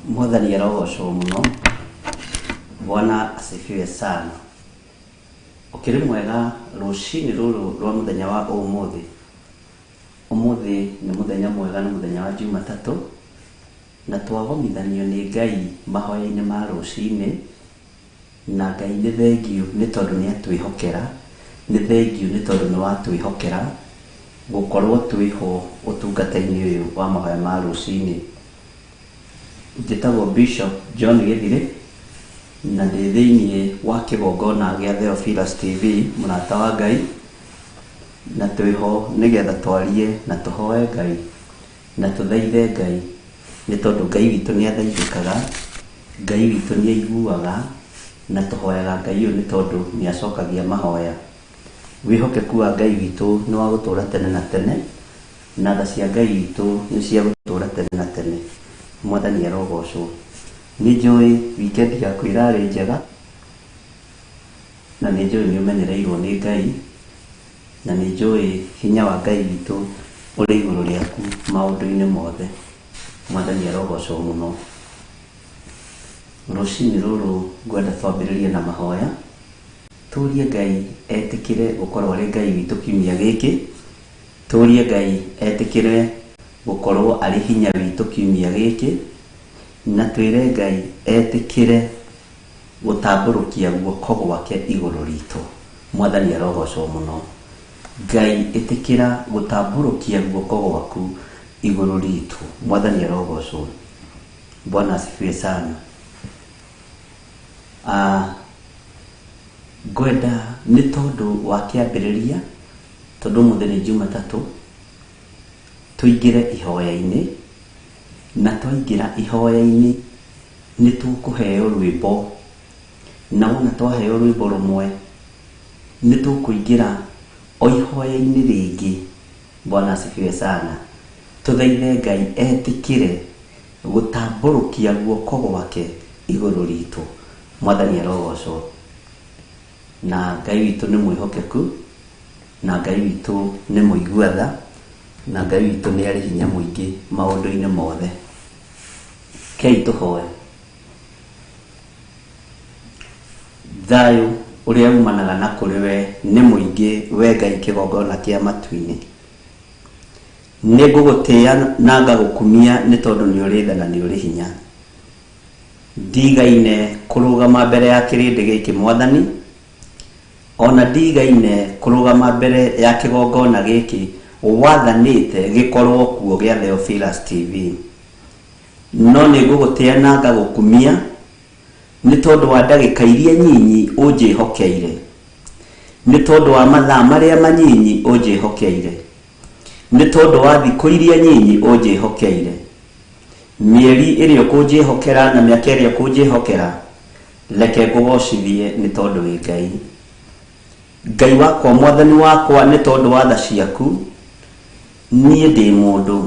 Mwathani arogocwo mũno. Bwana asifiwe sana. Ũkĩrĩ mwega rũcinĩ rũrũ rwa mũthenya wa ũmũthĩ. Ũmũthĩ nĩ mũthenya mwega, nĩ mũthenya wa Jumatatũ, na twagomithanio nĩ Ngai mahoya-inĩ ma rũcinĩ, na Ngai nĩ thengiũ nĩ tondũ nĩ atwĩhokera, nĩ thengiũ nĩ tondũ nĩ watwĩhokera gũkorwo twĩho ũtungata-inĩ ũyũ wa mahoya ma rũcinĩ. Njĩtagwo Bishop John Gĩthirĩ na ndĩ thĩiniĩ wa kĩgongona gĩa Theophilus TV, mũrata wa Ngai, na twĩho nĩgetha twarie na tũhoe Ngai na tũthaithe Ngai, nĩ tondũ Ngai witũ nĩ athaithĩkaga, Ngai witũ nĩ aiguaga, na tũhoyaga Ngai ũyũ nĩ tondũ nĩ acokagia mahoya. Wĩhokeku wa Ngai witũ nĩ wa gũtũra tene na tene, na tha cia Ngai witũ nĩ cia gũtũra tene na tene. Mwathani arogocwo. Nĩ njũĩ weekend yaku ĩrarĩ njega, na nĩ njũĩ nĩ ũmenyereirwo nĩ Ngai, na nĩ njũĩ hinya wa Ngai witũ ũrĩ igũrũ rĩaku maũndũ-inĩ mothe. Mwathani arogocwo mũno. Rũcinĩ rũrũ ngwenda twambĩrĩrie na mahoya, tũrie Ngai etĩkĩre gũkorwo arĩ Ngai witũ kiumia gĩkĩ, tũrie Ngai etĩkĩre gũkorwo arĩ hinya witũ kiumia gĩkĩ, na twĩre Ngai etĩkĩre gũtambũrũkia guoko gwake igũrũ ritũ. Mwathani arogocwo mũno. Ngai ĩtĩkĩra gũtambũrũkia guoko gwaku igũrũ ritũ. Mwathani arogocwo. Bwana asifiwe sana. Ngwenda nĩ tondũ wa kĩambĩrĩria, tondũ ũmũthĩ nĩ Jumatatũ, tũingĩre ihoya-inĩ, na twaingĩra ihoya-inĩ nĩ tũkũheo rwĩmbo, na wona twaheo rwĩmbo rũmwe nĩ tũkũingĩra o ihoya-inĩ rĩngĩ. Bwana asifiwe sana. Tũthaithe Ngai etĩkĩre gũtambũrũkia guoko gwake igũrũ ritũ. Mwathani arogocwo. Na Ngai witũ nĩ mwĩhokeku, na Ngai witũ nĩ mũigua tha, na Ngai witũ nĩ arĩ hinya mũingĩ maũndũ-inĩ mothe. Kei tũhoe. Thayũ ũrĩa umanaga na kũrĩ we nĩ mũingĩ, we Ngai kĩgongona kĩa matu-inĩ. Nĩ ngũgũtĩĩa na ngagũkumia nĩ tondũ nĩ ũrĩ tha na nĩ ũrĩ hinya. Ndigaine kũrũgama mbere ya kĩrĩndĩ gĩkĩ Mwathani, ona ndigaine kũrũgama mbere ya kĩgongona gĩkĩ wathanĩte gĩkorwo kuo gĩa Theophilus TV. No nĩ ngũgũtĩĩa na ngagũkumia nĩ tondũ wa ndagĩka iria nyinyi ũnjĩhokeire, nĩ tondũ wa mathaa marĩa manyinyi ũnjĩhokeire, nĩ tondũ wa thikũ iria nyinyi ũnjĩhokeire, mĩeri ĩrĩa ũkũnjĩhokera na mĩaka ĩrĩa ũkũnjĩhokera, reke ngũgocithie nĩ tondũ wĩ Ngai. Ngai wakwa, Mwathani wakwa, nĩ tondũ wa tha ciaku, niĩ ndĩ mũndũ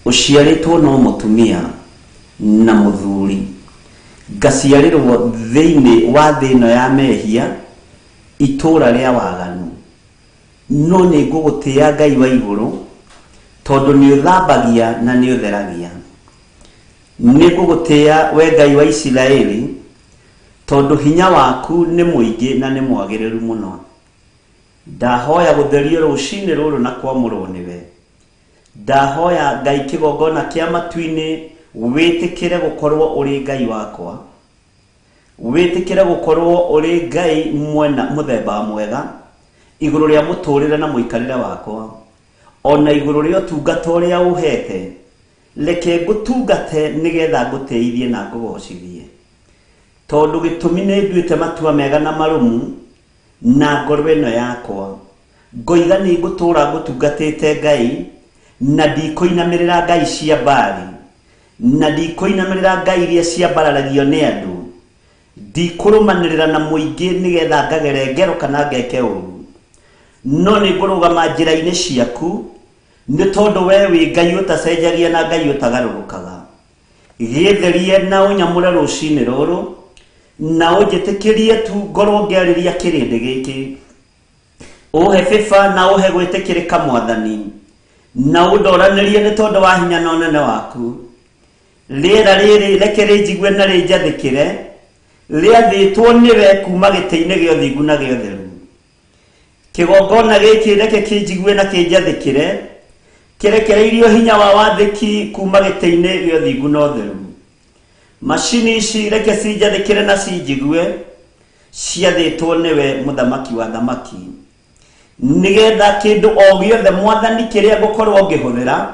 ũciarĩtwo no mũtumia na mũthuri, ngaciarĩrwo thĩinĩ wa thĩ ĩno ya mehia, itũũra rĩa waganu. No nĩ ngũgũtĩĩa Ngai wa igũrũ, tondũ nĩ ũthambagia na nĩ ũtheragia. Nĩ ngũgũtĩĩa we Ngai wa Isiraeli, tondũ hinya waku nĩ mũingĩ na nĩ mwagĩrĩru mũno. Ndahoya gũtherio rũcinĩ rũrũ na kwamũrwo nĩwe. Ndahoya Ngai kĩgongona kĩa matu-inĩ wĩtĩkĩre gũkorwo ũrĩ Ngai wakwa, wĩtĩkĩre gũkorwo ũrĩ Ngai mwena mũthemba mwega igũrũ rĩa mũtũrĩre na mũikarĩre wakwa, ona igũrũ rĩa ũtungata ũrĩa ũhete. Reke ngũtungate nĩgetha ngũtĩithie na ngũgocithie, tondũ gĩtũmi nĩ nduĩte matua mega na marũmu na ngoro ĩno yakwa. Ngoiga nĩ ngũtũũra ngũtungatĩte Ngai, na ndikũinamĩrĩra ngai cia Baali, na ndikũinamĩrĩra ngai iria ciambararagio nĩ andũ. Ndikũrũmanĩrĩra na mũingĩ nĩgetha ngagere ngero kana ngeke ũru, no nĩ ngũrũgama njĩra-inĩ ciaku, nĩ tondũ we wĩ Ngai ũtacenjagia na Ngai ũtagarũrũkaga. Gĩtherie na ũnyamũre rũcinĩ rũrũ, na ũnjĩtĩkĩrie tu ngorwo ngĩarĩria kĩrĩndĩ gĩkĩ. Ũhe bĩba na ũhe gwĩtĩkĩrĩka Mwathani, na ũndoranĩrie nĩ tondũ wa hinya na ũnene waku. Rĩera rĩrĩ reke rĩnjigue na rĩnjathĩkĩre, rĩathĩtwo nĩwe kuma gĩtĩ-inĩ gĩa ũthingu na gĩa ũtheru. Kĩgongona gĩkĩ reke kĩnjigue na kĩnjathĩkĩre, kĩrekereirio hinya wa wathĩki kuma gĩtĩ-inĩ gĩa ũthingu na ũtheru. Macini ici reke cinjathĩkĩre na cinjigue, ciathĩtwo nĩwe mũthamaki wa thamaki. Nĩgetha kĩndũ o gĩothe mwathani kĩrĩa ngũkorwo ngĩhũthĩra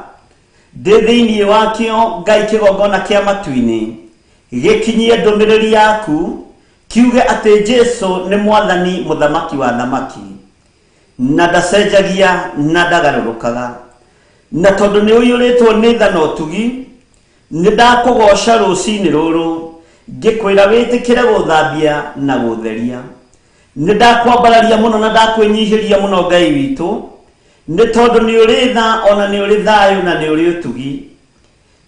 ndĩ thĩinĩ wakĩo Ngai kĩgongona kĩa matu-inĩ gĩkinyie ndũmĩrĩri yaku kiuge atĩ Jesu nĩ mwathani mũthamaki wa thamaki, na ndacenjagia na ndagarũrũkaga. Na tondũ nĩ ũiyũrĩtwo nĩ tha na ũtugi, nĩ ndakũgoca rũcinĩ rũrũ ngĩkwĩra wĩtĩkĩre gũthambia na gũtheria. Nĩ ndakwambararia mũno na ndakwĩnyihĩria mũno Ngai witũ, nĩ tondũ nĩ ũrĩ tha ona nĩ ũrĩ thayũ na nĩ ũrĩ ũtugi,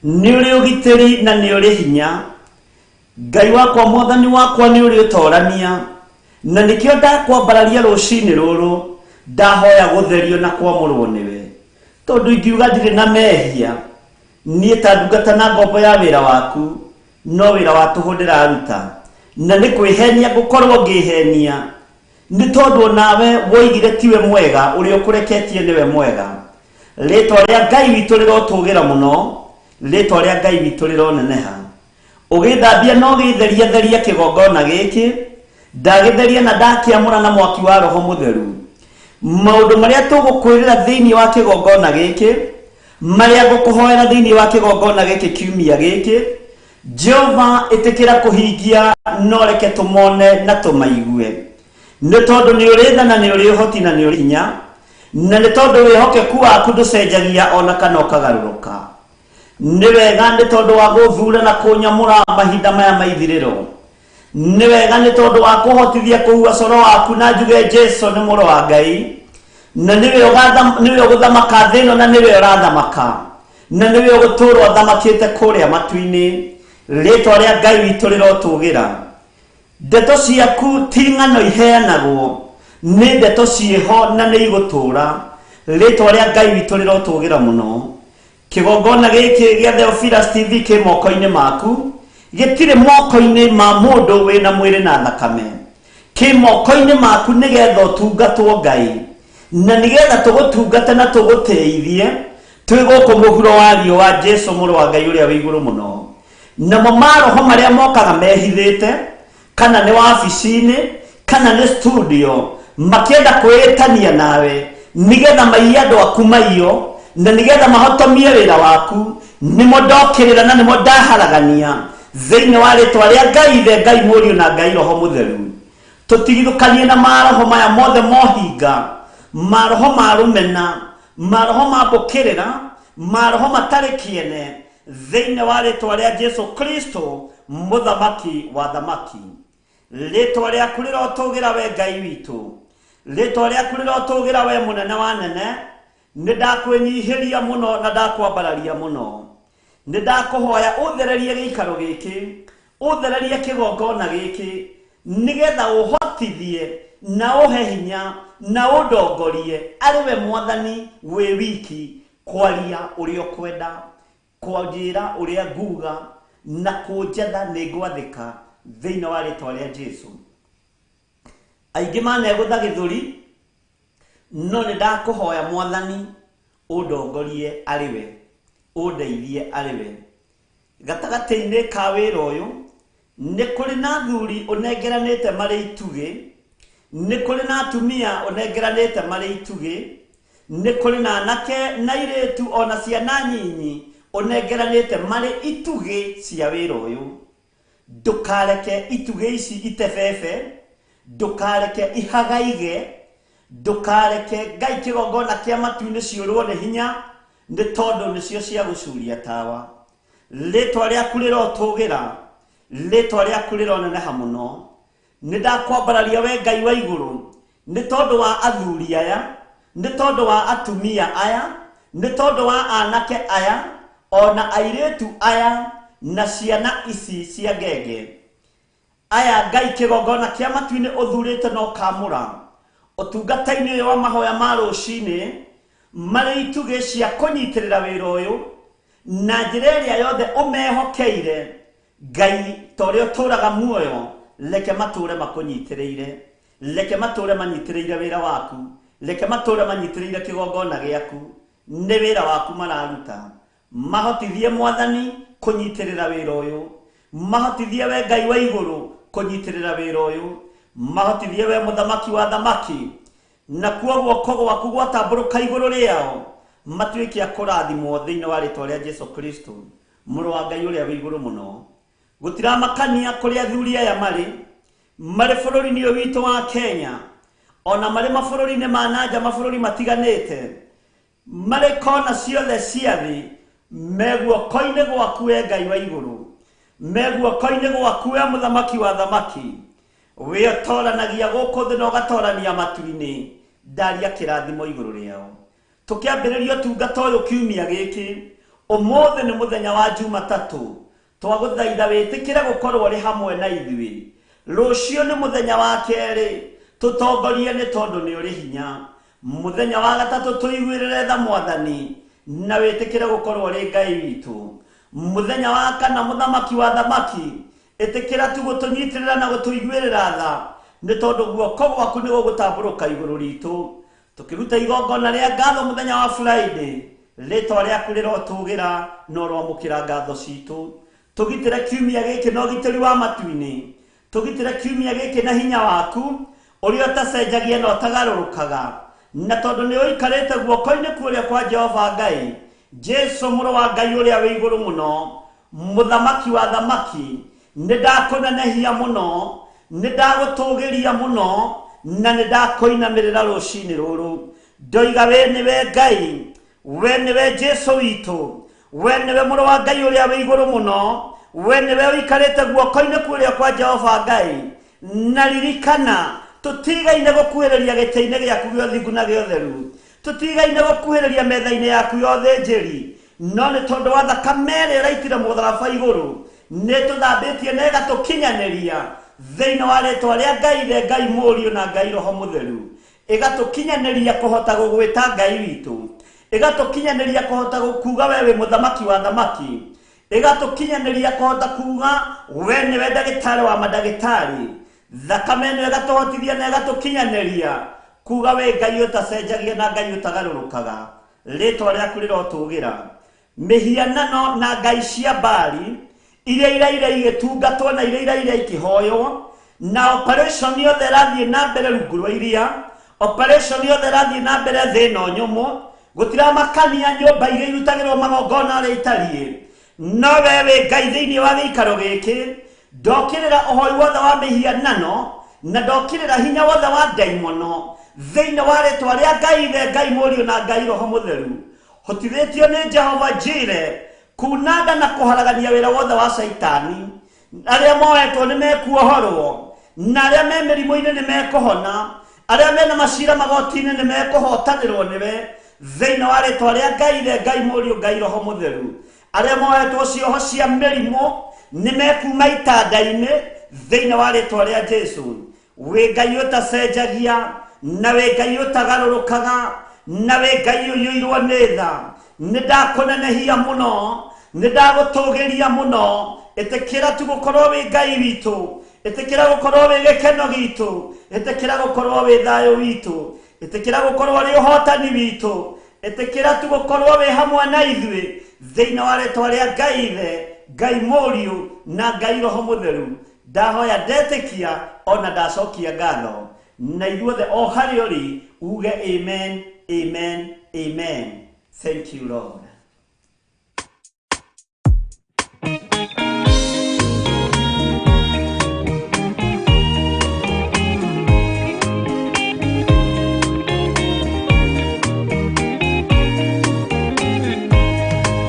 nĩ ũrĩ ũgitĩri na nĩ ũrĩ hinya. Ngai wakwa mwathani wakwa nĩ ũrĩ ũtorania, na nĩkĩo ndakwambararia rũcinĩ rũrũ ndahoya gũtherio na kwamũrwo nĩwe, tondũ ingiuga ndirĩ na mehia niĩ ta ndungata na ngombo ya wĩra waku, no wĩra wa tũhũ ndĩraruta, na nĩ kwĩhenia ngũkorwo ngĩhenia, nĩ tondũ nawe woigire tiwe mwega, ũrĩa ũkũreketie nĩwe mwega. Rĩtwa rĩa Ngai witũ rĩrotũgĩra mũno, rĩtwa rĩa Ngai witũ rĩroneneha. Ũgĩthambia na ũgĩtheria theria kĩgongona gĩkĩ, ndagĩtheria na ndakĩamũra na mwaki wa Roho Mũtheru. Maũndũ marĩa tũgũkwĩrĩra thĩinĩ wa kĩgongona gĩkĩ, marĩa ngũkũhoera thĩinĩ wa kĩgongona gĩkĩ kiumia gĩkĩ, Jehova ĩtĩkĩra kũhingia no reke tũmone na tũmaigue, nĩ tondũ nĩ ũrĩ tha na nĩ ũrĩ ũhoti na nĩ ũrĩ hinya, na nĩ tondũ wĩhokeku waku ndũcenjagia ona kana ũkagarũrũka. Nĩ wega nĩ tondũ wa gũthura na kũnyamũra mahinda maya ma ithirĩro. Nĩ wega nĩ tondũ wa kũhotithia kũhua coro waku na njuge Jesu nĩ mũrũ wa Ngai, na nĩwe ũgũthamaka thĩ ĩno, na nĩwe ũrathamaka, na nĩwe ũgũtũũra ũthamakĩte kũrĩa matu-inĩ. Rĩtwa rĩa Ngai witũ rĩrotũgĩra. Ndeto ciaku ti ng'ano iheanagwo, nĩ ndeto ciĩho na nĩ igũtũũra. Rĩtwa rĩa Ngai witũ rĩrotũgĩra mũno. Kĩgongona gĩkĩ gĩa Theophilus TV kĩ moko-inĩ maku, gĩtirĩ moko-inĩ ma mũndũ wĩna mwĩrĩ na thakame. Kĩ moko-inĩ maku nĩgetha ũtungatwo Ngai, na nĩgetha tũgũtungate na tũgũtĩithie twĩ gũkũ mũhuro wa riũa Jesu mũrũ wa Ngai ũrĩa wĩ igũrũ mũno. Namo maroho marĩa mokaga mehithĩte, kana nĩ wabici-inĩ kana nĩ studio, makĩenda kwĩĩtania nawe nĩgetha maiye andũ aku maiyo, na nĩgetha mahotomie wĩra waku, nĩmo ndokĩrĩra na nĩmo ndaharagania thĩinĩ wa rĩtwa rĩa Ngai Ithe, Ngai Mũriũ na Ngai Roho Mũtheru. Tũtigithũkanie na maroho maya mothe mohinga, maroho ma rũmena, maroho ma mbũkĩrĩra, maroho matarĩ kĩene, thĩinĩ wa rĩtwa rĩa Jesu Kristo mũthamaki wa thamaki. Rĩtwa rĩaku rĩrotũgĩra we Ngai witũ, rĩtwa rĩaku rĩrotũgĩra we mũnene wa nene. Nĩ ndakwĩnyihĩria mũno na ndakwambararia mũno. Nĩ ndakũhoya ũthererie gĩikaro gĩkĩ, ũthererie kĩgongona gĩkĩ, nĩgetha ũhotithie na ũhe hinya na ũndongorie arĩ we mwathani wĩ wiki kwaria ũrĩa ũkwenda, kwanjĩra ũrĩa nguga, na kũnjatha nĩ ngwathĩka thĩinĩ wa rĩtwa rĩa Jesu. Aingĩ manegũtha gĩthũri, no nĩ ndakũhoya mwathani ũndongorie arĩ we, ũndeithie arĩ we. Gatagatĩ-inĩ ka wĩra ũyũ nĩ kũrĩ na athuri ũnengeranĩte marĩ itugĩ, nĩ kũrĩ na atumia ũnengeranĩte marĩ itugĩ, nĩ kũrĩ na anake na airĩtu ona ciana nyinyi ũnengeranĩte marĩ itugĩ cia wĩra ũyũ. Ndũkareke itugĩ ici itebebe, ndũkareke ihagaige, ndũkareke Ngai kĩgongona kĩa matu-inĩ ciũrwo nĩ hinya, nĩ tondũ nĩcio cia gũcuria tawa. Rĩtwa rĩaku rĩrotũgĩra, rĩtwa rĩaku rĩroneneha mũno. Nĩ ndakwambararia we Ngai wa igũrũ, nĩ tondũ wa athuri aya, nĩ tondũ wa atumia aya, nĩ tondũ wa anake aya, ona airĩtu aya, na ciana ici cia ngenge. Aya Ngai kĩgongona kĩa matu-inĩ ũthurĩte na ũkamũra ũtungata-inĩ ũyũ wa mahoya ma rũcinĩ, marĩ itugĩ cia kũnyitĩrĩra wĩra ũyũ, Na njĩra ĩrĩa yothe ũmehokeire Ngai ta ũrĩa ũtũũraga muoyo, reke matũũre makũnyitĩrĩire, reke matũũre manyitĩrĩire wĩra waku, reke matũũre manyitĩrĩire kĩgongona gĩaku. Nĩ wĩra waku mararuta. Mahotithie Mwathani kũnyitĩrĩra wĩra ũyũ, mahotithie we Ngai wa igũrũ kũnyitĩrĩra wĩra ũyũ, mahotithie we mũthamaki wa thamaki, na kuo guoko gwaku gwatambũrũka igũrũ rĩao matuĩke a kũrathimwo thĩinĩ wa rĩtwa rĩa Jesu Kristo, mũrũ wa Ngai ũrĩa wĩ igũrũ mũno. Gũtiramakania kũrĩa athuri aya marĩ, marĩ bũrũri-inĩ ũyũ witũ wa Kenya, ona marĩ mabũrũri-inĩ ma nanja, mabũrũri matiganĩte, marĩ kona ciothe cia thĩ, me guoko-inĩ gwaku we Ngai wa igũrũ, me guoko-inĩ gwaku we mũthamaki wa thamaki, wĩ ũtoranagia gũkũ thĩ na ũgatorania matu-inĩ. Ndaria kĩrathimo igũrũ rĩao. Tũkĩambĩrĩria ũtungata ũyũ kiumia gĩkĩ, ũmũthĩ nĩ mũthenya wa Jumatatũ, twagũthaitha wĩtĩkĩre gũkorwo ũrĩ hamwe na ithuĩ. Rũciũ nĩ mũthenya wa kerĩ, tũtongorie nĩ tondũ nĩ ũrĩ hinya. Mũthenya wa gatatũ tũiguĩrĩre tha Mwathani, na wĩtĩkĩre gũkorwo ũrĩ Ngai witũ. Mũthenya wa kana, mũthamaki wa thamaki, ĩtĩkĩra tu gũtũnyitĩrĩra na gũtũiguĩrĩra tha, nĩ tondũ guoko gwaku nĩ gũgũtambũrũka igũrũ ritũ. Tũkĩruta igongona rĩa ngatho mũthenya wa Friday, rĩtwa rĩaku rĩrotũgĩra na ũroamũkĩra ngatho citũ. Tũgitĩre kiumia gĩkĩ na ũgitĩri wa matu-inĩ, tũgitĩre kiumia gĩkĩ na hinya waku ũrĩa ũtacenjagia na ũtagarũrũkaga, na tondũ nĩ ũikarĩte guoko-inĩ kũrĩa kwa Jehova Ngai, Jesu mũrũ wa Ngai ũrĩa wĩ igũrũ mũno, mũthamaki wa thamaki, nĩ ndakũnenehia mũno, nĩ ndagũtũgĩria mũno, na nĩ ndakũinamĩrĩra rũcinĩ rũrũ. Ndoiga we nĩwe Ngai, we nĩwe Jesu witũ, we nĩwe mũrũ wa Ngai ũrĩa wĩ igũrũ mũno, we nĩwe ũikarĩte guoko-inĩ kũrĩa kwa Jehova Ngai. Na ririkana tũtigaine gũkuhĩrĩria gĩtĩ-inĩ gĩaku gĩa ũthingu na gĩa ũtheru, tũtigaine gũkuhĩrĩria metha-inĩ yaku ya ũthĩnjĩri, no nĩ tondũ wa thakame ĩrĩa ĩraitire mũtharaba igũrũ, nĩ tũthambĩtie na ĩgatũkinyanĩria thĩinĩ wa rĩtwa rĩa Ngai Ithe, Ngai Mũriũ na Ngai Roho Mũtheru, ĩgatũkinyanĩria kũhota gũgwĩta Ngai witũ, ĩgatũkinyanĩria kũhota gũkuga we wĩ mũthamaki wa thamaki, ĩgatũkinyanĩria kũhota kuga we nĩwe ndagĩtarĩ wa mandagĩtarĩ. Thakame ĩno ĩgatũhotithia na ĩgatũkinyanĩria kuga we Ngai ũtacenjagia na Ngai ũtagarũrũkaga. Rĩtwa rĩaku rĩrotũgĩra. Mĩhianano na ngai cia Baali iria iraire igĩtungatwo na iria iraire ikĩhoywo, na operation yothe ĩrathiĩ na mbere rungu rwa iria, operation yothe ĩrathiĩ na mbere thĩ ĩno nyũmũ, gũtiramakania nyũmba iria irutagĩrwo magongona ũrĩa itariĩ, no we wĩ Ngai thĩinĩ wa gĩikaro gĩkĩ. Ndokĩrĩra ũhoi wothe wa mĩhianano na ndokĩrĩra hinya wothe wa ndaimono thĩinĩ wa rĩtwa rĩa Ngai Ithe, Ngai Mũriũ na Ngai Roho Mũtheru. Hotithĩtio nĩ Jehova Jire kunanga na kũharagania wĩra wothe wa Caitani. Arĩa moetwo nĩ mekuohorwo, na arĩa me mĩrimũ-inĩ nĩ mekũhona, arĩa mena macira magoti-inĩ nĩ mekũhotanĩrwo nĩwe thĩinĩ wa rĩtwa rĩa Ngai Ithe, Ngai Mũriũ, Ngai Roho Mũtheru. Arĩa moetwo cioho cia mĩrimũ nĩ mekuma itanda-inĩ thĩinĩ wa rĩtwa rĩa Jesu. Wĩ Ngai ũtacenjagia na wĩ Ngai ũtagarũrũkaga na wĩ Ngai ũiyũirwo nĩ tha. Nĩ ndakũnenehia mũno, nĩ ndagũtũgĩria mũno. Ĩtĩkĩra tu gũkorwo wĩ Ngai witũ, ĩtĩkĩra gũkorwo wĩ gĩkeno gitũ, ĩtĩkĩra gũkorwo wĩ thayũ witũ, ĩtĩkĩra gũkorwo ũrĩ ũhotani witũ, ĩtĩkĩra tu gũkorwo wĩ hamwe na ithuĩ thĩinĩ wa rĩtwa rĩa Ngai Ithe, Ngai Mũriũ na Ngai Roho Mũtheru. Ndahoya ndetĩkia ona ndacokia ngatho, na ithuothe o harĩa ũrĩ uge amen, amen, amen. Thank you Lord.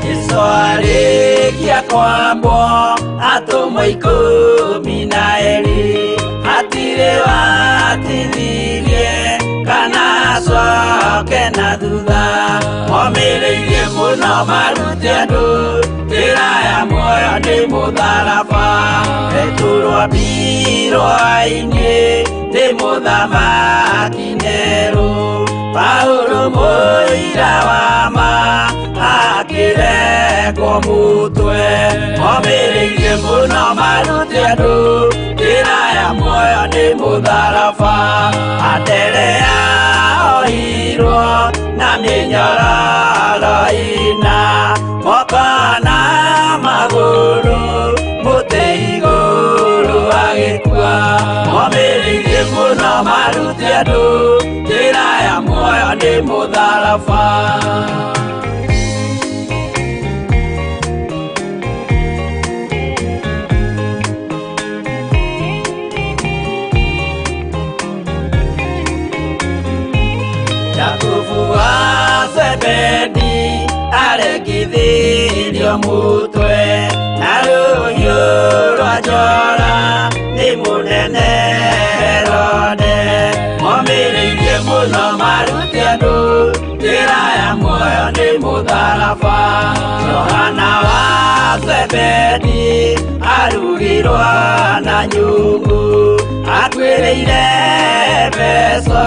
Jesu arĩkia kwambwo atũmwo 12, hatirĩ watithirie kana acoke na thutha. Momĩrĩirie mũno marute andũ njĩra ya muoyo nĩ mũtharaba. Petero ambirwo-inĩ nĩ mũthamaki Nero. Paulo mũira wa ma akĩrekwo mũtwe. Momĩrĩirie mũno marute andũ njĩra ya muoyo nĩ mũtharaba. Anderea ohirwo na mĩnyororo ĩna, moko na magũrũ mũtĩ igũrũ agĩkua. Momĩrĩirie mũno marute andũ njĩra ya muoyo nĩ mũtharaba. Jakubu wa Zebedi arekithirio mũtwe na rũhiũ rwa njora nĩ mũnene Herode. Momĩrĩirie mũno marute andũ njĩra ya muoyo nĩ mũtharaba. Johana wa Zebedi arugirwo na nyungu, akuĩrĩire mbeca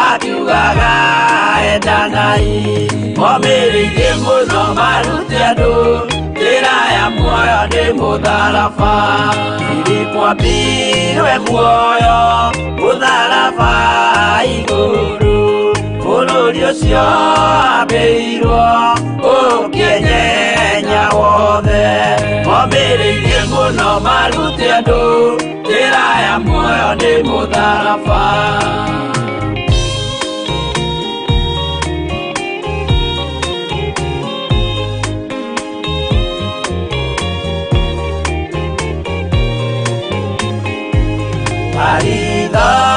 akiugaga endanai. Momĩrĩirie mũno marute andũ njĩra ya muoyo nĩ mũtharaba. Filipo ambirwe muoyo mũtharaba igũrũ, bũrũri ũcio ambĩirwo ũkĩnyenya wothe. Momĩrĩirie mũno marute andũ njĩra ya muoyo nĩ mũtharaba.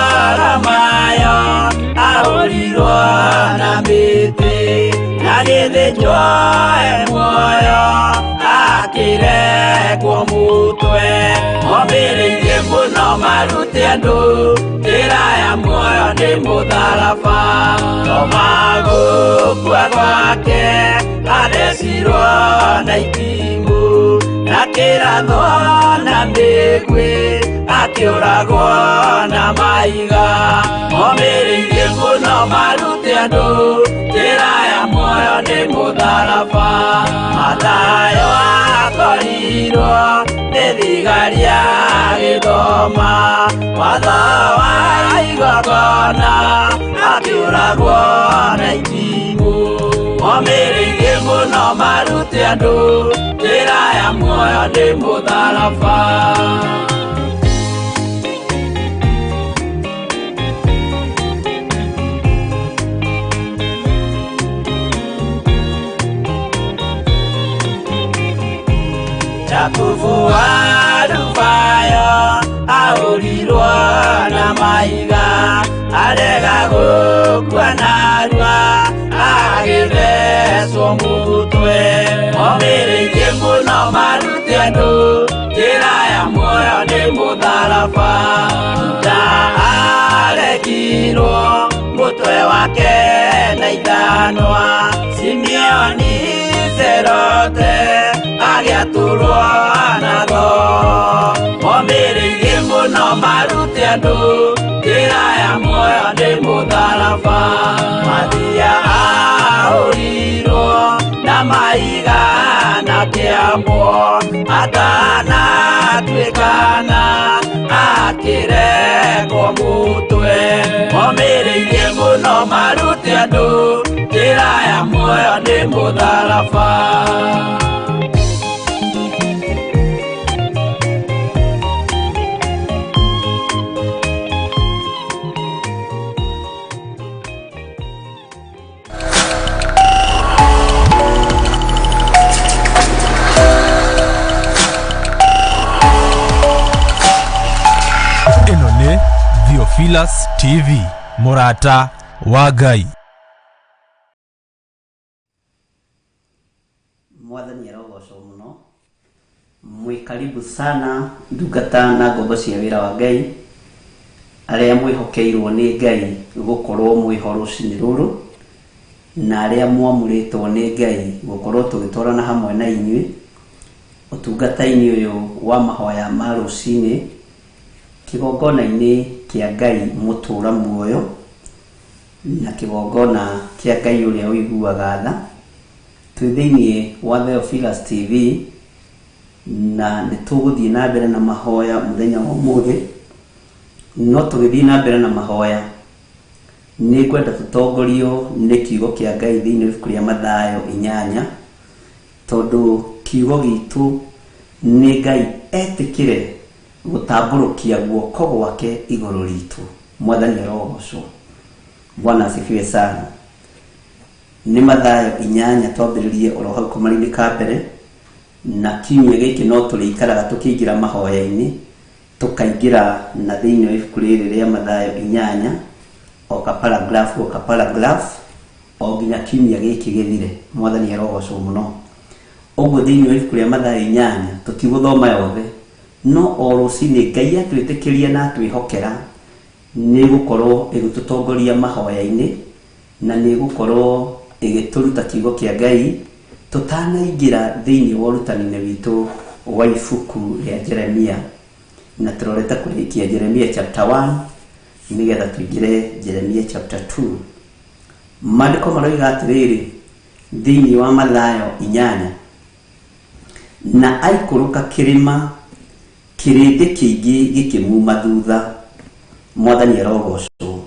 Baritholomayo ahũrirwo na mĩtĩ, agĩthĩnjwo e muoyo akĩrekwo mũtwe. Momĩrĩirie mũno marute andũ njĩra ya muoyo nĩ mũtharaba. Toma gũkua gwake athecirwo na itimũ, na kĩrathwo na mĩguĩ akĩũragwo na mahiga. Momĩrĩirie mũno marute andũ njĩra ya muoyo nĩ mũtharaba. Mathayo akorirwo nĩ thigari agĩthoma watho wa igongona, akĩũragwo na itimũ. Momĩrĩirie mũno marute andũ njĩra ya muoyo nĩ mũtharaba. Jakubu wa Alufayo ahũrirwo na mahiga, arega gũkua narua agĩthecwo mũtwe. Momĩrĩirie mũno marute andũ njĩra ya muoyo nĩ mũtharaba. Juda arekirwo mũtwe wake na ithanwa, Simeoni Zerote agĩatũrwo na thoo. Momĩrĩirie mũno marute andũ njĩra ya muoyo nĩ mũtharaba. Mathia ahũrirwo na mahiga na kĩambwo, atanatuĩkana akĩrekwo mũtwe. Momĩrĩirie mũno marute andũ njĩra ya muoyo nĩ mũtharaba. Ĩno nĩ Theophilus TV, mũrata wa Ngai. Mwathani arogocwo mũno. Mwĩ karibu sana ndungata na ngombo cia wĩra wa Ngai arĩa mwĩhokeirwo nĩ Ngai gũkorwo mwĩho rũcinĩ rũrũ, na arĩa mwamũrĩtwo nĩ Ngai gũkorwo tũgĩtwarana hamwe na inyuĩ ũtungata-inĩ ũyũ wa mahoya ma rũcinĩ kĩgongona-inĩ kĩa Ngai mũtũra muoyo. Na kĩgongona kĩa Ngai ũrĩa ũiguaga tha. Twĩ thĩinĩ wa Theophilus TV na nĩ tũgũthiĩ na mbere na mahoya mũthenya wa ũmũthĩ. No tũgĩthiĩ na mbere na mahoya, nĩ ngwenda tũtongorio nĩ kiugo kĩa Ngai thĩinĩ wa ibuku rĩa Mathayo 8, tondũ kiugo gitũ nĩ Ngai etĩkĩre gũtambũrũkia guoko gwake igũrũ ritũ. Mwathani arogocwo. Bwana asifiwe sana. Nĩ Mathayo 8, twambĩrĩrie oro hau kamarinĩ ka mbere, na kiumia gĩkĩ no tũrĩikaraga tũkĩingĩra mahoya-inĩ, tũkaingĩra na thĩinĩ wa ibuku rĩrĩ rĩa Mathayo 8, o ka paragraph o ka paragraph o nginya kiumia gĩkĩ gĩthire. Mwathani arogocwo mũno. Ũguo thĩinĩ wa ibuku rĩa Mathayo 8 tũtigũthoma yothe, no o rũcinĩ Ngai atwĩtĩkĩria na atwĩhokera nĩ gũkorwo ĩgĩtũtongoria mahoya-inĩ, na nĩ gũkorwo ĩgĩtũruta kiugo kĩa Ngai tũtanaingĩra thĩinĩ wa ũrutani-inĩ witũ wa ibuku rĩa Jeremia. Na tũrorete kũrĩkia Jeremia chapter 1 nĩgetha tũingĩre Jeremia chapter 2. Maandĩko maroiga atĩrĩrĩ thĩinĩ wa Mathayo 8, na aikũrũka kĩrĩma, kĩrĩndĩ kĩingĩ gĩkĩmuma thutha. Mwathani arogocwo.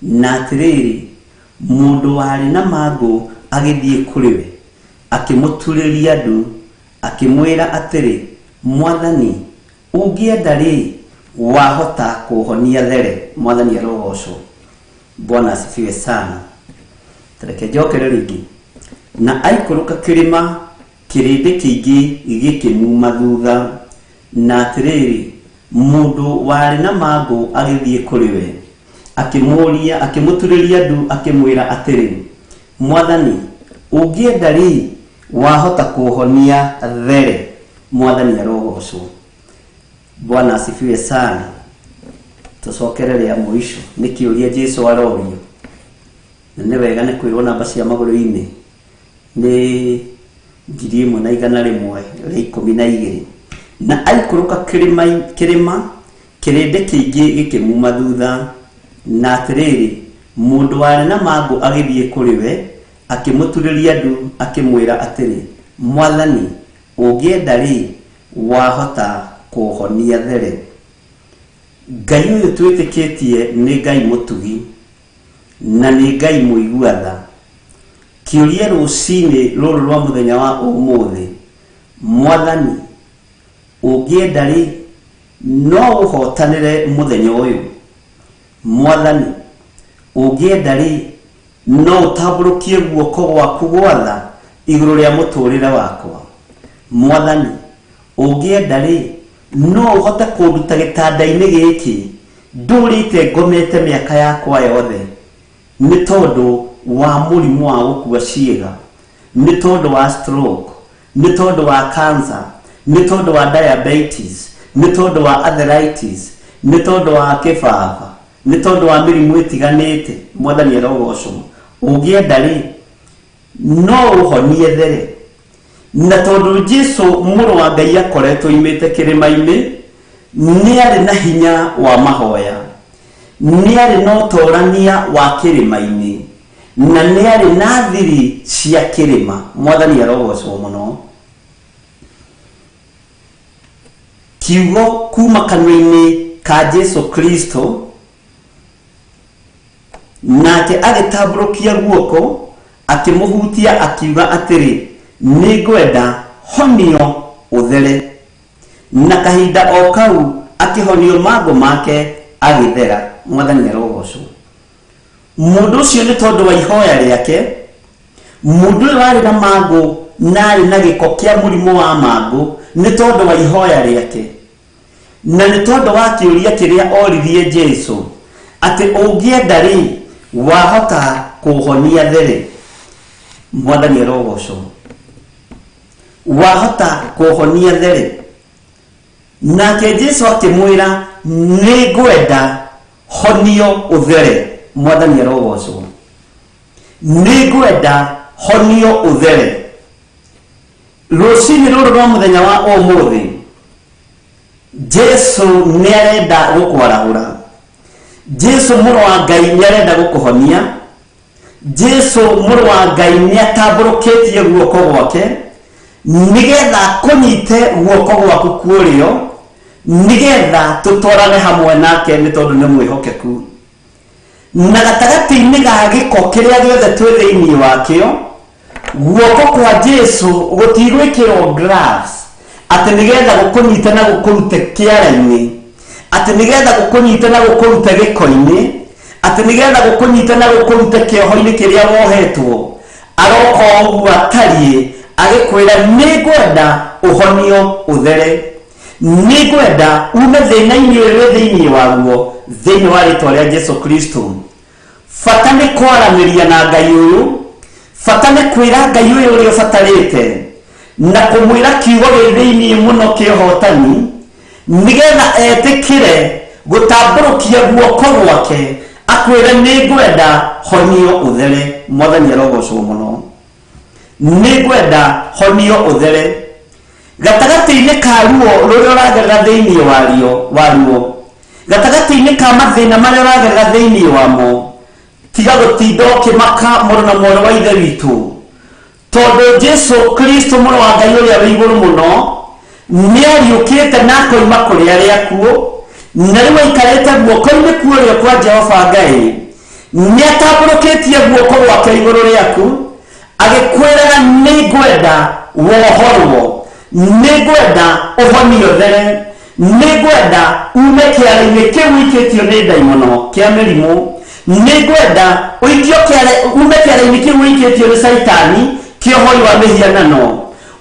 Na atĩrĩrĩ, mũndũ warĩ na mangũ agĩthiĩ kũrĩ we, akĩmũturĩria ndu, akĩmwĩra atĩrĩ, Mwathani, ũngĩenda rĩ, wahota kũhonia there. Mwathani arogocwo. Bwana asifiwe sana. Tareke njokere rĩngĩ. Na aikũrũka kĩrĩma, kĩrĩndĩ kĩingĩ gĩkĩmuma thutha. Na atĩrĩrĩ, mũndũ warĩ na mangũ agĩthiĩ kũrĩ we, akĩmũũria, akĩmũturĩria ndu, akĩmwĩra atĩrĩ, Mwathani, ũngĩenda rĩ, wahota kũhonia there. Mwathani arogocwo. Bwana asifiwe sana. Tũcokere rĩa mũico nĩ kĩũria Jesu arorio, na nĩ wega nĩ kwĩrwo namba cia magũrũ-inĩ nĩ 1112. Na aikũrũka kĩrĩma, kĩrĩndĩ kĩingĩ gĩkĩmuma thutha. Na atĩrĩrĩ, mũndũ warĩ na mangũ agĩthiĩ kũrĩ we, akĩmũturĩria ndu, akĩmwĩra atĩrĩ, Mwathani, ũngĩenda rĩ, wahota kũhonia there. Ngai ũyũ twĩtĩkĩtie nĩ Ngai mũtugi na nĩ Ngai mũigua tha. Kĩũria rũcinĩ rũrũ rwa mũthenya wa ũmũthĩ, Mwathani, ũngĩenda rĩ, no ũhotanĩre mũthenya ũyũ. Mwathani, ũngĩenda rĩ, no ũtambũrũkie guoko gwaku gwatha igũrũ rĩa mũtũrĩre wakwa. Mwathani, ũngĩenda rĩ, no ũhote kũnduta gĩtanda-inĩ gĩkĩ ndũrĩte ngomete mĩaka yakwa yothe, nĩ tondũ wa mũrimũ wa gũkua ciĩga, nĩ tondũ wa stroke, nĩ tondũ wa cancer, nĩ tondũ wa diabetes, nĩ tondũ wa arthritis, nĩ tondũ wa kĩbaba, nĩ tondũ wa mĩrimũ ĩtiganĩte. Mwathani arogocwo. Ũngĩenda rĩ, no ũhonie there. Na tondũ Jesu mũrũ wa Ngai akoretwo oimĩte kĩrĩma-inĩ, nĩ arĩ na hinya wa mahoya, nĩ arĩ na ũtorania wa kĩrĩma-inĩ, na nĩ arĩ na thiri cia kĩrĩma. Mwathani arogocwo mũno. Kiugo kuma kanua-inĩ ka Jesu Kristo, nake agĩtambũrũkia guoko akĩmũhutia, akiuga atĩrĩ, nĩ ngwenda, honio ũthere. Na kahinda o kau akĩhonio mangũ make agĩthera. Mwathani arogocwo. Mũndũ ũcio nĩ tondũ wa ihoya rĩake, mũndũ ũyũ warĩ na mangũ na arĩ na gĩko kĩa mũrimũ wa mangũ, nĩ tondũ wa ihoya rĩake, na nĩ tondũ wa kĩũria kĩrĩa oririe Jesu atĩ ũngĩenda rĩ, wahota kũhonia there. Mwathani arogocwo. Wahota kũhonia there. Nake Jesu akĩmwĩra, nĩ ngwenda, honio ũthere. Mwathani arogocwo. Nĩ ngwenda, honio ũthere. Rũcinĩ rũrũ rwa mũthenya wa ũmũthĩ, Jesu nĩ arenda gũkwarahũra. Jesu mũrũ wa Ngai nĩ arenda gũkũhonia. Jesu mũrũ wa Ngai nĩ atambũrũkĩtie guoko gwake nĩgetha kũnyite guoko gwaku kuũrĩo, nĩgetha tũtwarane hamwe nake, nĩ tondũ nĩ mwĩhokeku. Na gatagatĩ-inĩ ga gĩko kĩrĩa gĩothe twĩ thĩinĩ wakĩo, guoko kwa Jesu gũtigwĩkĩrwo gloves atĩ nĩgetha gũkũnyite na gũkũrute kĩara-inĩ, atĩ nĩgetha gũkũnyite na gũkũrute gĩko-inĩ, atĩ nĩgetha gũkũnyite na gũkũrute kĩoho-inĩ kĩrĩa wohetwo. Aroka o ũguo atariĩ agĩkwĩra, nĩngwenda ũhonio ũthere, nĩngwenda ume thĩna-inĩ ũyũ wĩ thĩinĩ waguo, thĩinĩ wa rĩtwa rĩa Jesu Kristo. Bata nĩ kwaranĩria na Ngai ũyũ, bata nĩ kwĩra Ngai ũyũ ũrĩa ũbatarĩte, na kũmwĩra kiugo gĩ thĩinĩ mũno kĩa ũhotani, nĩgetha etĩkĩre gũtambũrũkia guoko gwake akwĩre, nĩngwenda honio ũthere. Mwathani arogocwo mũno. Nĩngwenda honio ũthere. Gatagatĩ-inĩ ka ruo rũrĩa ũragerera thĩinĩ wario waruo, gatagatĩ-inĩ ka mathĩna marĩa ũragerera thĩinĩ wamo, tiga gũtinda ũkĩmaka, mũrũ na mwarĩ wa Ithe witũ, tondũ Jesu Kristo mũrũ wa Ngai ũrĩa wĩ igũrũ mũno nĩ ariũkĩte na akoima kũrĩ arĩa akuũ, na rĩu aikarĩte guoko-inĩ kuũrĩo kwa Jehova Ngai. Nĩ atambũrũkĩtie guoko gwake igũrũ rĩaku agĩkwĩraga, nĩngwenda wohorwo, nĩngwenda ũhonio there, nĩngwenda ume kĩara-inĩ kĩu ũikĩtio nĩ ndaimono kĩa mĩrimũ, nĩngwenda ũikio kĩara, ume kĩara-inĩ kĩu ũikĩtio nĩ Caitani kĩa ũhoi wa mĩhianano,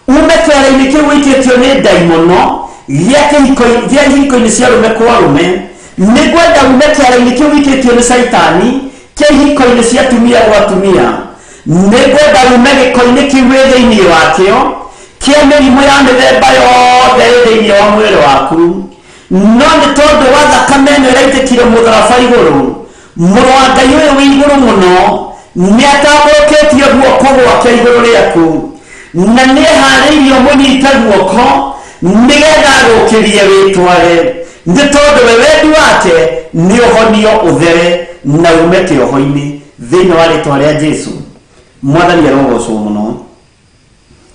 ume kĩara-inĩ kĩu ũikĩtio nĩ ndaimono gĩa kĩhiko, gĩa ihiko-inĩ cia arũme kwa arũme, nĩngwenda ume kĩara-inĩ kĩu ũikĩtio nĩ Caitani kĩa ihiko-inĩ cia atumia gwa atumia, nĩngwenda ume gĩko-inĩ kĩu wĩ thĩinĩ wakĩo kĩa mĩrimũ ya mĩthemba yothe ĩ thĩinĩ wa mwĩrĩ waku. No nĩ tondũ wa thakame ĩno ĩraitĩkire mũtharaba igũrũ, mũrũ wa Ngai ũyũ wĩ igũrũ mũno nĩ atambũrũkĩtie guoko gwake igũrũ rĩaku, na nĩ eharĩirie ũmũnyite guoko nĩgetha agũkĩrie wĩtware, nĩ tondũ we wendi wake nĩ ũhonio ũthere na ume kĩoho-inĩ, thĩinĩ wa rĩtwa rĩa Jesu. Mwathani arogocwo mũno.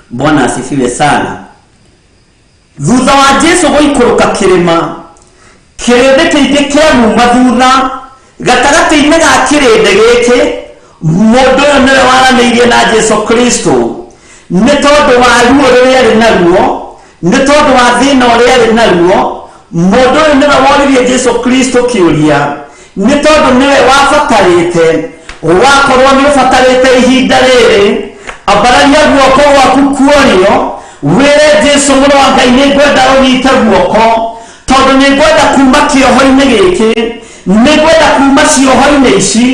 Bwana asifiwe sana. Thutha wa Jesu gũikũrũka kĩrĩma, kĩrĩndĩ kĩingĩ kĩamuma thutha. Gatagatĩ-inĩ ga kĩrĩndĩ gĩkĩ, mũndũ ũyũ nĩwe waranĩirie na Jesu Kristo, nĩ tondũ wa ruo rũrĩa arĩ naruo, nĩ tondũ wa thĩna ũrĩa arĩ naruo. Mũndũ ũyũ nĩwe woririe Jesu Kristo kĩũria, nĩ tondũ nĩwe wabatarĩte. Wakorwo nĩ ũbatarĩte ihinda rĩrĩ, ambararia guoko gwaku kuorio, wĩre Jesu mũrũ wa Ngai, nĩ ngwenda ũnyite guoko, tondũ nĩ ngwenda kuma kĩoho-inĩ gĩkĩ, nĩ ngwenda kuma cioho-inĩ ici,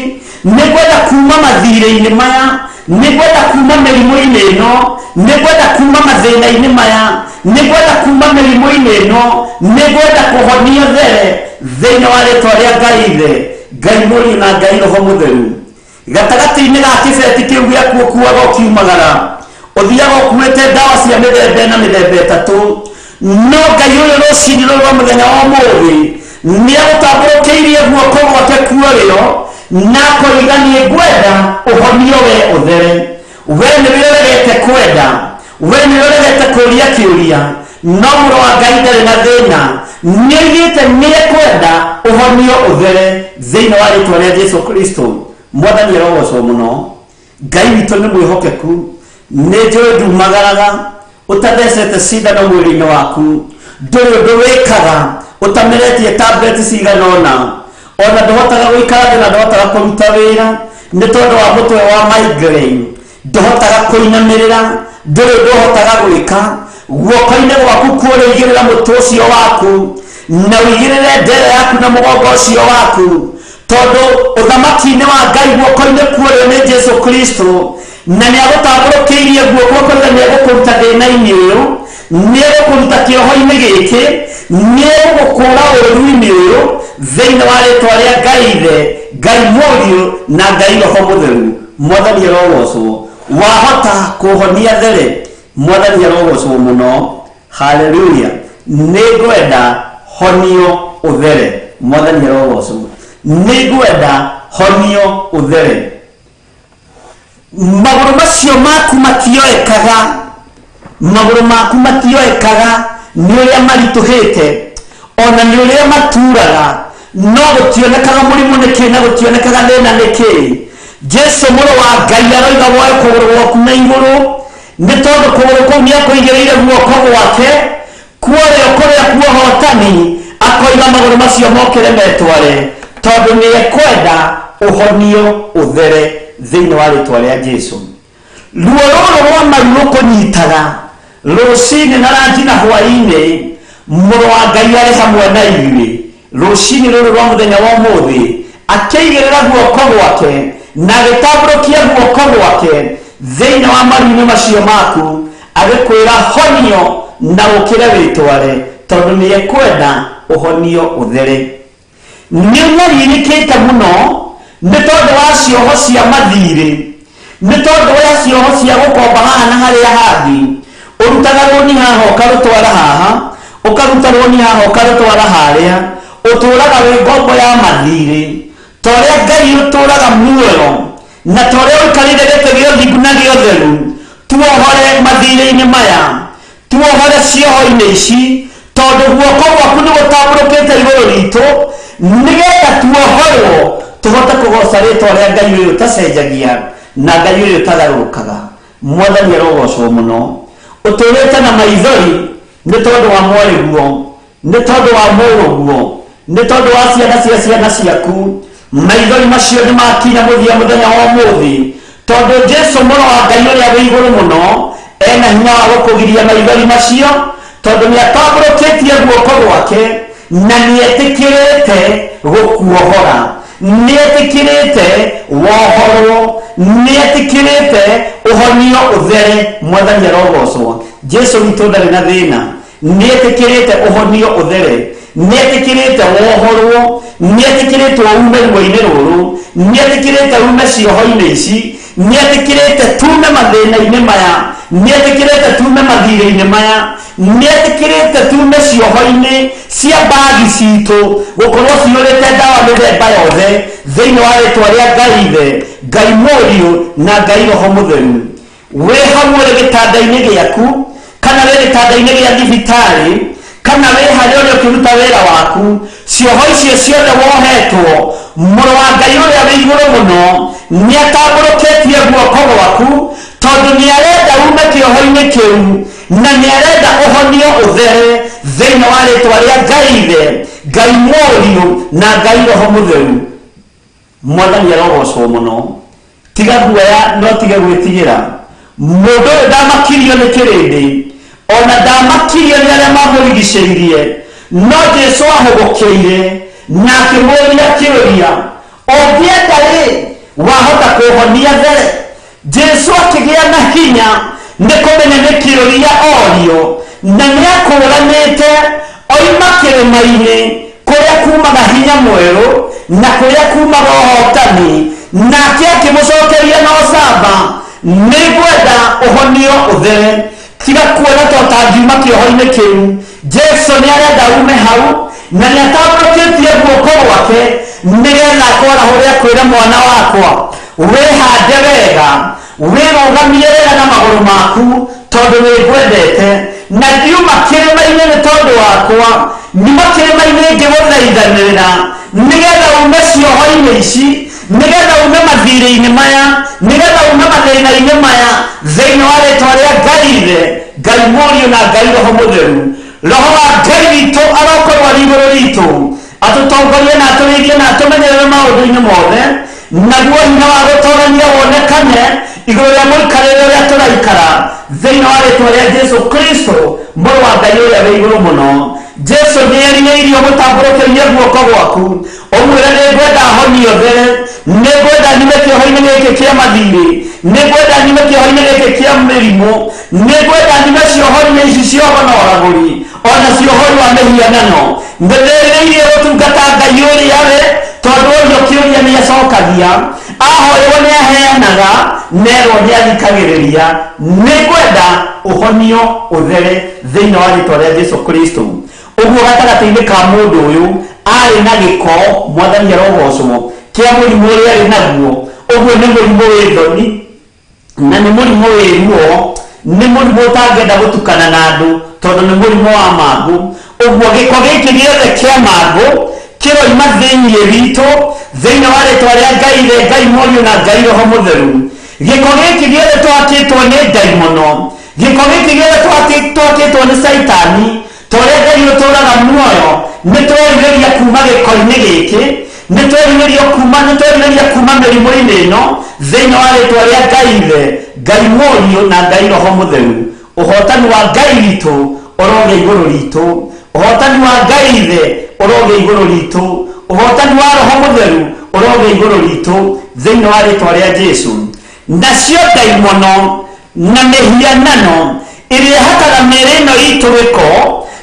nĩ ngwenda kuma mathirĩ-inĩ maya, nĩ ngwenda kuma mĩrimũ-inĩ ĩno, nĩ ngwenda kuma mathĩna-inĩ maya, nĩ ngwenda kuma mĩrimũ-inĩ ĩno, nĩ ngwenda kũhonio there, thĩinĩ wa rĩtwa rĩa Ngai Ithe, Ngai Mũriũ na Ngai Roho Mũtheru. Gatagatĩ-inĩ ga kĩbeti kĩu gĩaku ũkuaga ũkiumagara, ũthiaga ũkuĩte ndawa cia mĩthemba ĩna, mĩthemba ĩtatũ, no Ngai ũyũ rũcinĩ rũrũ rwa mũthenya wa ũmũthĩ nĩ agũtambũrũkĩirie guoko gwake kuorĩo na akoiga, nĩ ngwenda ũhonio we ũthere. We nĩwe ũregete kwenda, we nĩwe ũregete kũria kĩũria, no mũrũ wa Ngai ndarĩ na thĩna, nĩ oigĩte nĩ ekwenda ũhonio ũthere, thĩinĩ wa rĩtwa rĩa Jesu Kristo. Mwathani arogocwo mũno. Ngai witũ nĩ mwĩhokeku. Nĩ njũĩ ndumagaraga ũtathecete cindano mwĩrĩ-inĩ waku, ndũrĩ ũndũ wĩkaga ũtameretie tablet cigana ũna, ona ndũhotaga gũikara thĩ na ndũhotaga kũruta wĩra nĩ tondũ wa mũtwe wa migraine, ndũhotaga kũinamĩrĩra, ndũrĩ ũndũ ũhotaga gwĩka. Guoko-inĩ gwaku kuoria, igĩrĩra mũtwe ũcio waku na ũigĩrĩre ndere yaku na mũgongo ũcio waku, tondũ ũthamaki-inĩ wa Ngai guoko-inĩ kuorio nĩ Jesu Kristo, na nĩ agũtambũrũkĩirie guoko koiga nĩ egũkũruta thĩna-inĩ ũyũ, nĩ egũkũruta kĩoho-inĩ gĩkĩ, nĩ egũgũkũra ũũru-inĩ ũyũ, thĩinĩ wa rĩtwa rĩa Ngai Ithe, Ngai Mũriũ na Ngai Roho Mũtheru. Mwathani arogocwo. Wahota kũhonia there. Mwathani arogocwo mũno. Haleluya. Nĩ ngwenda honio ũthere. Mwathani arogocwo. Nĩ ngwenda honio ũthere. Magũrũ macio maku matioekaga, magũrũ maku matioekaga nĩ ũrĩa maritũhĩte ona nĩ ũrĩa maturaga, no gũtionekaga mũrimũ nĩkĩ na gũtionekaga thĩna nĩkĩ. Jesu mũrũ wa Ngai aroiga woe kũgũrũ gwaku na igũrũ, nĩ tondũ kũgũrũ kũu nĩakũigĩrĩire guoko gwake kuorĩo kũrĩa kuohotani, akoiga magũrũ macio mokĩre metware, tondũ nĩekwenda ũhonio ũthere thĩinĩ wa rĩtwa rĩa Jesu. Ruo rũrũ rwa maru rũkũnyitaga rũcinĩ na ranji na hwaĩ-inĩ, mũrũ wa Ngai arĩ hamwe na ithuĩ rũcinĩ rũrũ rwa mũthenya wa ũmũthĩ, akĩigĩrĩra guoko gwake na agĩtambũrũkia guoko gwake thĩinĩ wa maru-inĩ macio maku, agĩkwĩra honio na ũkĩre wĩtware, tondũ nĩekwenda ũhonio ũthere. Nĩ ũnyarirĩkĩte mũno nĩ tondũ wa cioho cia mathirĩ, nĩ tondũ wa cioho cia gũkomba haha na harĩa hangĩ. Ũrutaga rũni haha ũkarũtwara haha, ũkaruta rũni haha ũkarũtwara harĩa, ũtũraga wĩ ngombo ya mathirĩ. Ta ũrĩa Ngai ũtũraga muoyo na ta ũrĩa ũikarĩire gĩtĩ gĩa ũthingu na gĩa ũtheru, tuohore mathirĩ-inĩ maya, tuohore cioho-inĩ ici, tondũ guoko gwaku nĩ gũtambũrũkĩte igũrũ ritũ, nĩgetha tuohorwo tũhote kũgoca rĩtwa rĩa Ngai ũyũ ũtacenjagia na Ngai ũyũ ũtagarũrũkaga. Mwathani arogocwo mũno. Ũtũrĩte na maithori nĩ tondũ wa mwarĩguo, nĩ tondũ wa mũrũguo, nĩ tondũ wa ciana cia ciana ciaku. Maithori macio nĩ makinya mũthia mũthenya wa ũmũthĩ, tondũ Jesu mũrũ wa Ngai ũrĩa wĩ igũrũ mũno ena hinya wa gũkũgiria maithori macio, tondũ nĩ atambũrũkĩtie guoko gwake na nĩ etĩkĩrĩte gũkuohora, nĩ etĩkĩrĩte wohorwo, nĩ etĩkĩrĩte ũhonio ũthere. Mwathani arogocwo. Jesu witũ ndarĩ na thĩna, nĩ etĩkĩrĩte ũhonio ũthere, nĩ etĩkĩrĩte wohorwo, nĩ etĩkĩrĩte ume ruo-inĩ rũrũ, nĩ etĩkĩrĩte ume cioho-inĩ ici, nĩ etĩkĩrĩte tume mathĩna-inĩ maya, nĩ etĩkĩrĩte tume mathirĩ-inĩ maya, nĩ etĩkĩrĩte tume cioho-inĩ cia mbagi citũ gũkorwo ciyũrĩte ndawa mĩthemba yothe thĩinĩ wa rĩtwa rĩa Ngai Ithe, Ngai Mũriũ na Ngai Roho Mũtheru. Wĩ hau ũrĩ gĩtanda-inĩ gĩaku, kana wĩ gĩtanda-inĩ gĩa thibitarĩ, kana wĩ harĩa ũrĩ ũkĩruta wĩra waku, cioho icio ciothe wohetwo, mũrũ wa Ngai ũrĩa wĩ igũrũ mũno nĩ atambũrũkĩtie guoko gwaku, tondũ nĩ arenda ume kĩoho-inĩ kĩu na nĩ arenda ũhonio ũthere thĩinĩ wa rĩtwa rĩa Ngai Ithe, Ngai Mũriũ na Ngai Roho Mũtheru. Mwathani arogocwo mũno. Tiga guoya no tige gwĩtigĩra. Mũndũ ũyũ ndamakirio nĩ kĩrĩndĩ, ona ndamakirio nĩ arĩa mamũrigicĩirie, no Jesu ahũgũkĩire na akĩmũũria kĩũria, ũngĩenda rĩ, wahota kũhonia there? Jesu akĩgĩa na hinya nĩ kũmenya nĩ kĩũria orio, na nĩ akũũranĩte oima kĩrĩma-inĩ kũrĩa kumaga hinya mwerũ na kũrĩa kumaga ũhotani. Nake akĩmũcokeria na ũcamba, nĩ ngwenda ũhonio ũthere. Tiga kuona ta ũtangiuma kĩoho-inĩ kĩu. Jesu nĩ arenda ume hau na nĩ atambũrũkĩtie guoko gwake nĩgetha akwarahũre akwĩre, mwana wakwa, wĩhande wega, wĩrũgamie wega na magũrũ maku, tondũ nĩ ngwendete, na ndiuma kĩrĩma-inĩ nĩ tondũ wakwa, nyuma kĩrĩma-inĩ ngĩgũthaithanĩrĩra nĩgetha ume cioho-inĩ ici, nĩgetha ume mathirĩ-inĩ maya, nĩgetha ume mathĩna-inĩ maya, thĩinĩ wa rĩtwa rĩa Ngai Ithe, Ngai Mũriũ na Ngai Roho Mũtheru. Roho wa Ngai witũ arokorwo arĩ igũrũ ritũ, atũtongorie na atũrĩithie na atũmenyerere maũndũ-inĩ mothe, naguo hinya wa gũtorania wonekane igũrũ rĩa mũikarĩre ũrĩa tũraikara thĩinĩ wa rĩtwa rĩa Jesu Kristo mũrũ wa Ngai ũrĩa wĩ igũrũ mũno. Jesu nĩ erirĩirie ũmũtambũrũkĩrie guoko gwaku, ũmwĩre nĩ ngwenda honio there, nĩ ngwenda nyume kĩoho-inĩ gĩkĩ kĩa mathirĩ, nĩ ngwenda nyume kĩoho-inĩ gĩkĩ kĩa mĩrimũ, nĩ ngwenda nyume cioho-inĩ ici cioho na ũragũri ona ciohori wa mĩhianano. Ndĩrĩrĩirie gũtungata Ngai ũrĩa we, tondũ ũrio kĩũria nĩ acokagia, ahoywo nĩ aheanaga, nerwo nĩ athikagĩrĩria. Nĩ ngwenda ũhonio ũthere thĩinĩ wa rĩtwa rĩa Jesu Kristo. Ũguo gatagatĩ-inĩ ka mũndũ ũyũ arĩ na gĩko, mwathani arogocwo, kĩa mũrimũ ũrĩa arĩ naguo. Ũguo nĩ mũrimũ wĩ thoni. Na nĩ mũrimũ wĩ ruo, nĩ mũrimũ ũtangĩenda gũtukana na andũ tondũ nĩ mũrimũ wa mangũ. Ũguo gĩko gĩkĩ gĩothe kĩa mangũ kĩroima thĩinĩ witũ, thĩinĩ wa rĩtwa rĩa Ngai Ithe, Ngai Mũriũ na Ngai Roho Mũtheru. Gĩko gĩkĩ gĩothe twakĩtwo nĩ ndaimono, gĩko gĩkĩ gĩothe twakĩtwo nĩ Caitani, ta ũrĩa Ngai ũtũũraga muoyo, nĩ twerirĩria kuma gĩko-inĩ gĩkĩ, nĩ twerirĩria kuma, nĩ twerirĩria kuma mĩrimũ-inĩ ĩno, thĩinĩ wa rĩtwa rĩa Ngai Ithe, Ngai Mũriũ na Ngai Roho Mũtheru. Ũhotani wa Ngai witũ ũrogĩa igũrũ ritũ, ũhotani wa Ngai Ithe ũrogĩa igũrũ ritũ, ũhotani wa Roho Mũtheru ũrogĩa igũrũ ritũ, thĩinĩ wa rĩtwa rĩa Jesu. Nacio ndaimono na mĩhianano ĩrĩa ĩhakaga mĩĩrĩ ĩno itũ gĩko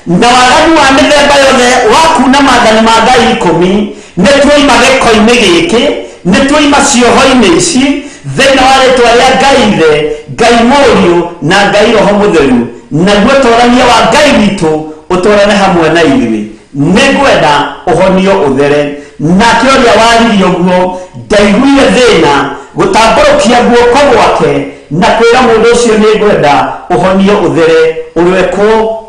na waganu wa mĩthemba yothe wa kuna maathani ma Ngai 10, nĩ tuoima gĩko-inĩ gĩkĩ, nĩ tuoima cioho-inĩ ici, thĩinĩ wa rĩtwa rĩa Ngai Ithe, Ngai Mũriũ na Ngai Roho Mũtheru. Naguo ũtwarania wa Ngai witũ ũtwarane hamwe na ithuĩ. Nĩngwenda ũhonio ũthere. Nake ũrĩa waririe ũguo ndaiguire thĩna gũtambũrũkia guoko gwake na kwĩra mũndũ ũcio nĩngwenda ũhonio ũthere, ũrwekwo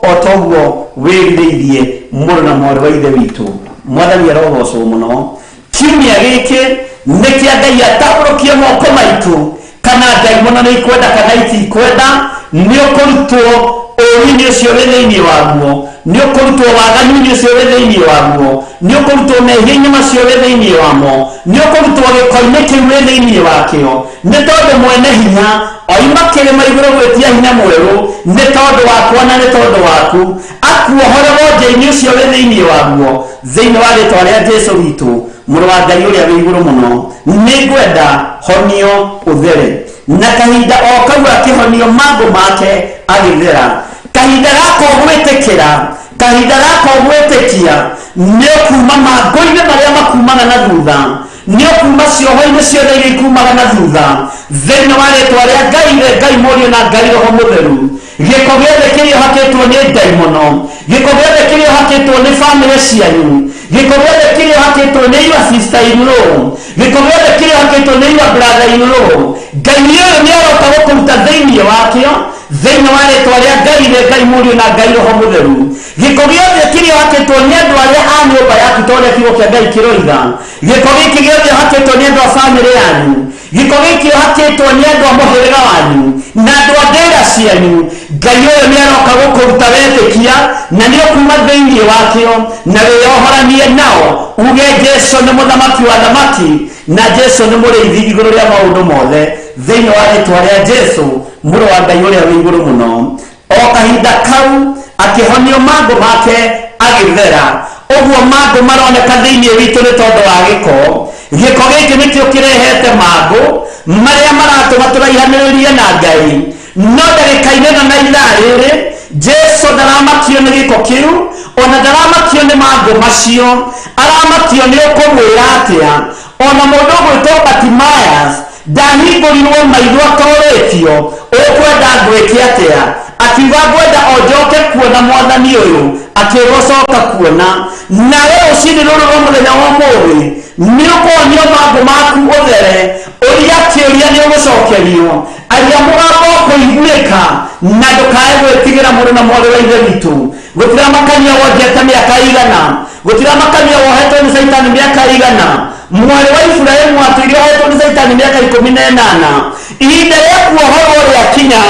o ta ũguo wĩrirĩirie mũrũ na mwarĩ wa Ithe witũ. Mwathani arogocwo mũno. Kiumia gĩkĩ nĩ kĩa Ngai atambũrũkie moko maitũ, kana ndaimono nĩ ikwenda kana itikwenda, nĩ ũkũrutwo ũũru-inĩ ũcio wĩ thĩinĩ waguo, nĩ ũkũrutwo waganu-inĩ ũcio wĩ thĩinĩ waguo, nĩ ũkũrutwo mehia-inĩ macio wĩ thĩinĩ wamo, nĩ ũkũrutwo gĩko-inĩ kĩu wĩ thĩinĩ wakĩo. Nĩ tondũ mwene hinya oima kĩrĩma igũrũ gwĩtia hinya mwerũ, nĩ tondũ wakwa na nĩ tondũ waku, akuohore wonje-inĩ ũcio wĩ thĩinĩ waguo, thĩinĩ wa rĩtwa rĩa Jesu witũ, mũrũ wa Ngai ũrĩa wĩ igũrũ mũno. Nĩngwenda honio ũthere. Na kahinda o kau akĩhonio mangũ make agĩthera. Kahinda gaka ũgwĩtĩkĩra, kahinda gaka ũgwĩtĩkia, nĩ ũkuma mangũ-inĩ marĩa makumaga na thutha, nĩ ũkuma cioho-inĩ ciothe iria ikumaga na thutha, thĩinĩ wa rĩtwa rĩa Ngai Ithe, Ngai Mũriũ na Ngai Roho Mũtheru. Gĩko gĩothe kĩrĩa ũhakĩtwo nĩ ndaimono, gĩko gĩothe kĩrĩa ũhakĩtwo nĩ bamĩrĩ cianyu, gĩko gĩothe kĩrĩa ũhakĩtwo nĩ your sister in law, gĩko gĩothe kĩrĩa ũhakĩtwo nĩ your brother in law, Ngai ũyũ nĩ aroka gũkũruta thĩinĩ wakĩo, thĩinĩ wa rĩtwa rĩa Ngai Ithe, Ngai Mũriũ na Ngai Roho Mũtheru. Gĩko gĩothe kĩrĩa ũhakĩtwo nĩ andũ arĩa a nyũmba yaku, ta ũrĩa kiugo kĩa Ngai kĩroiga, gĩko gĩkĩ gĩothe ũhakĩtwo nĩ andũ a bamĩrĩ yanyu, gĩko gĩkĩ ũhakĩtwo nĩ andũ a mũhĩrĩga wanyu na andũ a ndĩra cianyu, Ngai ũyũ nĩ aroka gũkũruta wetĩkia, na nĩ ũkuma thĩinĩ wakĩo na wĩyohoranie nao, uge Jesu nĩ mũthamaki wa thamaki na Jesu nĩ mũrĩithi igũrũ rĩa maũndũ mothe, thĩinĩ wa rĩtwa rĩa Jesu mũrũ wa Ngai ũrĩa wĩ igũrũ mũno. O kahinda kau akĩhonio mangũ make agĩthera. Ũguo mangũ maroneka thĩinĩ witũ nĩ tondũ wa gĩko. Gĩko gĩkĩ nĩkĩo kĩrehete mangũ marĩa maratũma tũraihanĩrĩrie na Ngai. No ndagĩka-inĩ ĩno na ithaa rĩrĩ, Jesu ndaramakio nĩ gĩko kĩu, ona ndaramakio nĩ mangũ macio, aramakio nĩ ũkũmwĩra atĩa. Ona mũndũ ũgwĩtwo Bartimaeus ndahingũrirwo maitho atorĩtio, ũkwenda ngwĩke atĩa? Akiuga ngwenda o njoke kuona mwathani ũyũ, akĩrwo coka kuona. Nawe rũcinĩ rũrũ rwa mũthenya wa ũmũthĩ nĩ ũkũhonio mangũ maku ũthere, ũria kĩũria nĩ ũgũcokerio, aria mũgambo ũkũiguĩka, na ndũkae gwĩtigĩra mũrũ na mwarĩ wa Ithe witũ. Gũtiramakania wonjete mĩaka igana, gũtiramakania wohetwo nĩ Caitani mĩaka igana. Mwarĩ wa Iburahĩmu atũire ohetwo nĩ Caitani mĩaka 18. Ihinda rĩa kuohorwo rĩakinya,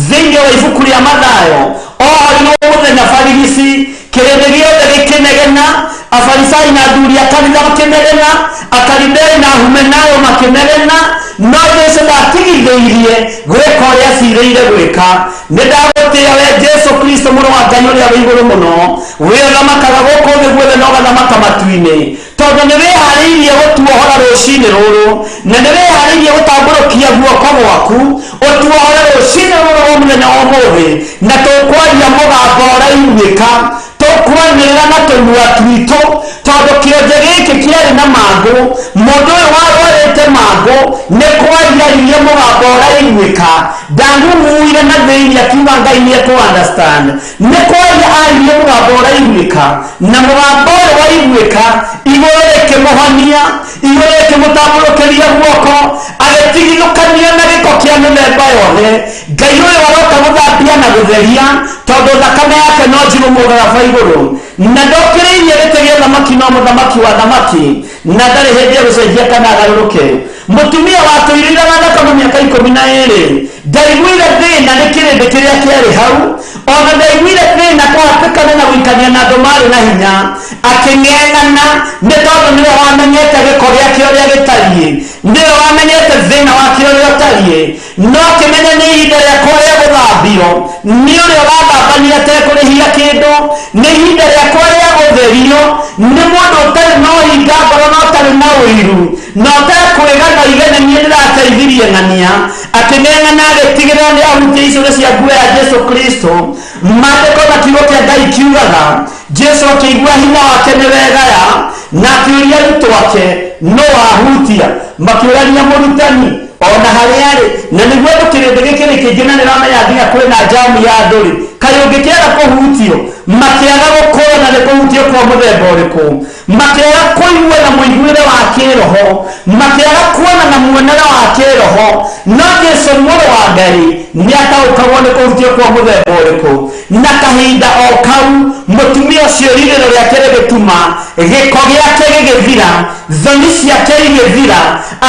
thĩinĩ wa ibuku rĩa Mathayo, ohorirwo mũthenya barigici, kĩrĩndĩ gĩothe gĩkĩnegena, Afarisai na athuri a kanitha makĩnegena, Akaridei na Ahumenayo makĩnegena, no Jesu ndatigithĩirie gwĩka ũrĩa acirĩire gwĩka. Nĩ ndagũtĩĩa we Jesu Kristo mũrũ wa Ngai ũrĩa wĩ igũrũ mũno, we ũthamakaga gũkũ thĩ guothe na ũgathamaka matu-inĩ, tondũ nĩ wĩharĩirie gũtuohora rũcinĩ rũrũ, na nĩ wĩharĩirie gũtambũrũkia guoko gwaku ũtuohore rũcinĩ rũrũ rwa mũthenya wa ũmũthĩ, na tũkwaria mũgambo ũraiguĩka, tũkwanĩrĩra na tũnua twitũ, tondũ kĩonje gĩkĩ kĩarĩ na mangũ. Mũndũ ũyũ warwarĩte mangũ nĩ kwaria aririe mũgambo ũraiguĩka, ndang'ung'uire na thĩinĩ akiuga Ngai nĩ ekũ understand. Nĩ kwaria aririe mũgambo ũraiguĩka, na mũgambo ũyũ waiguĩka Igũrũ rĩkĩmũhonia, igũrũ rĩkĩmũtambũrũkĩria guoko, agĩtigithũkania na gĩko kĩa mĩthemba yothe. Ngai ũyũ aroka gũthambia na gũtheria, tondũ thakame yake no njirũ mũtharaba igũrũ, na ndokĩrĩirie gĩtĩ gĩa thamaki no mũthamaki wa thamaki, na ndarĩ hĩndĩ egũcenjia kana agarũrũke. Mũtumia watũirĩire thakame mĩaka 12 ndaiguire thĩna nĩ kĩrĩndĩ kĩrĩa kĩarĩ hau, ona ndaiguire thĩna kũhatĩkana na gũikania na andũ marĩ na hinya. Akĩng'eng'ana nĩ tondũ nĩwe wamenyete gĩko gĩake ũrĩa gĩtariĩ, nĩwe wamenyete thĩna wake ũrĩa ũtariĩ, no akĩmenya nĩ ihinda rĩakwa rĩa gũthambio nĩ ũrĩa ũrathambania atekũrĩhia kĩndũ, nĩ ihinda rĩakwa rĩa gũtherio nĩ mũndũ ũtarĩ na ũhinga ngoro na ũtarĩ na ũiru na ũtekwĩgana igana niĩ ndĩrateithirie ng'ania. Akĩng'eng'ana agĩtigĩrĩra nĩ ahutia icũrĩ cia nguo ya Jesu Kristo. Maandĩko na kiugo kĩa Ngai kiugaga Jesu akĩigua hinya wake nĩ wegaya, na akĩũria arutwo ake no ahutia. Makĩũrania mũrutani ona harĩa arĩ, na nĩguo andũ kĩrĩndĩ gĩkĩ nĩ kĩingĩ na nĩramenya nginya kwĩna jamu ya andũ rĩ, kaĩ ũngĩkĩaga kũhutio? Makĩaga gũkũrana nĩ kũhutio kwa mũthemba ũrĩkũ, makĩaga kũigua na mũiguĩre wa kĩroho, makĩaga kuona na muonere wa kĩroho. No Jesu mũrũ wa Ngai nĩ ataũkagwo nĩ kũhutio kwa mũthemba ũrĩkũ, na kahinda o kau mũtumia ũcio rirĩro rĩake rĩgĩtuma gĩko gĩake gĩgĩthira, thoni ciake igĩthira,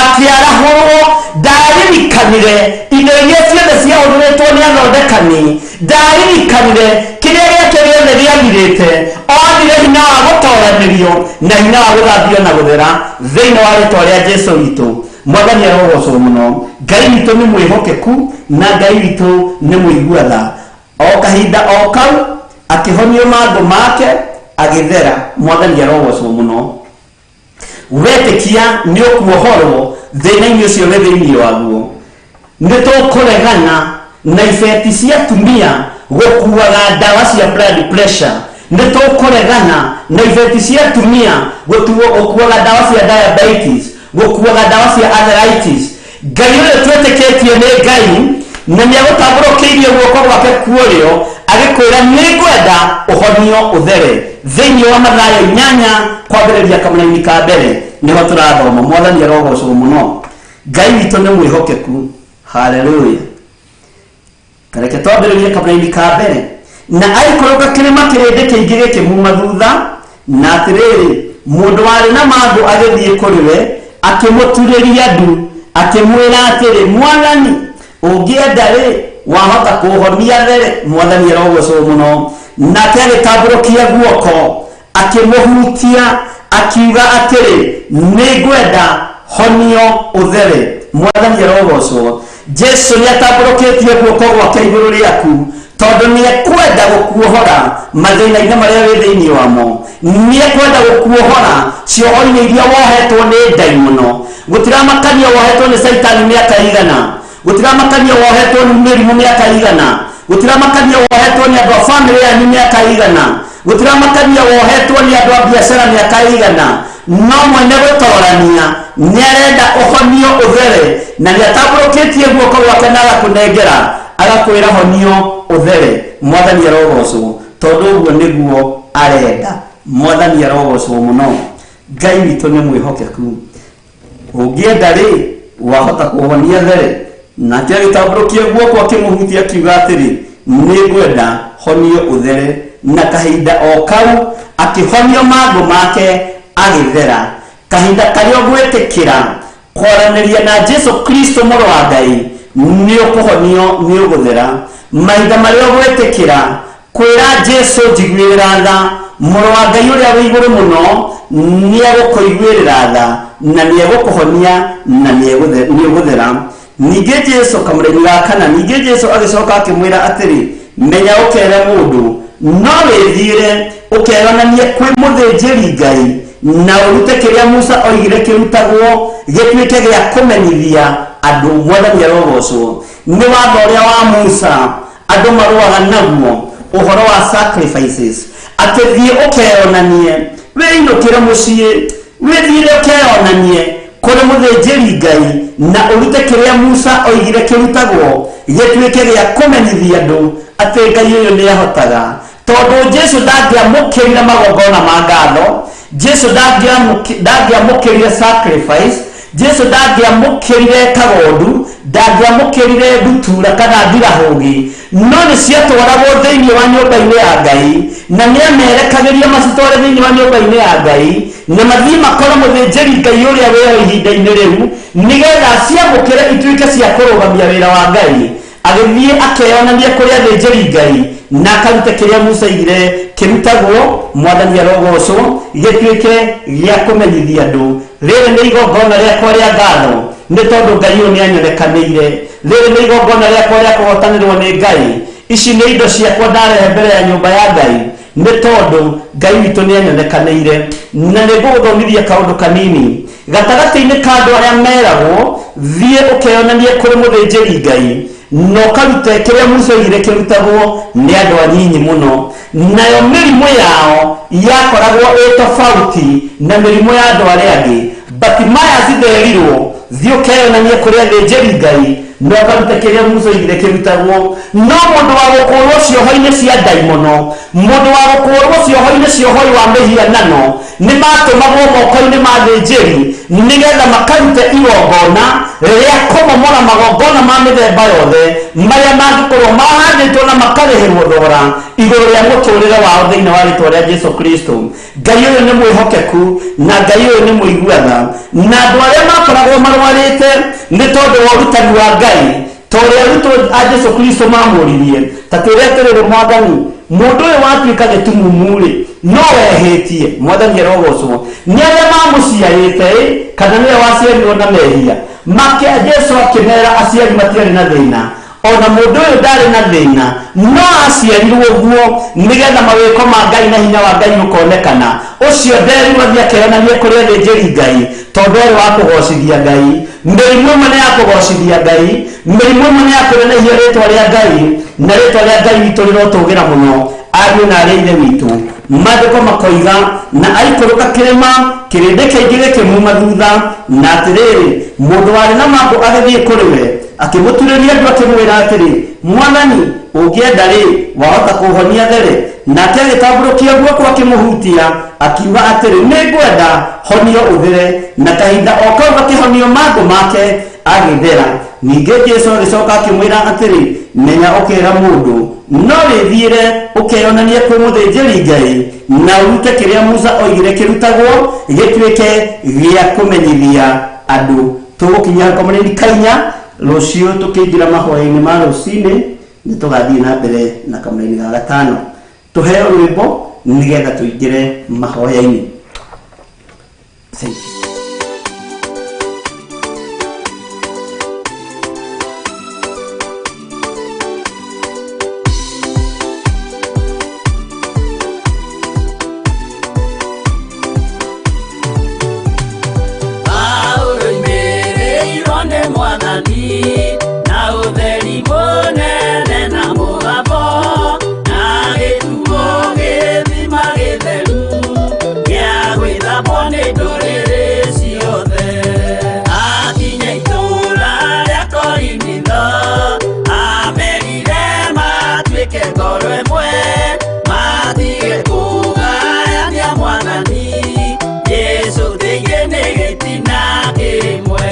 akĩarahũrwo. Ndaririkanire indo iria ciothe ciahũthĩrĩtwo nĩ athondekani, ndaririkanire kĩrĩa gĩake gĩothe gĩathirĩte, onire hinya wa gũtoranĩrio na hinya wa gũthambio na gũthera thĩinĩ wa rĩtwa rĩa Jesu witũ. Mwathani arogocwo mũno. Ngai witũ nĩ mwĩhokeku na Ngai witũ nĩ mũigua tha. O kahinda o kau akĩhonio mangũ make agĩthera. Mwathani arogocwo mũno. Wetĩkia nĩ ũkuohorwo thĩna-inĩ ũcio wĩ thĩinĩ waguo. Nĩ tũkũregana na ibeti cia atumia gũkuaga ndawa cia blood pressure, nĩ tũkũregana na ibeti cia atumia gũkuaga ndawa cia diabetes, gũkuaga ndawa cia arthritis. Ngai ũyũ twĩtĩkĩtie nĩ Ngai, na nĩ agũtambũrũkĩirie guoko gwake kuorĩo agĩkwĩra nĩ ngwenda ũhonio ũthere. Thĩinĩ wa Mathayo 8 kwambĩrĩria kamũraini ka mbere nĩho tũrathoma. Mwathani arogocwo mũno. Ngai witũ nĩ mwĩhokeku. Haleluya. Kareke twambĩrĩrie kamũraini ka mbere. Na aikũrũka kĩrĩma kĩrĩndĩ kĩingĩ gĩkĩmuma thutha, na atĩrĩrĩ, mũndũ warĩ na mangũ agĩthiĩ kũrĩ we, akĩmũturĩria ndu, akĩmwĩra atĩrĩ, Mwathani, ũngĩenda rĩ, wahota kũhonia there. Mwathani arogocwo mũno. Nake agĩtambũrũkia guoko akĩmũhutia, akiuga atĩrĩ, nĩ ngwenda, honio ũthere. Mwathani arogocwo. Jesu nĩ atambũrũkĩtie guoko gwake igũrũ rĩaku, tondũ nĩ ekwenda gũkuohora mathĩna-inĩ marĩa wĩ thĩinĩ wamo, nĩ ekwenda gũkuohora cioho-inĩ iria wohetwo nĩ ndaimono. Gũtiramakania wohetwo nĩ Caitani mĩaka igana, gũtiramakania wohetwo nĩ mĩrimũ mĩaka igana, gũtiramakania wohetwo nĩ andũ a bamĩrĩ yanyu mĩaka igana, gũtiramakania wohetwo nĩ andũ a biacara mĩaka igana, no mwene gũtorania nĩ arenda ũhonio ũthere, na nĩ atambũrũkĩtie guoko gwake na agakũnengera agakwĩra honio ũthere. Mwathani arogocwo, tondũ ũguo nĩguo arenda. Mwathani arogocwo mũno. Ngai witũ nĩ mwĩhokeku. Ũngĩenda rĩ, wahota kũhonia there. Nake agĩtambũrũkia guoko akĩmũhutia akiuga atĩrĩ, nĩ ngwenda, honio ũthere. Na kahinda o kau akĩhonio mangũ make agĩthera. Kahinda karĩa ũgwĩtĩkĩra kwaranĩria na Jesu Kristo mũrũ wa Ngai, nĩ ũkũhonio, nĩ ũgũthera. Mahinda marĩa ũgwĩtĩkĩra kwĩra Jesu njiguĩrĩra tha, mũrũ wa Ngai ũrĩa wĩ igũrũ mũno nĩ egũkũiguĩrĩra tha na nĩ egũkũhonia na nĩ ũgũthera. Ningĩ Jesu kamũraini ga kana, ningĩ Jesu agĩcoka akĩmwĩra atĩrĩ, menya ũkere mũndũ, no wĩthiĩre ũkeyonanie kwĩ mũthĩnjĩri Ngai na ũrute kĩrĩa Musa oigire kĩrutagwo gĩtuĩke gĩa kũmenyithia andũ. Mwathani arogocwo. Nĩ watho ũrĩa wa Musa andũ marũaga naguo ũhoro wa sacrifices, atĩ thiĩ ũkeyonanie, wĩinũkĩre mũciĩ, wĩthiĩre ũkeyonanie kũrĩ mũthĩnjĩri Ngai na ũrute kĩrĩa Musa oigire kĩrutagwo gĩtuĩke gĩa kũmenyithia andũ atĩ Ngai ũyũ nĩ ahotaga. Tondũ Jesu ndangĩamũkĩrire magongona ma ngatho, Jesu ndangĩamũkĩrire sacrifice, Jesu ndangĩamũkĩrire kagondu, ndangĩamũkĩrire ndutura kana ndirahũgĩ, no nĩ ciatwaragwo thĩinĩ wa nyũmba-inĩ ya Ngai, na nĩamerekagĩria macitware thĩinĩ wa nyũmba-inĩ ya Ngai, na mathiĩ makore mũthĩnjĩri Ngai ũrĩa wĩho ihinda-inĩ rĩu, nĩgetha ciamũkĩre ituĩke cia kũrũgamia wĩra wa Ngai. Agĩthiĩ akeyonania kũrĩ athĩnjĩri Ngai na akarute kĩrĩa Musa aigire kĩrutagwo, Mwathani arogocwo, gĩtuĩke gĩa kũmenyithia andũ rĩrĩ nĩ igongona rĩakwa rĩa ngatho, nĩ tondũ Ngai ũyũ nĩanyonekanĩire. Rĩrĩ nĩ igongona rĩakwa rĩa kũhotanĩrwo nĩ Ngai, ici nĩ indo ciakwa ndarehe mbere ya nyũmba ya Ngai, nĩ tondũ Ngai witũ nĩanyonekanĩire. Na nĩngũgũthomithia kaũndũ kanini gatagatĩ-inĩ ka andũ arĩa meragwo thiĩ ũkeyonanie kũrĩ mũthĩnjĩri Ngai na ũkarute kĩrĩa Musa oigire kĩrutagwo nĩ andũ anyinyi mũno, nayo mĩrimũ yao yakoragwo ĩ tofauti na mĩrimũ ya andũ arĩa angĩ. Bartimaeus nderirwo thiĩ ũkeyonanie kũrĩ athĩnjĩri Ngai na ũkarute kĩrĩa Musa oigire kĩrutagwo, no mũndũ wa gũkũrwo cioho-inĩ cia ndaimono, mũndũ wa gũkũrwo cioho-inĩ cia ũhoi wa mĩhianano, nĩ matũmagwo moko-inĩ ma athĩnjĩri nĩgetha makarute igongona rĩa kũmomora magongona ma mĩthemba yothe marĩa mangĩkorwo mahandĩtwo na makarĩhĩrwo thogora igũrũ rĩa mũtũrĩre wao thĩinĩ wa rĩtwa rĩa Jesu Kristo. Ngai ũyũ nĩ mwĩhokeku na Ngai ũyũ nĩ mũiguatha, na andũ arĩa makoragwo marwarĩte nĩ tondũ wa ũrutani wa Ngai, ta ũrĩa arutwo a Jesu Kristo mamũririe, ta twĩre atĩrĩrĩ, Mwathani, mũndũ ũyũ watuĩka gĩtumumu-rĩ, no wehĩtie? Mwathani arogocwo. Nĩ arĩa mamũciarĩte ĩ, kana nĩwe waciarirwo na mehia? Make Jesu akĩmera aciari matiarĩ na thĩna, ona mũndũ ũyũ ndarĩ na thĩna, no aciarirwo ũguo nĩgetha mawĩko ma Ngai na hinya wa Ngai ũkonekana. Ũcio nderirwo athiĩ akeyonanie kũrĩ athĩnjĩri Ngai, tondũ arĩ wa kũgocithia Ngai. Mĩrimũ ĩmwe nĩ ya kũgocithia Ngai, mĩrimũ ĩmwe nĩ ya kũnenehia rĩtwa rĩa Ngai, na rĩtwa rĩa Ngai witũ rĩrotũgĩra mũno. Ariũ na arĩ ithe witũ, maandĩko makoiga, na aikũrũka kĩrĩma, kĩrĩndĩ kĩingĩ gĩkĩmuma thutha, na atĩrĩrĩ, mũndũ warĩ na mangũ agĩthiĩ kũrĩ we, akĩmũturĩria ndu akĩmwĩra atĩrĩ, Mwathani, ũngĩenda rĩ, wahota kũhonia there. Nake agĩtambũrũkia guoko akĩmũhutia, akiuga atĩrĩ, nĩngwenda, honio ũthere. Na kahinda o kau akĩhonio mangũ make agĩthera. Ningĩ Jesu agĩcoka akĩmwĩra atĩrĩ, menya ũkĩra mũndũ, no wĩthiĩre ũkeyonanie kwĩ mũthĩnjĩri Ngai, na ũrute kĩrĩa Musa oigire kĩrutagwo gĩtuĩke gĩa kũmenyithia andũ. Tũgũkinyia kamũrĩri kainya rũciũ tũkĩingĩra mahoya-inĩ ma rũcinĩ, nĩ tũgathiĩ na mbere na kamũrĩri ga gatano. Tũheo rwĩmbo nĩgetha tũingĩre mahoya-inĩ. Thank you. Paulo oimĩrĩirwo nĩ Mwathani na ũtheri mũnene na mũgambo, na gĩtuo gĩthima gĩtheru gĩa gwĩthambwo nĩ ndũrĩrĩ ciothe. Akinya itũũra rĩa Korinitho, amerire matuĩke ngoro ĩmwe, matige kũgayania Mwathani Jesu thĩinĩ nĩ gĩtina kĩmwe.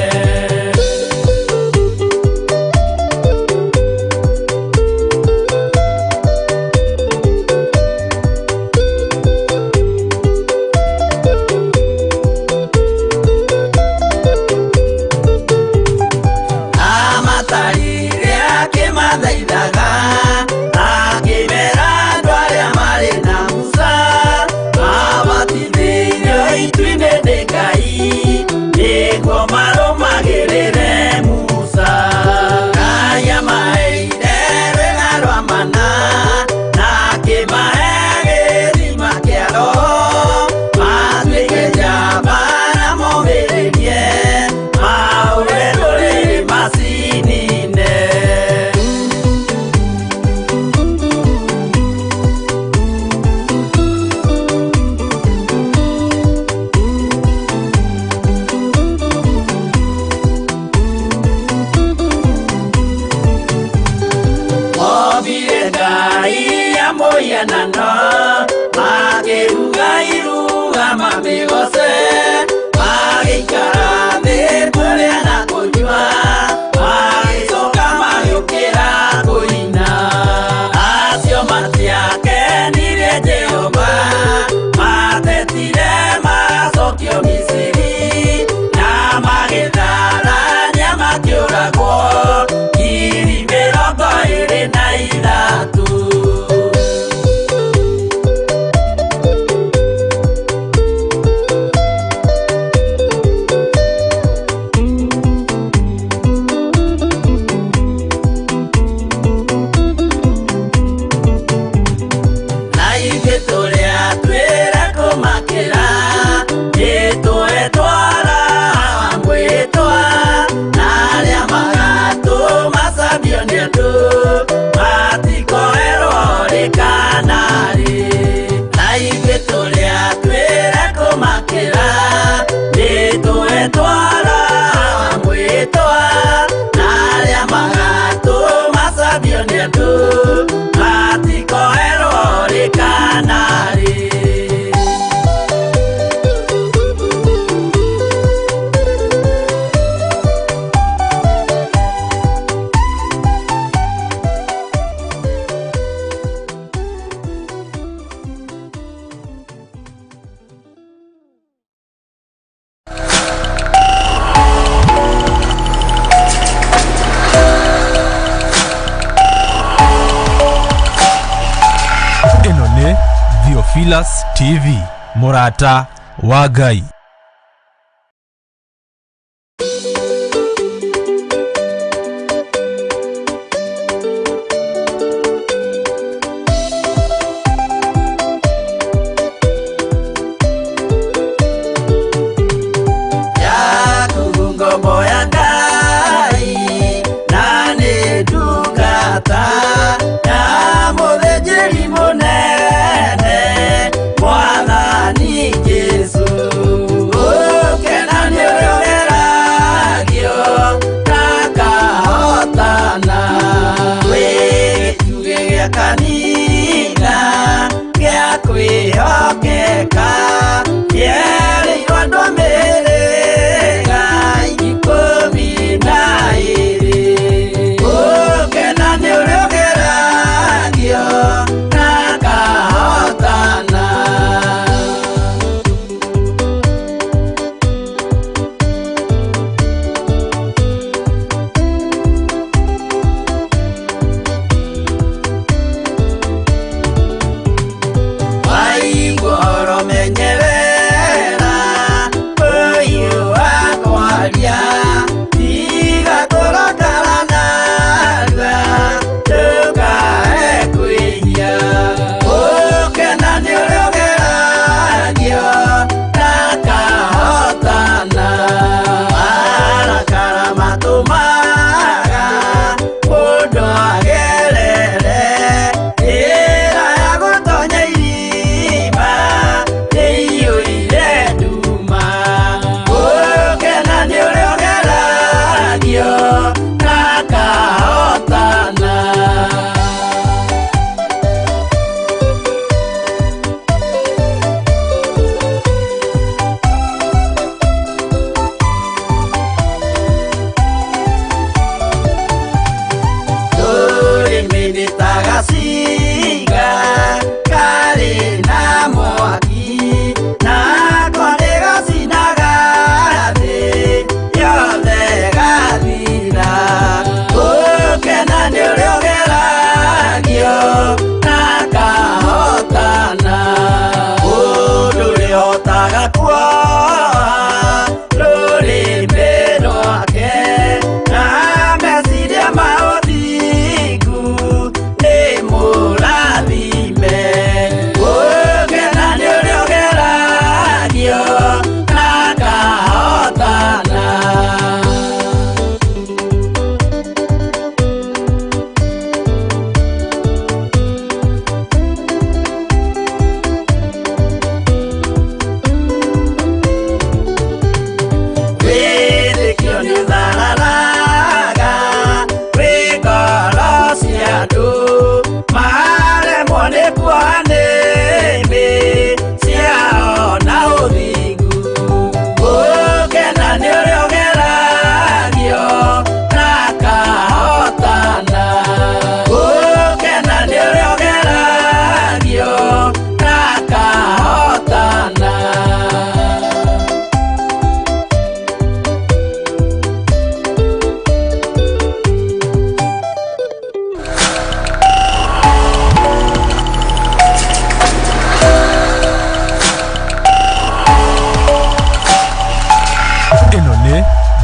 Theophilus TV, mũrata wa Ngai.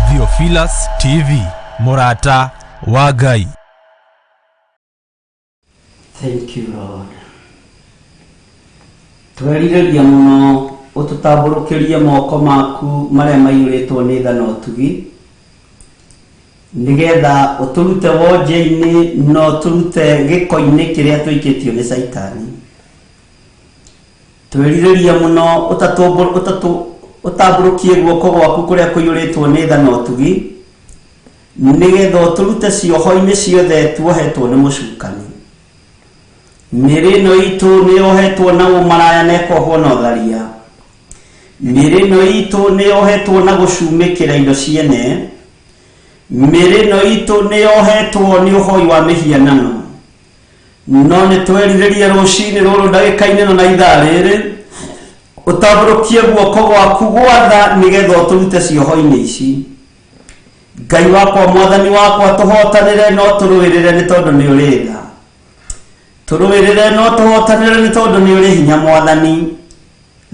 Theophilus TV, mũrata wa Ngai. Thank you Lord. Twerirĩria mũno ũtũtambũrũkĩrie moko maku marĩa maiyũrĩtwo nĩ tha na ũtugi, nĩgetha ũtũrute wonje-inĩ na ũtũrute gĩko-inĩ kĩrĩa tũikĩtio nĩ Caitani. Twerirĩria mũno ũtambũrũkie guoko gwaku kũrĩa kũiyũrĩtwo nĩ tha na ũtugi, nĩgetha ũtũrute cioho-inĩ ciothe tuohetwo nĩ mũcukani. Mĩĩrĩ ĩno itũ nĩ yohetwo na ũmaraya na ĩkohwo na ũtharia. Mĩĩrĩ ĩno itũ nĩ yohetwo na gũcumĩkĩra indo ciene. Mĩĩrĩ ĩno itũ nĩ yohetwo nĩ ũhoi wa mĩhianano. No nĩ twerirĩria rũcinĩ rũrũ ndagĩka-inĩ ĩno na ithaa rĩrĩ, ũtambũrũkie guoko gwaku gwatha nĩgetha ũtũrute cioho-inĩ ici. Ngai wakwa, Mwathani wakwa, tũhotanĩre no tũrũĩrĩre nĩ tondũ nĩ ũrĩ tha. Tũrũĩrĩre no tũhotanĩre nĩ tondũ nĩ ũrĩ hinya Mwathani,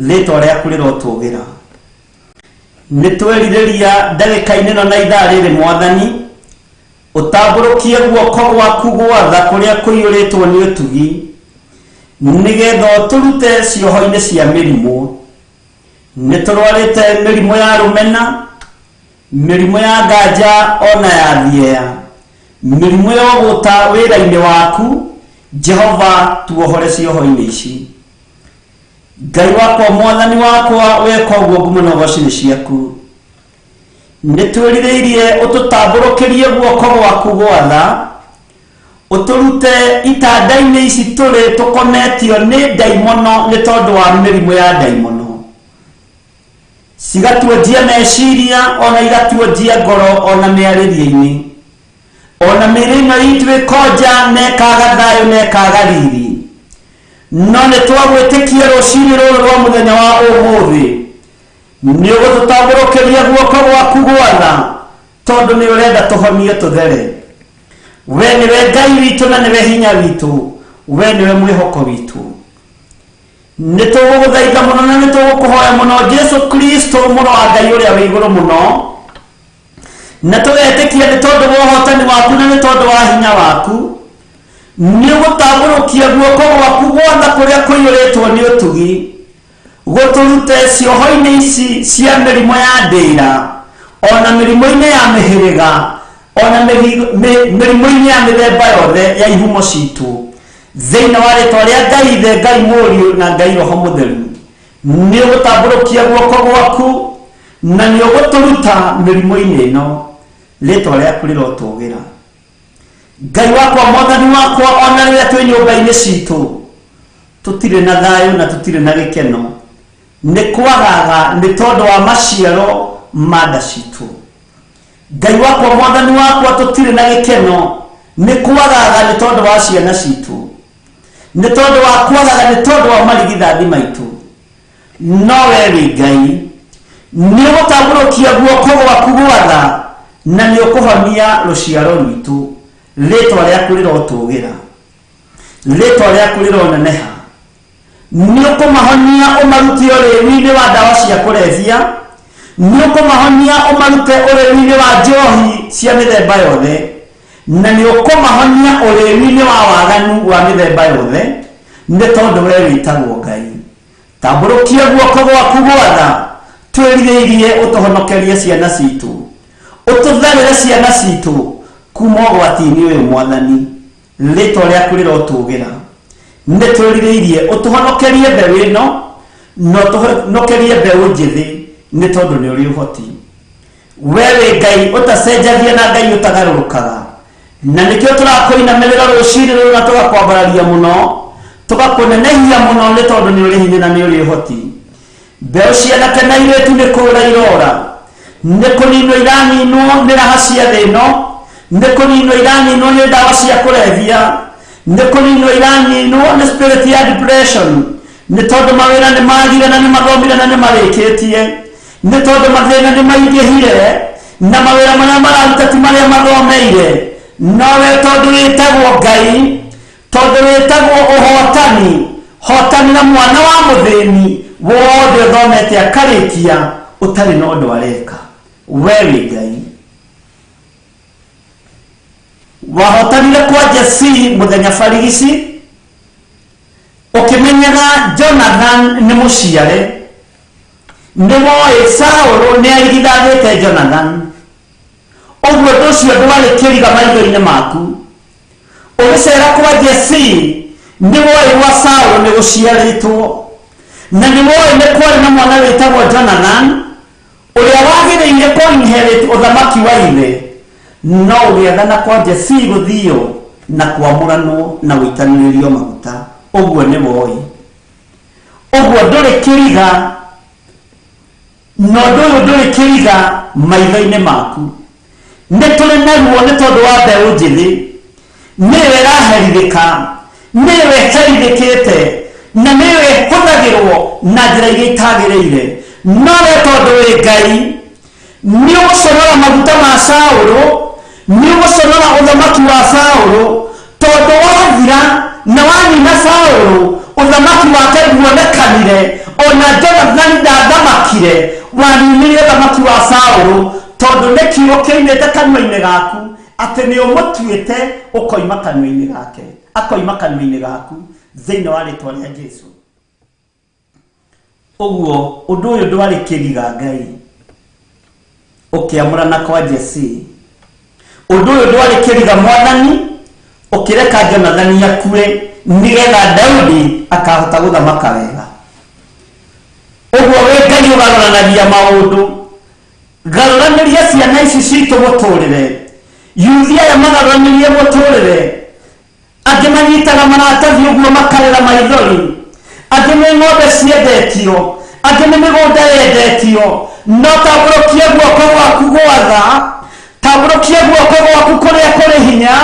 rĩtwa rĩaku rĩrotũgĩra. Nĩ twerirĩria ndagĩka-inĩ ĩno na ithaa rĩrĩ Mwathani, ũtambũrũkie guoko gwaku gwatha kũrĩa kũiyũrĩtwo nĩ ũtugi, nĩgetha ũtũrute cioho-inĩ cia mĩrimũ. Nĩ tũrwarĩte mĩrimũ ya rũmena, mĩrimũ ya nganja ona ya thieya, mĩrimũ ya ũgũta wĩra-inĩ waku. Jehova, tuohore cioho-inĩ ici. Ngai wakwa, Mwathani wakwa, weka ũguo ngumo na ũgoci nĩ ciaku. Nĩ twĩrirĩirie ũtũtambũrũkĩrie guoko gwaku gwatha, ũtũrute itanda-inĩ ici tũrĩ tũkometio nĩ ndaimono nĩ tondũ wa mĩrimũ ya ndaimono. Cigatuonjia meciria ona igatuonjia ngoro ona mĩarĩrie-inĩ, ona mĩĩrĩ ĩno itũ ĩkonja na ĩkaga thayũ na ĩkaga riri. No nĩ twagwĩtĩkia rũcinĩ rũrũ rwa mũthenya wa ũmũthĩ, nĩ ũgũtũtambũrũkĩria guoko gwaku gwatha, tondũ nĩ ũrenda tũhonio tũthere. We nĩwe Ngai witũ na nĩwe hinya witũ, we nĩwe mwĩhoko witũ. Nĩ tũgũgũthaitha mũno na nĩ tũgũkũhoya mũno, Jesu Kristo mũrũ wa Ngai ũrĩa wĩ igũrũ mũno, na tũgetĩkia nĩ tondũ wa ũhotani waku na nĩ tondũ wa hinya waku, nĩ ũgũtambũrũkia guoko gwaku gwatha kũrĩa kũiyũrĩtwo nĩ ũtugi, gũtũrute cioho-inĩ ici cia mĩrimũ ya ndĩra, ona mĩrimũ-inĩ ya mĩhĩrĩga, ona mĩrimũ-inĩ ya mĩthemba yothe ya ihumo citũ. Thĩinĩ wa rĩtwa rĩa Ngai Ithe, Ngai Mũriũ na Ngai Roho Mũtheru, nĩ ũgũtambũrũkia guoko gwaku na nĩ ũgũtũruta mĩrimũ-inĩ ĩno. Rĩtwa rĩaku rĩrotũgĩra. Ngai wakwa, Mwathani wakwa, ona rĩrĩa twĩ nyũmba-inĩ citũ tũtirĩ na thayũ na tũtirĩ na gĩkeno, nĩ kwagaga nĩ tondũ wa maciaro ma nda citũ. Ngai wakwa, Mwathani wakwa, tũtirĩ na gĩkeno nĩ kwagaga nĩ tondũ wa ciana citũ, nĩ tondũ wa kwagaga nĩ tondũ wa marigithathi maitũ. No we wĩ Ngai, nĩ ũgũtambũrũkia guoko gwaku gwatha na nĩ ũkũhonia rũciaro rwitũ. Rĩtwa rĩaku rĩrotũgĩra, rĩtwa rĩaku rĩroneneha. Nĩ ũkũmahonia ũmarute ũrĩmi-inĩ wa ndawa cia kũrebia, nĩ ũkũmahonia ũmarute ũrĩmi-inĩ wa njohi cia mĩthemba yothe, na nĩ ũkũmahonia ũrĩmi-inĩ wa waganu wa mĩthemba yothe, nĩ tondũ we wĩtagwo Ngai. Tambũrũkia guoko gwaku gwatha, twĩrirĩirie ũtũhonokerie ciana citũ, ũtũtharĩre ciana citũ kuma ũgwati-inĩ ũyũ Mwathani. Rĩtwa rĩaku rĩrotũgĩra. Nĩ twĩrirĩirie ũtũhonokerie mbeũ ĩno na ũtũhonokerie mbeũ njĩthĩ, nĩ tondũ nĩ ũrĩ ũhoti. We wĩ Ngai ũtacenjagia na Ngai ũtagarũrũkaga, na nĩkĩo tũrakũinamĩrĩra rũcinĩ rũrũ na tũgakwambararia mũno, tũgakũnenehia mũno, nĩ tondũ nĩ ũrĩ hinya na nĩ ũrĩ ũhoti. Mbeũ cianake na airĩtu nĩ kũũra irora, nĩ kũninwo iraninwo nĩ raha cia thĩ ĩno, nĩ kũninwo iraninwo nĩ ndawa cia kũrebia, nĩ kũninwo iraninwo nĩ spirit ya depression, nĩ tondũ mawĩra nĩ magire na nĩ mathomire na nĩ marĩkĩtie, nĩ tondũ mathĩna nĩ maingĩhire na mawĩra marĩa mararuta ti marĩa mathomeire. No we tondũ wĩtagwo Ngai, tondũ wĩtagwo ũhotani, hotanĩra mwana wa mũthĩni wothe ũthomete akarĩkia ũtarĩ na ũndũ areka. We wĩ Ngai. Wahotanire kwa Jesii mũthenya barigici, ũkĩmenyaga Jonathan nĩ mũciare, nĩ woĩ Saũlũ nĩ arigithathĩte Jonathan, ũguo ũndũ ũcio ndwarĩ kĩriga maitho-inĩ maku. Ũgĩcera kwa Jesii nĩ woĩ gwa Saũlũ nĩ gũciarĩtwo, na nĩ woĩ nĩ kwarĩ na mwana wĩtagwo Jonathan ũrĩa wagĩrĩire kũ inherit ũthamaki wa ithe, no ũgĩathana kwa Jesii gũthio na kwamũranwo na gũitanĩrĩrio maguta. Ũguo nĩ woĩ, ũguo ndũrĩ kĩriga, na ũndũ ũyũ ndũrĩ kĩriga maitho-inĩ maku. Nĩ tũrĩ na ruo nĩ tondũ wa mbeũ njĩthĩ, nĩyo ĩraherithĩka, nĩyo ĩherithĩkĩte, na nĩyo ĩhũthagĩrwo na njĩra iria itagĩrĩire. No we tondũ wĩ Ngai, nĩ ũgũconora maguta ma Saũlũ, nĩ ũgũconora ũthamaki wa Saũlũ, tondũ wathira Na wanina Saũlũ, ũthamaki wake nduonekanire, ona Jonathani ndathamakire. Waninire ũthamaki wa Saũlũ tondũ nĩ kiugo kĩoimĩte kanua-inĩ gaku atĩ nĩ ũmũtuĩte ũkoima kanua-inĩ gake, akoima kanua-inĩ gaku thĩinĩ wa rĩtwa rĩa Jesu. Ũguo ũndũ ũyũ ndwarĩ kĩriga Ngai ũkĩamũrana kwa Jesse. Ũndũ ũyũ ndwarĩ kĩriga Mwathani ũkĩreka Jonathani akue nĩgetha Daudi akahota gũthamaka wega. Ũguo wĩ Ngai ũgarũranagia maũndũ, garũranĩria ciana ici citũ mũtũrĩre, yuthi aya magarũranĩrie mũtũrĩre. Angĩ manyitaga maratathi ũguo makarĩra maithori, angĩ nĩ ng'ombe ciendetio, angĩ nĩ mĩgũnda yendetio. No tambũrũkia guoko gwaku gwatha, tambũrũkia guoko gwaku kũrĩa kũrĩ hinya,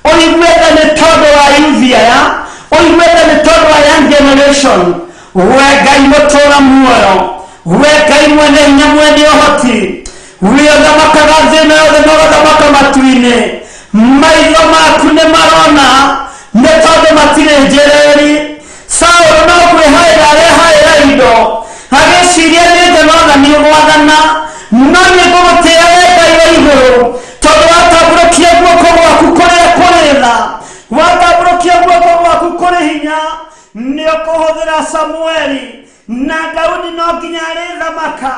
ũigue tha nĩ tondũ wa yuthi aya, ũigue tha nĩ tondũ wa young generation. We Ngai mũtũra muoyo, we Ngai mwene hinya, mwene ũhoti, we ũthamakaga thĩ ĩno yothe na ũgathamaka matu-inĩ, maitho maku nĩ marona nĩ tondũ matirĩ njĩrĩri. Saũlũ no kwĩhaĩra arehaĩra indo, agĩciria nĩ Jonathani ũgwathana, no nĩ ngũgũtĩĩa we Ngai wa igũrũ, tondũ watambũrũkia guoko gwaku kũrĩa kũrĩ tha, watambũrũkia guoko gwaku kũrĩ hinya, nĩ ũkũhũthĩra Samueli na Daudi no nginya arĩthamaka,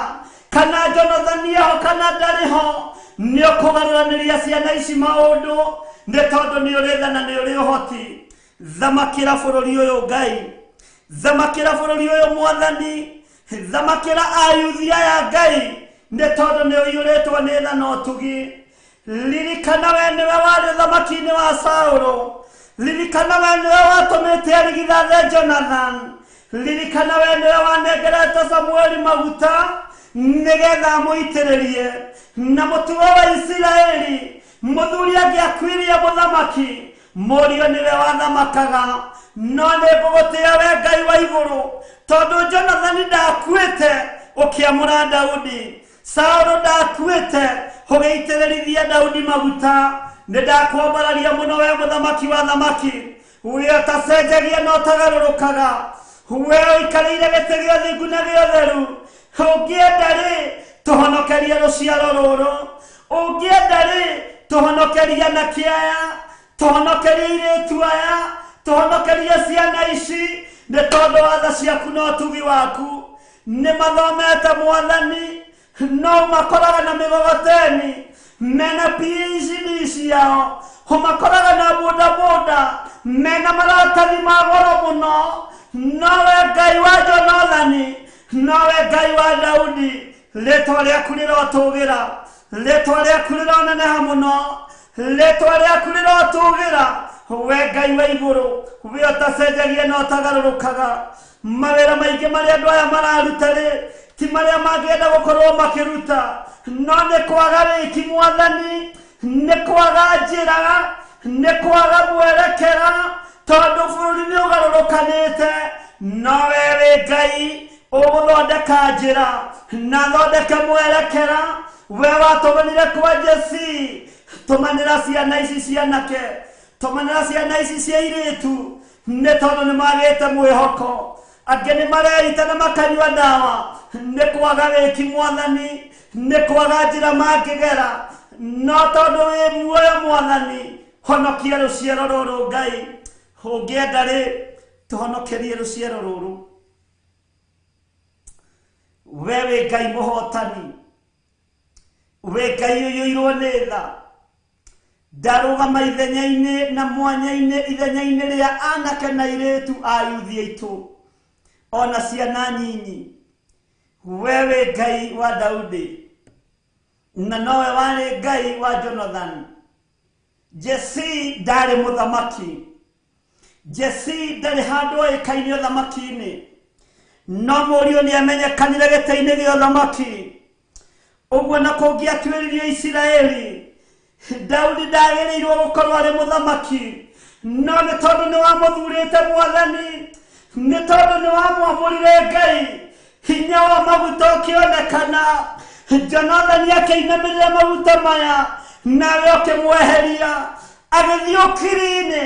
kana Jonathani eho kana ndarĩ ho, nĩ ũkũgarũranĩria ciana ici maũndũ nĩ tondũ nĩ ũrĩ tha na nĩ ũrĩ ũhoti. Thamakĩra bũrũri ũyũ Ngai, thamakĩra bũrũri ũyũ Mwathani, thamakĩra ayuthi aya Ngai, nĩ tondũ nĩ ũiyũrĩtwo nĩ tha na ũtugi. Ririkana we nĩwe warĩ ũthamaki-inĩ wa Saũlũ, ririkana we nĩwe watũmĩte arigithathe Jonathan, ririkana we nĩwe wanengerete Samueli maguta nĩgetha amũitĩrĩrie. Na mũtugo wa Isiraeli, mũthuri angĩakuirie mũthamaki, mũriũ nĩwe wathamakaga. No nĩ ngũgũtĩĩa we Ngai wa igũrũ, tondũ Jonathani ndakuĩte ũkĩamũra Daudi, Saũlũ ndakuĩte ũgĩitĩrĩrithia Daudi maguta. Nĩ ndakwambararia mũno we mũthamaki wa thamaki, we ũtacenjagia na ũtagarũrũkaga, we ũikarĩire gĩtĩ gĩa ũthingu na gĩa ũtheru. Ũngĩenda rĩ, tũhonokerie rũciaro rũrũ, ũngĩenda rĩ, tũhonokerie anake aya, tũhonokerie airĩtu aya, tũhonokerie ciana ici, nĩ tondũ wa tha ciaku na ũtugi waku. Nĩ mathomete Mwathani, no makoraga na mĩgogoteni, mena PhD ciao, ũmakoraga na bodaboda, mena maratathi ma goro mũno. Nowe Ngai wa Jonathani, nowe Ngai wa Daudi, rĩtwa rĩaku rĩrotũgĩra, rĩtwa rĩaku rĩroneneha mũno, rĩtwa rĩaku rĩrotũgĩra. We Ngai wa igũrũ, we ũtacenjagia na ũtagarũrũkaga. Mawĩra maingĩ marĩa andũ aya mararuta rĩ, ti marĩa mangĩenda gũkorwo makĩruta, no nĩ kwaga wĩki Mwathani, nĩ kwaga njĩra, nĩ kwaga mwerekera, tondũ bũrũri nĩ ũgarũrũkanĩte. No we wĩ Ngai ũgũthondeka njĩra na thondeke mwerekera. We watũmanire kwa Jesse, tũmanĩra ciana ici cianake, tũmanĩra ciana ici cia airĩtu, nĩ tondũ nĩ magĩte mwĩhoko. Angĩ nĩ mareita na makanyua ndawa nĩ kwaga wĩki Mwathani, nĩ kwaga njĩra mangĩgera. No tondũ wĩ muoyo Mwathani, honokia rũciaro rũrũ Ngai. Ũngĩenda rĩ, tũhonokerie rũciaro rũrũ. We wĩ Ngai mũhotani, wĩ Ngai ũiyũirwo nĩ tha. Ndarũgama ithenya-inĩ na mwanya-inĩ, ithenya-inĩ rĩa anake na airĩtu a yuthi aitũ, ona ciana nyinyi. We wĩ Ngai wa Daudi, na nowe warĩ Ngai wa Jonathan. Jesse ndarĩ mũthamaki, Jesse ndarĩ handũ oĩkaine ũthamaki-inĩ, no mũriũ nĩ amenyekanire gĩtĩ-inĩ gĩa ũthamaki. Ũguo na kũngĩatuĩririo Isiraeli, Daudi ndagĩrĩirwo gũkorwo arĩ mũthamaki, no nĩ tondũ nĩ wamũthurĩte Mwathani, nĩ tondũ nĩ wamwamũrire Ngai, hinya wa maguta ũkĩonekana. Jonathani akĩinamĩrĩra maguta maya, nawe ũkĩmweheria. Agĩthiĩ ũkiri-inĩ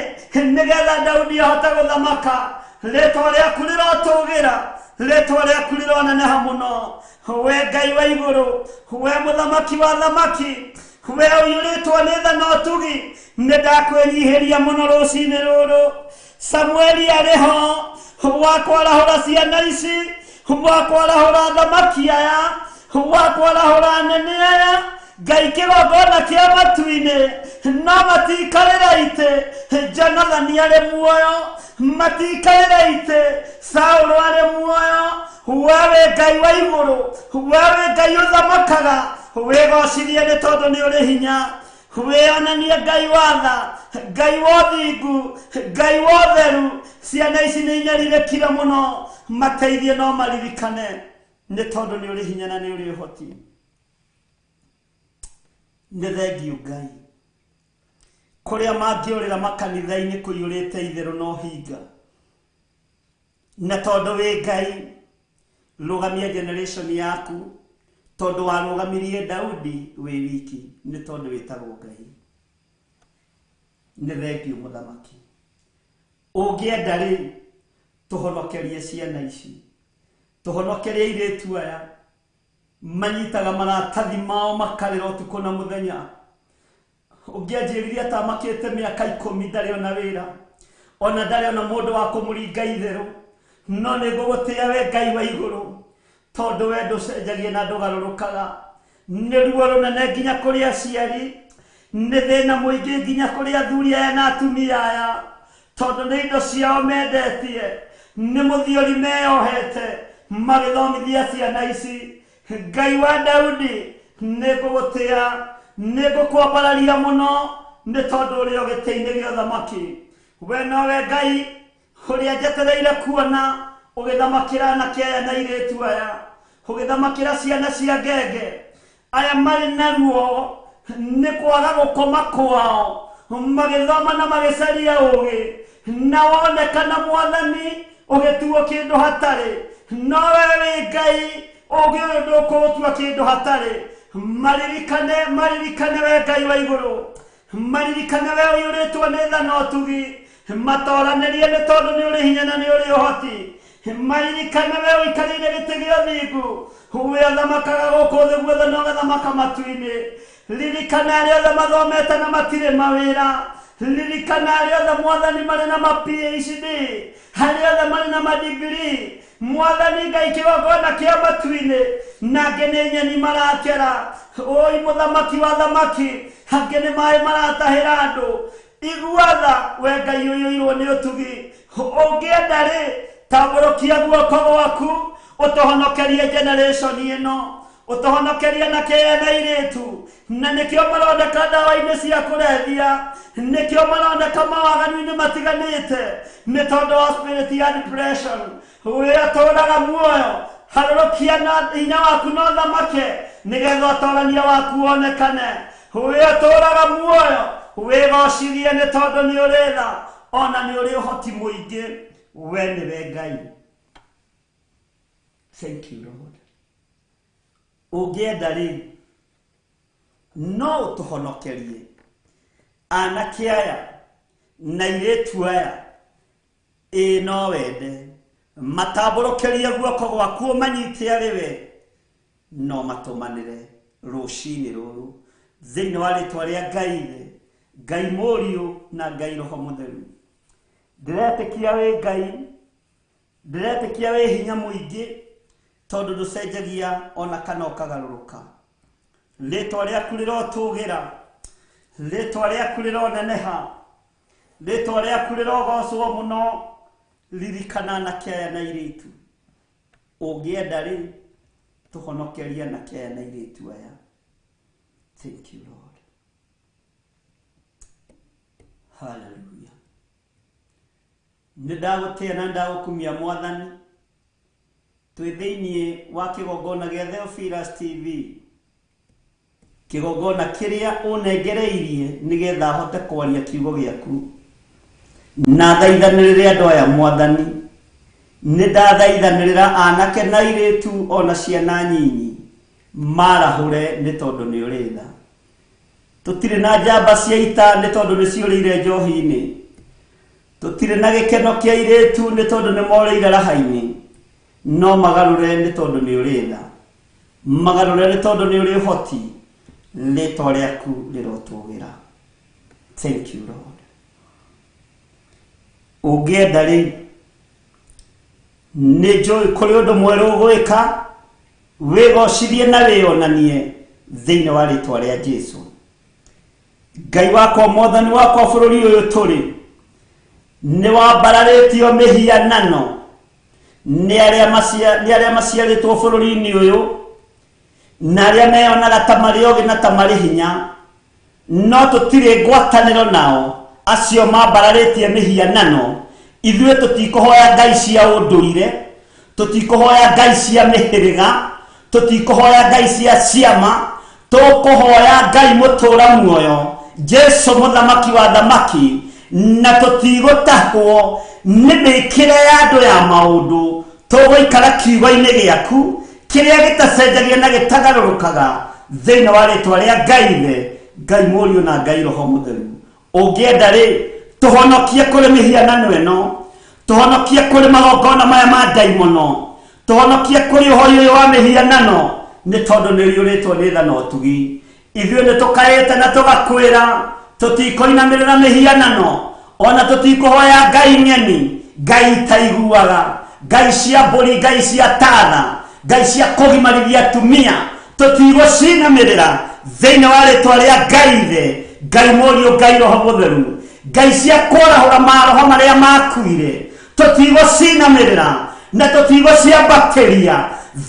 nĩgetha Daudi ahote gũthamaka. Rĩtwa rĩaku rĩrotũgĩra, rĩtwa rĩaku rĩroneneha mũno. We Ngai wa igũrũ, we mũthamaki wa thamaki, we ũiyũrĩtwo nĩ tha na ũtugi, nĩ ndakwĩnyihĩria mũno rũcinĩ rũrũ. Samueli arĩ ho wa kwarahũra ciana ici, wa kwarahũra thamaki aya, wa kwarahũra anene aya. Ngai kĩgongona kĩa matu-inĩ no matiikarĩra itĩ. Jonathani arĩ muoyo, matiikarĩra itĩ. Saũlũ arĩ muoyo. We wĩ Ngai wa igũrũ, we wĩ Ngai ũthamakaga. Wĩgocithie nĩ tondũ nĩ ũrĩ hinya. Wĩonanie Ngai wa tha, Ngai wa ũthingu, Ngai wa ũtheru. Ciana ici nĩ inyarirĩkire mũno, mateithie no maririkane nĩ tondũ nĩ ũrĩ hinya na nĩ ũrĩ ũhoti. Nĩ thengiũ Ngai. Kũrĩa mangĩũrĩra makanitha-inĩ kũiyũrĩte itherũ na ũhinga. Na tondũ wĩ Ngai, rũgamia generation yaku, tondũ warũgamirie Daudi wĩ wiki, nĩ tondũ wĩtagwo Ngai. Nĩ thengiũ mũthamaki. Ũngĩenda rĩ, tũhonokerie ciana ici, tũhonokerie airĩtu aya manyitaga maratathi mao makarĩra ũtukũ na mũthenya. Ũngĩanjĩrire atamakĩte mĩaka 10 ndarĩ ona wĩra, ona ndarĩ ona mũndũ wa kũmũringa itherũ, no nĩ ngũgũtĩĩa we Ngai wa igũrũ, tondũ we ndũcenjagia na ndũgarũrũkaga. Nĩ ruo rũnene nginya kũrĩ aciari, nĩ thĩna mũingĩ nginya kũrĩ athuri aya na atumia aya, tondũ nĩ indo ciao mendetie, nĩ mũthiori meyohete magĩthomithia ciana ici. Ngai wa Daudi, nĩ ngũgũtĩĩa, nĩ ngũkwambararia mũno, nĩ tondũ ũrĩ o gĩtĩ-inĩ gĩa ũthamaki. We nowe Ngai ũrĩa njetereire kuona ũgĩthamakĩra anake aya na airĩtu aya, ũgĩthamakĩra ciana cia ngenge aya marĩ na ruo nĩ kwaga gũkoma kwao, magĩthoma na magĩcaria ũgĩ, na wonekana Mwathani ũgĩtuo kĩndũ hatarĩ. No we wĩ Ngai, ũgĩ ũyũ ndũkũũtua kĩndũ hatarĩ. Maririkane, maririkane we Ngai wa igũrũ, maririkane we ũiyũrĩtwo nĩ tha na ũtugi, matoranĩrie nĩ tondũ nĩ ũrĩ hinya na nĩ ũrĩ ũhoti. Maririkane we ũikarĩire gĩtĩ gĩa ũthingu, we ũthamakaga gũkũ thĩ guothe na ũgathamaka matu-inĩ. Ririkana arĩa othe mathomete na matirĩ mawĩra. Ririkana arĩa othe Mwathani marĩ na ma PhD, arĩa othe marĩ na ma degree. Mwathani Ngai kĩgongona kĩa matu-inĩ, na angĩ nĩ nyeni marakera. Oi mũthamaki wa thamaki, angĩ nĩ maĩ maratahĩra andũ. Igua tha we Ngai ũiyũirwo nĩ ũtugi. Ũngĩenda rĩ, tambũrũkia guoko gwaku ũtũhonokerie generation ĩno, ũtũhonokerie anake aya na airĩtu. Na nĩkĩo maroneka ndawa-inĩ cia kũrebia, nĩkĩo maroneka mawaganu-inĩ matiganĩte, nĩ tondũ wa spirit ya depression. We atũraga muoyo, harũrũkia na hinya waku na ũthamake, nĩgetha ũtorania waku wonekane. We atũraga muoyo, wĩgocithie nĩ tondũ nĩ ũrĩ tha, ona nĩ ũrĩ ũhoti mũingĩ. We nĩwe Ngai. Thank you Lord. Ũngĩenda rĩ, no ũtũhonokerie anake aya na airĩtu aya. Ĩĩ no wende matambũrũkĩrie guoko gwaku ũmanyite arĩ we, no matũmanĩre rũcinĩ rũrũ thĩinĩ wa rĩtwa rĩa Ngai Ithe, Ngai Mũriũ na Ngai Roho Mũtheru. Ndĩretĩkia wĩ Ngai, ndĩretĩkia wĩ hinya mũingĩ, tondũ ndũcenjagia ona kana ũkagarũrũka. Rĩtwa rĩaku rĩrotũgĩra, rĩtwa rĩaku rĩroneneha, rĩtwa rĩaku rĩrogocwo mũno. Ririkana anake aya na airĩtu. Ũngĩenda rĩ, tũhonokerie anake aya na airĩtu aya. Thank you Lord. Hallelujah. Nĩ ndagũtĩĩa na ndagũkumia Mwathani. Twĩ thĩinĩ wa kĩgongona gĩa Theophilus TV, kĩgongona kĩrĩa ũnengereirie nĩgetha hote kwaria kiugo gĩaku. Na thaithanĩrĩre andũ aya Mwathani. Nĩ ndathaithanĩrĩra anake na airĩtu ona ciana nyinyi marahũre nĩ tondũ nĩ ũrĩ tha. Tũtirĩ na njamba cia ita nĩ tondũ nĩ ciũrĩire njohi-inĩ. Tũtirĩ na gĩkeno kĩa airĩtu nĩ tondũ nĩ morĩire raha-inĩ. No magarũre nĩ tondũ nĩ ũrĩ tha, magarũre nĩ tondũ nĩ ũrĩ ũhoti, rĩtwa rĩaku rĩrotũgĩra. Thank you Lord. Ũngĩenda rĩ, nĩ njũĩ kũrĩ ũndũ mwerũ ũgwĩka, wĩgocithie na wĩonanie thĩinĩ wa rĩtwa rĩa Jesu. Ngai wakwa, mwathani wakwa, bũrũri ũyũ tũrĩ nĩ wambararĩtio mĩhianano nĩ arĩa maciarĩtwo bũrũri-inĩ ũyũ, na arĩa meyonaga ta marĩ ogĩ na ta marĩ hinya, no tũtirĩ ngwatanĩro nao acio mambararĩtie mĩhianano. Ithuĩ tũtikũhoya ngai cia ũndũire, tũtikũhoya ngai cia mĩhĩrĩga, tũtikũhoya ngai cia ciama, tũkũhoya Ngai mũtũra muoyo, Jesu mũthamaki wa thamaki, na tũtigũtahwo nĩ mĩkĩre ya andũ ya maũndũ. Tũgũikara kiugo-inĩ gĩaku kĩrĩa gĩtacenjagia na gĩtagarũrũkaga thĩinĩ wa rĩtwa rĩa Ngai Ithe, Ngai Mũriũ na Ngai Roho Mũtheru. Ũngĩenda rĩ, tũhonokie kũrĩ mĩhianano ĩno, tũhonokie kũrĩ magongona maya ma ndaimono, tũhonokie kũrĩ ũhoi ũyũ wa mĩhianano, nĩ tondũ nĩ ũiyũrĩtwo nĩ tha na ũtugi. Ithuĩ nĩ tũkaĩte na tũgakwĩra tũtikũinamĩrĩra mĩhianano, ona tũtikũhoya ngai ng'eni, ngai itaiguaga, ngai cia mbũri, ngai cia tatha, ngai cia kũgimarithia atumia, tũtigũcinamĩrĩra thĩinĩ wa rĩtwa rĩa Ngai Ithe, Ngai Mũriũ, Ngai Roho Mũtheru, ngai cia kwarahũra maroho marĩa makuire, tũtigũcinamĩrĩra na tũtigũciambatĩria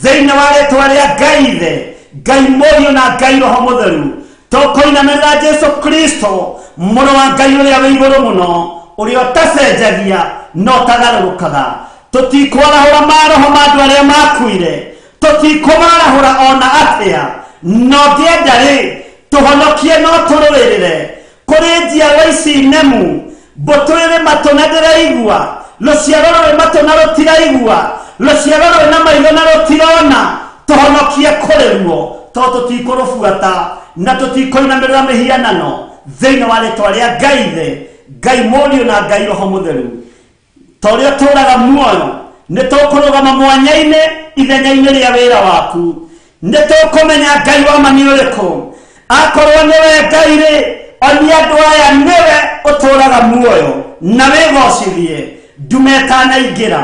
thĩinĩ wa rĩtwa rĩa Ngai Ithe, Ngai Mũriũ na Ngai Roho Mũtheru. Tũkũinamĩrĩra Jesu Kristo, mũrũ wa Ngai ũrĩa wĩ igũrũ mũno, ũrĩa ũtacenjagia na ũtagarũrũkaga. Tũtikwarahũra maroho ma andũ arĩa makuire, tũtikũmarahũra ona atĩa. No ngĩenda rĩ, tũhonokie no tũrũĩrĩre kũrĩ njiarwa ici nemu. Mbũtũ ĩrĩ matũ na ndĩraigua, rũciaro rũrĩ matũ na rũtiraigua, rũciaro rũrĩ na maitho na rũtirona. Tũhonokie kũrĩ ruo, tondũ tũtikũrũbuata na tũtikũinamĩrĩra mĩhianano thĩinĩ wa rĩtwa rĩa Ngai Ithe, Ngai Mũriũ na Ngai Roho Mũtheru. Ta ũrĩa ũtũũraga muoyo, nĩ tũkũrũgama mwanya-inĩ ithenya-inĩ rĩa wĩra waku. Nĩ tũkũmenya Ngai wa ma nĩ ũrĩkũ. Akorwo nĩwe Ngai rĩ, onia andũ aya nĩwe ũtũũraga muoyo na wĩgocithie ndume ĩtanaingĩra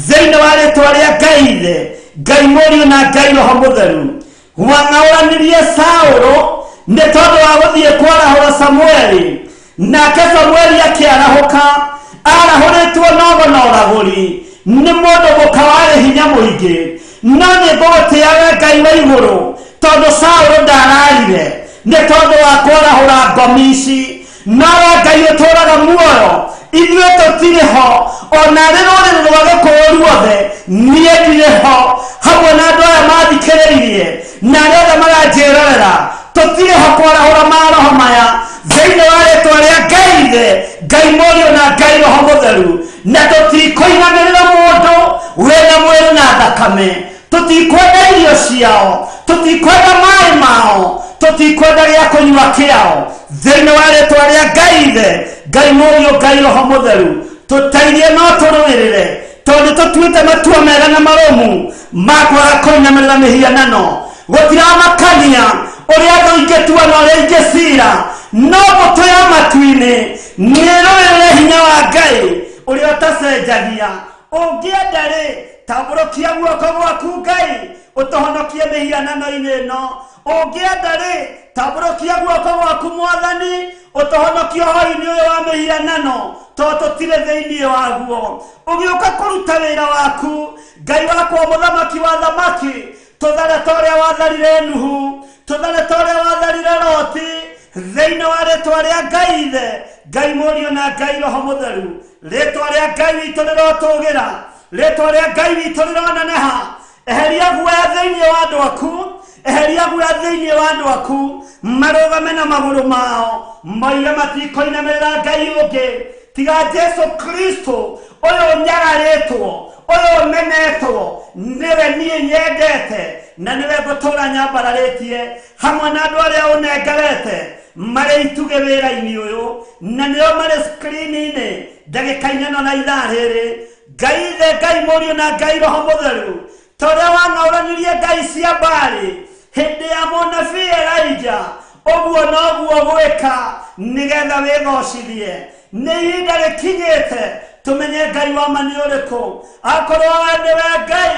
thĩinĩ wa rĩtwa rĩa Ngai Ithe, Ngai Mũriũ na Ngai Roho Mũtheru. Wang'aũranirie Saũlũ nĩ tondũ wa gũthiĩ kwarahũra Samueli, nake Samueli akĩarahũka arahũrĩtwo nogo na ũragũri nĩ mũndũ mũka warĩ hinya mũingĩ. No nĩ ngũgũtĩa we Ngai wa igũrũ, tondũ Saũlũ ndararire nĩ tondũ wa kwarahũra ngomi ici. No we Ngai ũtũũraga muoyo, ithuĩ tũtirĩ ho, ona arĩ rũrĩrĩ rwa Gĩkũyũ ruothe, niĩ ndirĩ ho hamwe na andũ aya mathikĩrĩirie na arĩa othe maranjĩrorera. Tũtirĩ ho kwarahũra maroho maya thĩinĩ wa rĩtwa rĩa Ngai Ithe, Ngai Mũriũ na Ngai Roho Mũtheru, na tũtikũinamĩrĩra mũndũ wĩna mwĩrĩ na thakame. Tũtikwenda irio ciao, tũtikwenda maĩ mao, tũtikwenda gĩa kũnyua kĩao thĩinĩ wa rĩtwa rĩa Ngai Ithe, Ngai Mũriũ, Ngai Roho Mũtheru. Tũteithie no tũrũĩrĩre, tondũ tũtuĩte matua mega na marũmu ma kwaga kũinamĩrĩra mĩhianano. Gũtiramakania ũrĩa andũ ingĩtua na ũrĩa ingĩcira, no mbũtũ ya matu-inĩ nĩ ĩrũĩrĩre hinya wa Ngai ũrĩa ũtacenjagia. Ũngĩenda rĩ, tambũrũkia guoko gwaku Ngai, ũtũhonokie mĩhianano-inĩ ĩno. Ũngĩenda rĩ, tambũrũkia guoko gwaku Mwathani, ũtũhonokie ũhoi-inĩ ũyũ wa mĩhianano, tondũ tũtirĩ thĩinĩ waguo. Ũgĩũka kũruta wĩra waku Ngai wakwa, mũthamaki wa thamaki, tũthare ta ũrĩa watharire Nuhu, tũthare ta ũrĩa watharire Loti, thĩinĩ wa rĩtwa rĩa Ngai Ithe, Ngai Mũriũ na Ngai Roho Mũtheru. Rĩtwa rĩa Ngai witũ rĩrotũgĩra, rĩtwa rĩa Ngai witũ rĩroneneha. Eheria guoya thĩinĩ wa andũ aku, eheria guoya thĩinĩ wa andũ aku, marũgame na magũrũ mao, moige matikũinamĩrĩra Ngai ũngĩ tiga Jesu Kristo, ũyũ ũnyararĩtwo, ũyũ ũmenetwo, nĩwe niĩ nyendete na nĩwe ngũtũũra nyambararĩtie hamwe na andũ arĩa ũnengerete. marĩ itugĩ wĩra-inĩ ũyũ na nĩo marĩ screen-inĩ ndagĩka-inĩ ĩno na ithaa rĩrĩ. Ngai Ithe, Ngai Mũriũ na Ngai Roho Mũtheru, ta ũrĩa wang'aũranirie ngai cia mbarĩ hĩndĩ ya mũnabii Elijah, ũguo noguo gwĩka nĩgetha wĩgocithie. Nĩ ihinda rĩkinyĩte tũmenye Ngai wa ma nĩ ũrĩkũ. Akorwo we nĩwe Ngai,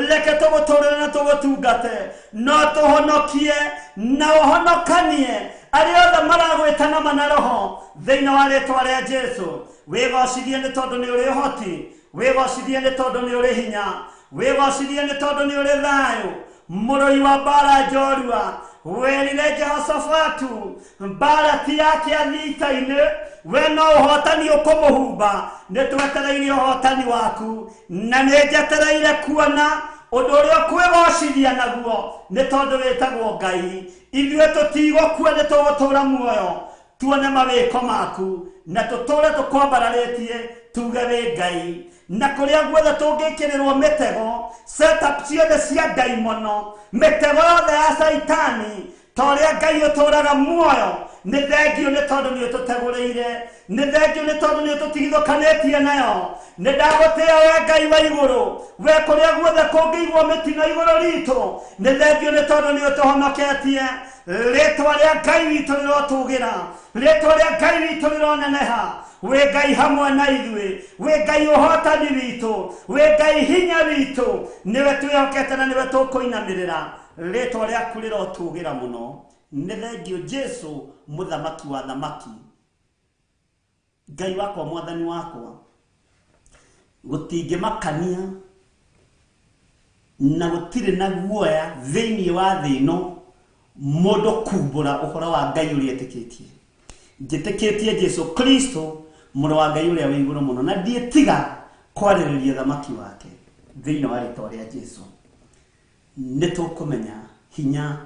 reke tũgũtũrĩre na tũgũtungate, no tũhonokie na ũhonokanie arĩa othe maragwĩta na mana roho thĩinĩ wa rĩtwa rĩa Jesu. Wĩgocithie nĩ tondũ nĩ ũrĩ ũhoti, wĩgocithie nĩ tondũ nĩ ũrĩ hinya, wĩgocithie nĩ tondũ nĩ ũrĩ thayũ. Mũrũi wa mbara njorua werire Jehoshafatu mbara ti yake athiĩ ita-inĩ, we no ũhotani ũkũmũhumba. Nĩ twetereire ũhotani waku na nĩ njetereire kuona ũndũ ũrĩa ũkwĩgocithia naguo nĩ tondũ wĩtagwo Ngai. Ithuĩ tũtigũkua, nĩ tũgũtũra muoyo tuone mawĩko maku na tũtũre tũkwambararĩtie tuge wĩ Ngai. Na kũrĩa guothe tũngĩkĩrĩrwo mĩtego, setup ciothe cia ndaimono, mĩtego yothe ya Caitani, ta ũrĩa Ngai ũtũraga muoyo, nĩ thengio nĩ tondũ nĩ ũtũtegũrĩire, nĩ thengio nĩ tondũ nĩ ũtũtigithũkanĩtie nayo. Nĩ ndagũtĩĩa we Ngai wa igũrũ, we kũrĩa guothe kũngĩigwo mĩtino igũrũ ritũ, nĩ thengio nĩ tondũ nĩ ũtũhonoketie. Rĩtwa rĩa Ngai witũ rĩrotũgĩra, rĩtwa rĩa Ngai witũ rĩroneneha. Wĩ Ngai hamwe na ithuĩ, wĩ Ngai ũhotani witũ, wĩ Ngai hinya witũ, nĩwe twĩhokete na nĩwe tũkũinamĩrĩra. Rĩtwa rĩaku rĩrotũgĩra mũno. Nĩ thengio Jesu, mũthamaki wa thamaki, Ngai wakwa, mwathani wakwa. Gũtingĩmakania na gũtirĩ na guoya thĩinĩ wa thĩ ĩno mũndũ kumbũra ũhoro wa Ngai ũrĩa etĩkĩtie. Njĩtĩkĩtie Jesu Kristo, mũrũ wa Ngai ũrĩa wĩ igũrũ mũno, na ndiĩtiga kwarĩrĩria thamaki wake thĩinĩ wa rĩtwa rĩa Jesu. Nĩ tũkũmenya hinya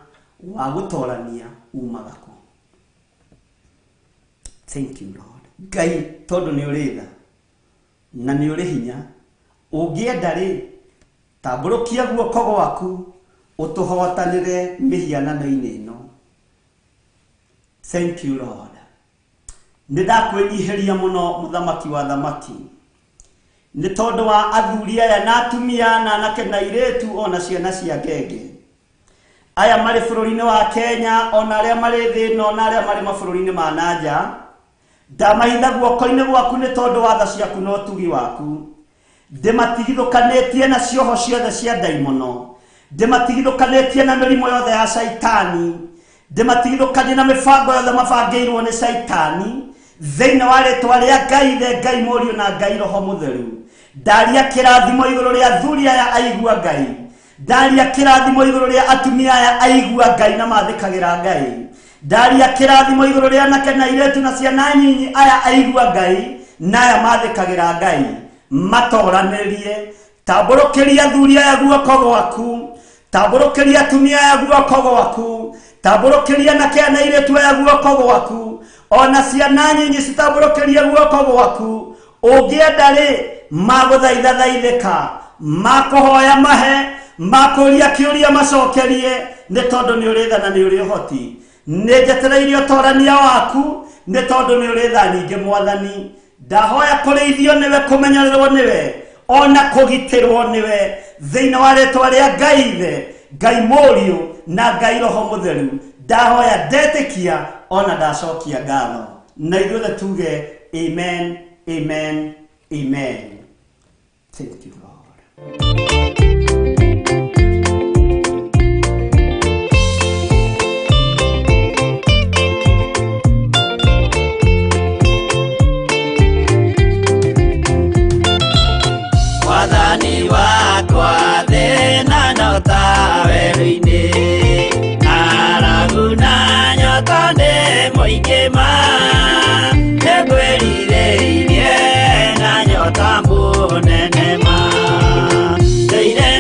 wa gũtorania umaga kũ. Thank you Lord. Ngai, tondũ nĩ ũrĩ tha na nĩ ũrĩ hinya, ũngĩenda rĩ, tambũrũkia guoko gwaku ũtũhotanĩre mĩhianano-inĩ ĩno. Thank you Lord. Nĩ ndakwĩnyihĩria mũno mũthamaki wa thamaki, nĩ tondũ wa athuri aya na atumia na anake na airĩtu ona ciana cia ngenge aya marĩ bũrũri-inĩ wa Kenya, ona arĩa marĩ thĩ ĩno na arĩa marĩ mabũrũri-inĩ ma na nja. Ndamahitha guoko-inĩ gwaku nĩ tondũ wa tha ciaku na ũtugi waku. Ndĩmatigithũkanĩtie na cioho ciothe cia ndaimono, ndĩmatigithũkanĩtie na mĩrimũ yothe ya Caitani, ndĩmatigithũkanie na mĩbango yothe mabangĩirwo nĩ Caitani thĩinĩ wa rĩtwa rĩa Ngai Ithe, Ngai Mũriũ na Ngai Roho Mũtheru. Ndaria kĩrathimo igũrũ rĩa athuri aya aigua Ngai, ndaria kĩrathimo igũrũ rĩa atumia aya aigua Ngai na mathĩkagĩra Ngai, ndaria kĩrathimo igũrũ rĩa anake na airĩtu na ciana nyinyi aya aigua Ngai na aya mathĩkagĩra Ngai. Matoranĩrie, tambũrũkĩria athuri aya guoko gwaku, tambũrũkĩria atumia aya guoko gwaku, tambũrũkĩria anake na airĩtu aya guoko gwaku, ona ciana nyinyi citambũrũkĩrie guoko gwaku. Ũngĩenda rĩ, magũthaithathaithĩka, makũhoya mahe, makũria kĩũria macokerie, nĩ tondũ nĩ ũrĩ tha na nĩ ũrĩ ũhoti. Nĩ njetereire ũtorania waku nĩ tondũ nĩ ũrĩ tha nyingĩ mwathani. Ndahoya kũrĩithio nĩwe, kũmenyererwo nĩwe, ona kũgitĩrwo nĩwe thĩinĩ wa rĩtwa rĩa Ngai Ithe, Ngai Mũriũ na Ngai Roho Mũtheru. Ndahoya ndetĩkia ona ndacokia ngatho, na ithuothe tuge amen, amen, amen. Thank you Lord. Mwathani wakwa thĩna no ta werũ-inĩ, ng'aragu na nyota nĩ mũingĩ ma, nĩngwĩrirĩirie na nyota mũnene ma. Ndũire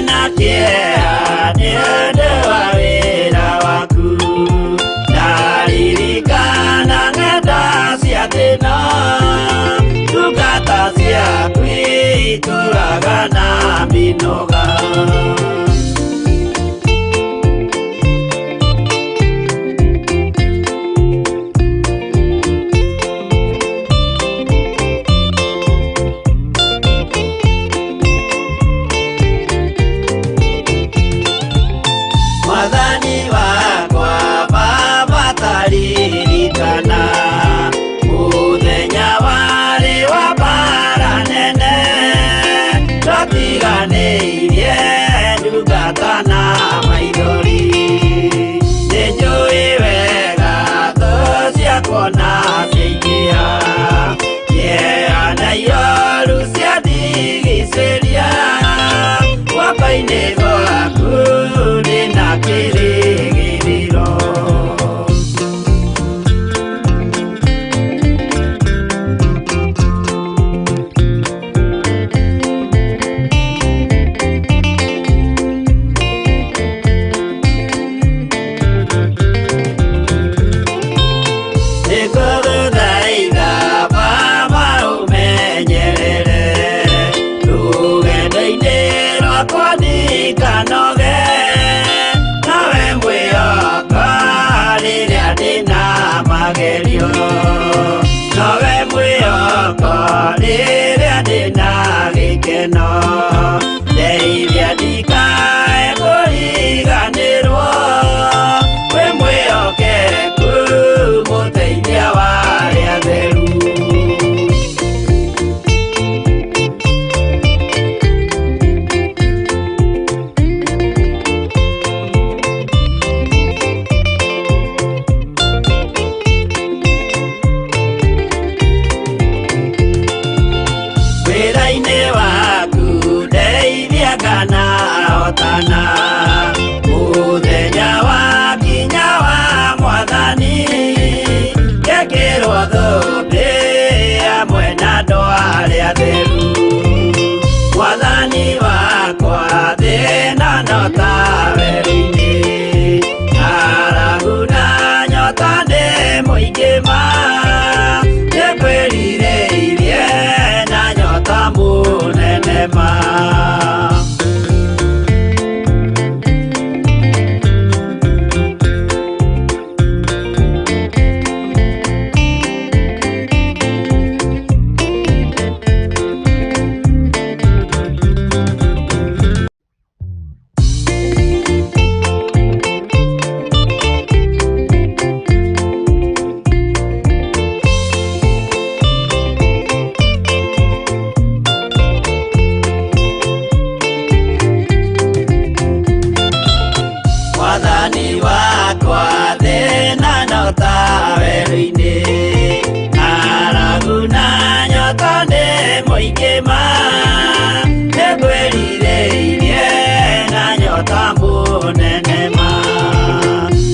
nyota werũ-inĩ, ng'aragu na nyota nĩ mũingĩ ma, nĩngwĩrirĩirie na nyota mũnene ma. Mwathani wakwa thĩna nyota werũ-inĩ, ng'aragu na nyota nĩ mũingĩ ma, nĩngwĩrirĩirie na nyota mũnene ma.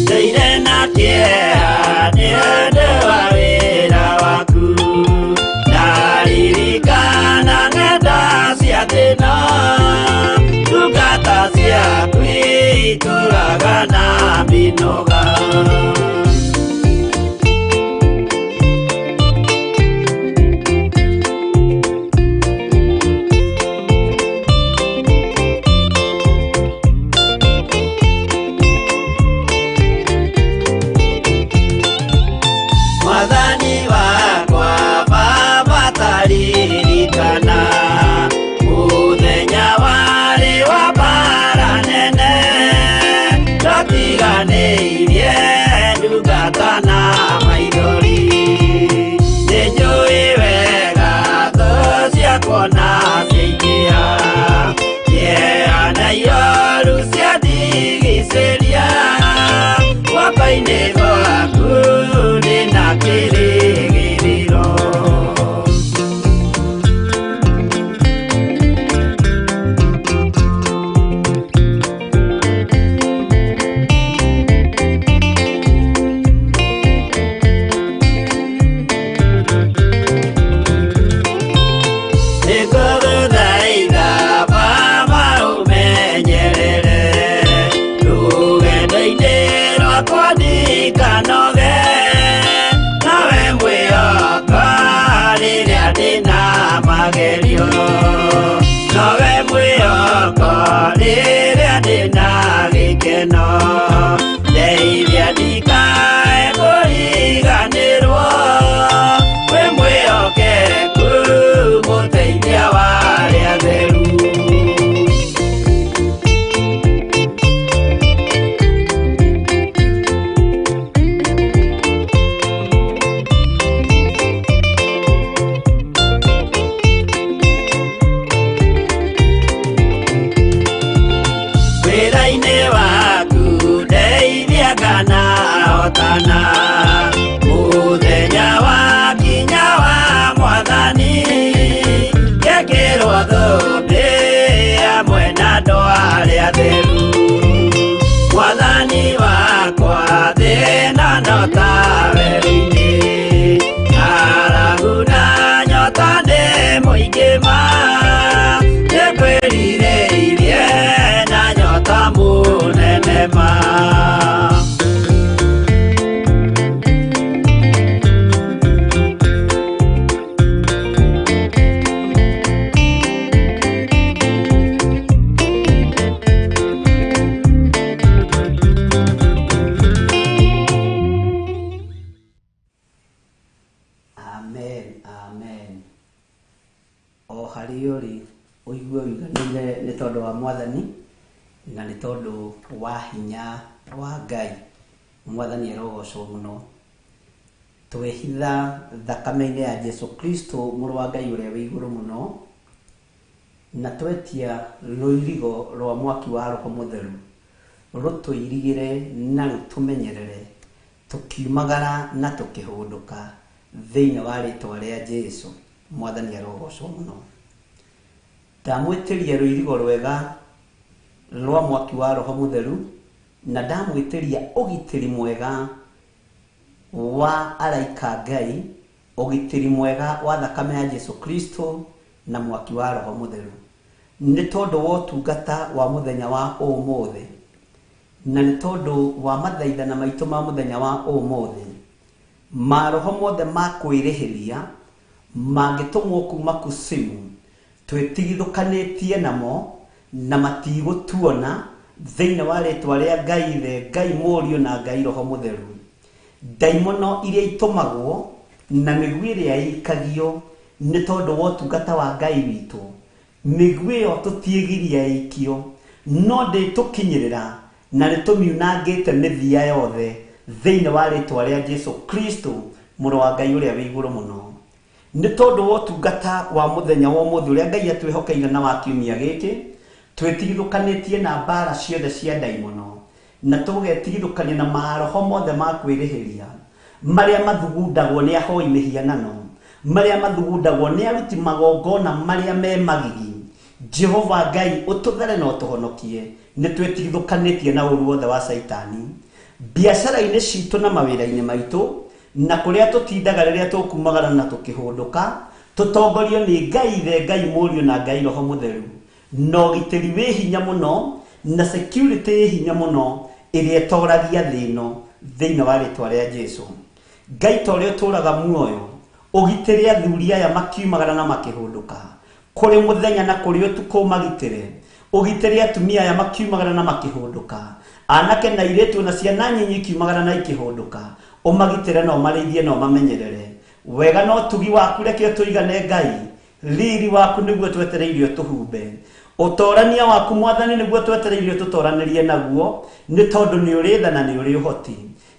Ndũire na kĩeha nĩ ũndũ wa wĩra waku, ndaririkana ng'enda cia thĩna, ndungata ciaku itũraga na mĩnoga. Mwathani wakwa Baba taririkana mũthenya warĩ wa mbara nene, ndatiganĩirie ndungata na maithori. Nĩnjũĩ wega thũ ciakwa na ciaingĩha, kĩeha na ioru ciandigicĩria, guoko-inĩ gwaku ndĩna kĩrĩgĩrĩro. Nĩngũgũthaitha Baba ũmenyerere rũgendo-inĩ rwakwa ndikanoge, nawe mwĩhoka rĩrĩa ndĩna magerio, nowe mwĩhoko rĩrĩa ndĩna gĩkeno, ndeithia ndikae kũriganĩrwo, wĩ mwĩhokeku mũteithia wa arĩa atheru. Wĩra-inĩ waku ndeithia kana hotana, mũthenya wakinya wa Mwathani, ngekĩrwo thũmbĩ hamwe na andũ arĩa atheru. Mwathani wakwa thĩna nyota werũ-inĩ, ng'aragu na nyota nĩ mũingĩ ma, nĩngwĩrirĩirie na nyota mũnene ma. Amen, amen. O harĩa ũrĩ ũigue ũiganĩire nĩ tondũ wa Mwathani na nĩ tondũ wa hinya wa Ngai. Mwathani arogocwo mũno. Twehitha thakame-inĩ ya Jesu Kristo mũrũ wa Ngai ũrĩa wĩ igũrũ mũno, na twetia rũirigo rwa mwaki wa Roho Mũtheru rũtũirigĩre na rũtũmenyerere tũkiumagara na tũkĩhũndũka thĩinĩ wa rĩtwa rĩa Jesu. Mwathani arogocwo mũno. Ndamwĩtĩria rũirigo rwega rwa mwaki wa Roho Mũtheru na ndamwĩtĩria ũgitĩri mwega wa araika Ngai, ũgitĩri mwega wa thakame ya Jesu Kristo na mwaki wa Roho Mũtheru. Nĩ tondũ wa ũtungata wa mũthenya wa ũmũthĩ, na nĩ tondũ wa mathaithana maitũ ma mũthenya wa ũmũthĩ, maroho mothe ma kwĩrĩhĩria mangĩtũmwo kuma kusimu, twĩtigithũkanĩtie namo na matigũtuona thĩinĩ wa rĩtwa rĩa Ngai Ithe, Ngai Mũriũ na Ngai Roho Mũtheru. Ndaimono iria itũmagwo na mĩguĩ ĩrĩa ĩikagio nĩ tondũ wa ũtungata wa Ngai witũ, mĩguĩ ĩyo tũtiĩgiria ĩikio, no ndĩtũkinyĩrĩra na nĩtũmiunangĩte mĩthia yothe thĩinĩ wa rĩtwa rĩa Jesu Kristo, mũrũ wa Ngai ũrĩa wĩ igũrũ mũno. Nĩ tondũ wa ũtungata wa mũthenya wa ũmũthĩ ũrĩa Ngai atwĩhokeire na wa kiumia gĩkĩ, twĩtigithũkanĩtie na mbara ciothe cia ndaimono, na tũgetigithũkania na maroho mothe ma kwĩrĩhĩria marĩa mathugundagwo nĩ ahoi mĩhianano, marĩa mathugundagwo nĩ aruti magongona marĩa me magigi. Jehova Ngai ũtũthere na ũtũhonokie, nĩ twĩtigithũkanĩtie na ũru wothe wa Caitani biacara-inĩ citũ na mawĩra-inĩ maitũ, na kũrĩa tũtindaga rĩrĩa tũkumagara na tũkĩhũndũka, tũtongorio nĩ Ngai Ithe, Ngai Mũriũ na Ngai Roho Mũtheru, na ũgitĩri wĩ hinya mũno na security ĩ hinya mũno ĩrĩa ĩtoragia thĩ ĩno thĩinĩ wa rĩtwa rĩa Jesu. Ngai ta ũrĩa ũtũũraga muoyo, ũgitĩre athuri aya makiumagara na makĩhũndũka, kũrĩ mũthenya na kũrĩ ũtukũ ũmagitĩre. Ũgitĩre atumia aya makiumagara na makĩhũndũka, anake na airĩtu na ciana nyinyi ikiumagara na ikĩhũndũka, ũmagitĩre na ũmarĩithie na ũmamenyerere. Wega na ũtugi waku reke ũtũigane Ngai, riri waku nĩguo twetereirio tũhumbe, ũtorania waku Mwathani nĩguo twetereirio tũtoranĩrie naguo, nĩ tondũ nĩ ũrĩ tha na nĩ ũrĩ ũhoti,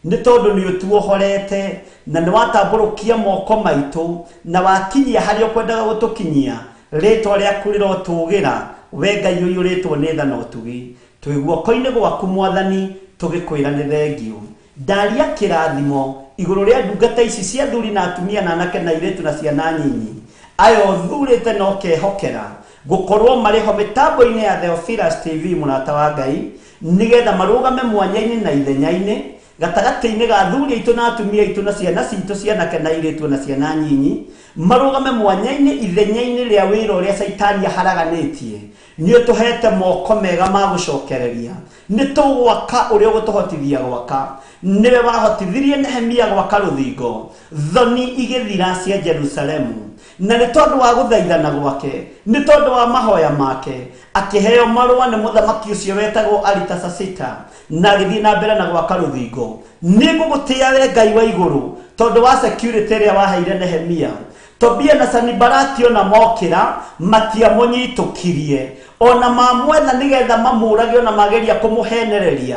nĩ tondũ nĩ ũtuohorete na nĩ watambũrũkia moko maitũ na wakinyia harĩa ũkwendaga gũtũkinyia. Rĩtwa rĩaku rĩrotũgĩra, we Ngai ũiyũrĩtwo nĩ tha na ũtugi. Twĩ guoko-inĩ gwaku Mwathani, tũgĩkwĩra nĩ thengio. Ndaria kĩrathimo igũrũ rĩa ndungata ici cia athuri na atumia na anake na airĩtu na ciana nyinyi, aya ũthurĩte na ũkehokera gũkorwo marĩ ho mĩtambo-inĩ ya Theophilus TV, mũrata wa Ngai, nĩgetha marũgame mwanya-inĩ na ithenya-inĩ gatagatĩ-inĩ ga athuri aitũ na atumia aitũ na ciana citũ cia anake na airĩtu na ciana nyinyi, marũgame mwanya-inĩ ithenya-inĩ rĩa wĩra ũrĩa Caitani aharaganĩtie. Nĩ ũtũhete moko mega ma gũcokereria, nĩ tũgwaka ũrĩa ũgũtũhotithia gwaka. Nĩwe wahotithirie Nehemia gwaka rũthingo, thoni igĩthira cia Jerusalemu, na nĩ tondũ wa gũthaithana gwake, nĩ tondũ wa mahoya make, akĩheo marũa nĩ mũthamaki ũcio wetagwo Aritasasita, na agĩthiĩ na mbere na gwaka rũthingo. Nĩ ngũgũtĩĩa we Ngai wa igũrũ tondũ wa security ĩrĩa waheire Nehemia. Tobia na Sanibalati ona mokĩra matiamũnyitũkirie, ona mamwetha nĩgetha mamũrage, ona mageria kũmũhenereria.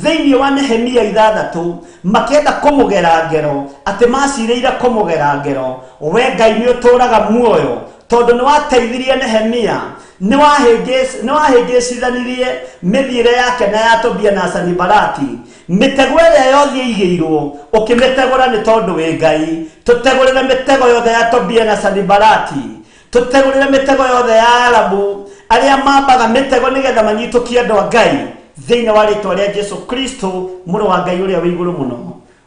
Thĩinĩ wa Nehemia 6 makĩenda kũmũgera ngero, atĩ macirĩire kũmũgera ngero. We Ngai nĩ ũtũũraga muoyo tondũ nĩ wateithirie Nehemia, nĩ wahĩngĩcithanirie mĩthiĩre yake na ya Tobia na Sanibalati. Mĩtego ĩrĩa yothe ĩigĩirwo ũkĩmĩtegũra nĩ tondũ wĩ Ngai. Tũtegũrĩre mĩtego yothe ya Tobia na Sanibalati, tũtegũrĩre mĩtego yothe ya Arabu arĩa mambaga mĩtego nĩgetha manyitũkie andũ a Ngai thĩinĩ wa rĩtwa rĩa Jesu Kristo, mũrũ wa Ngai ũrĩa wĩ igũrũ mũno.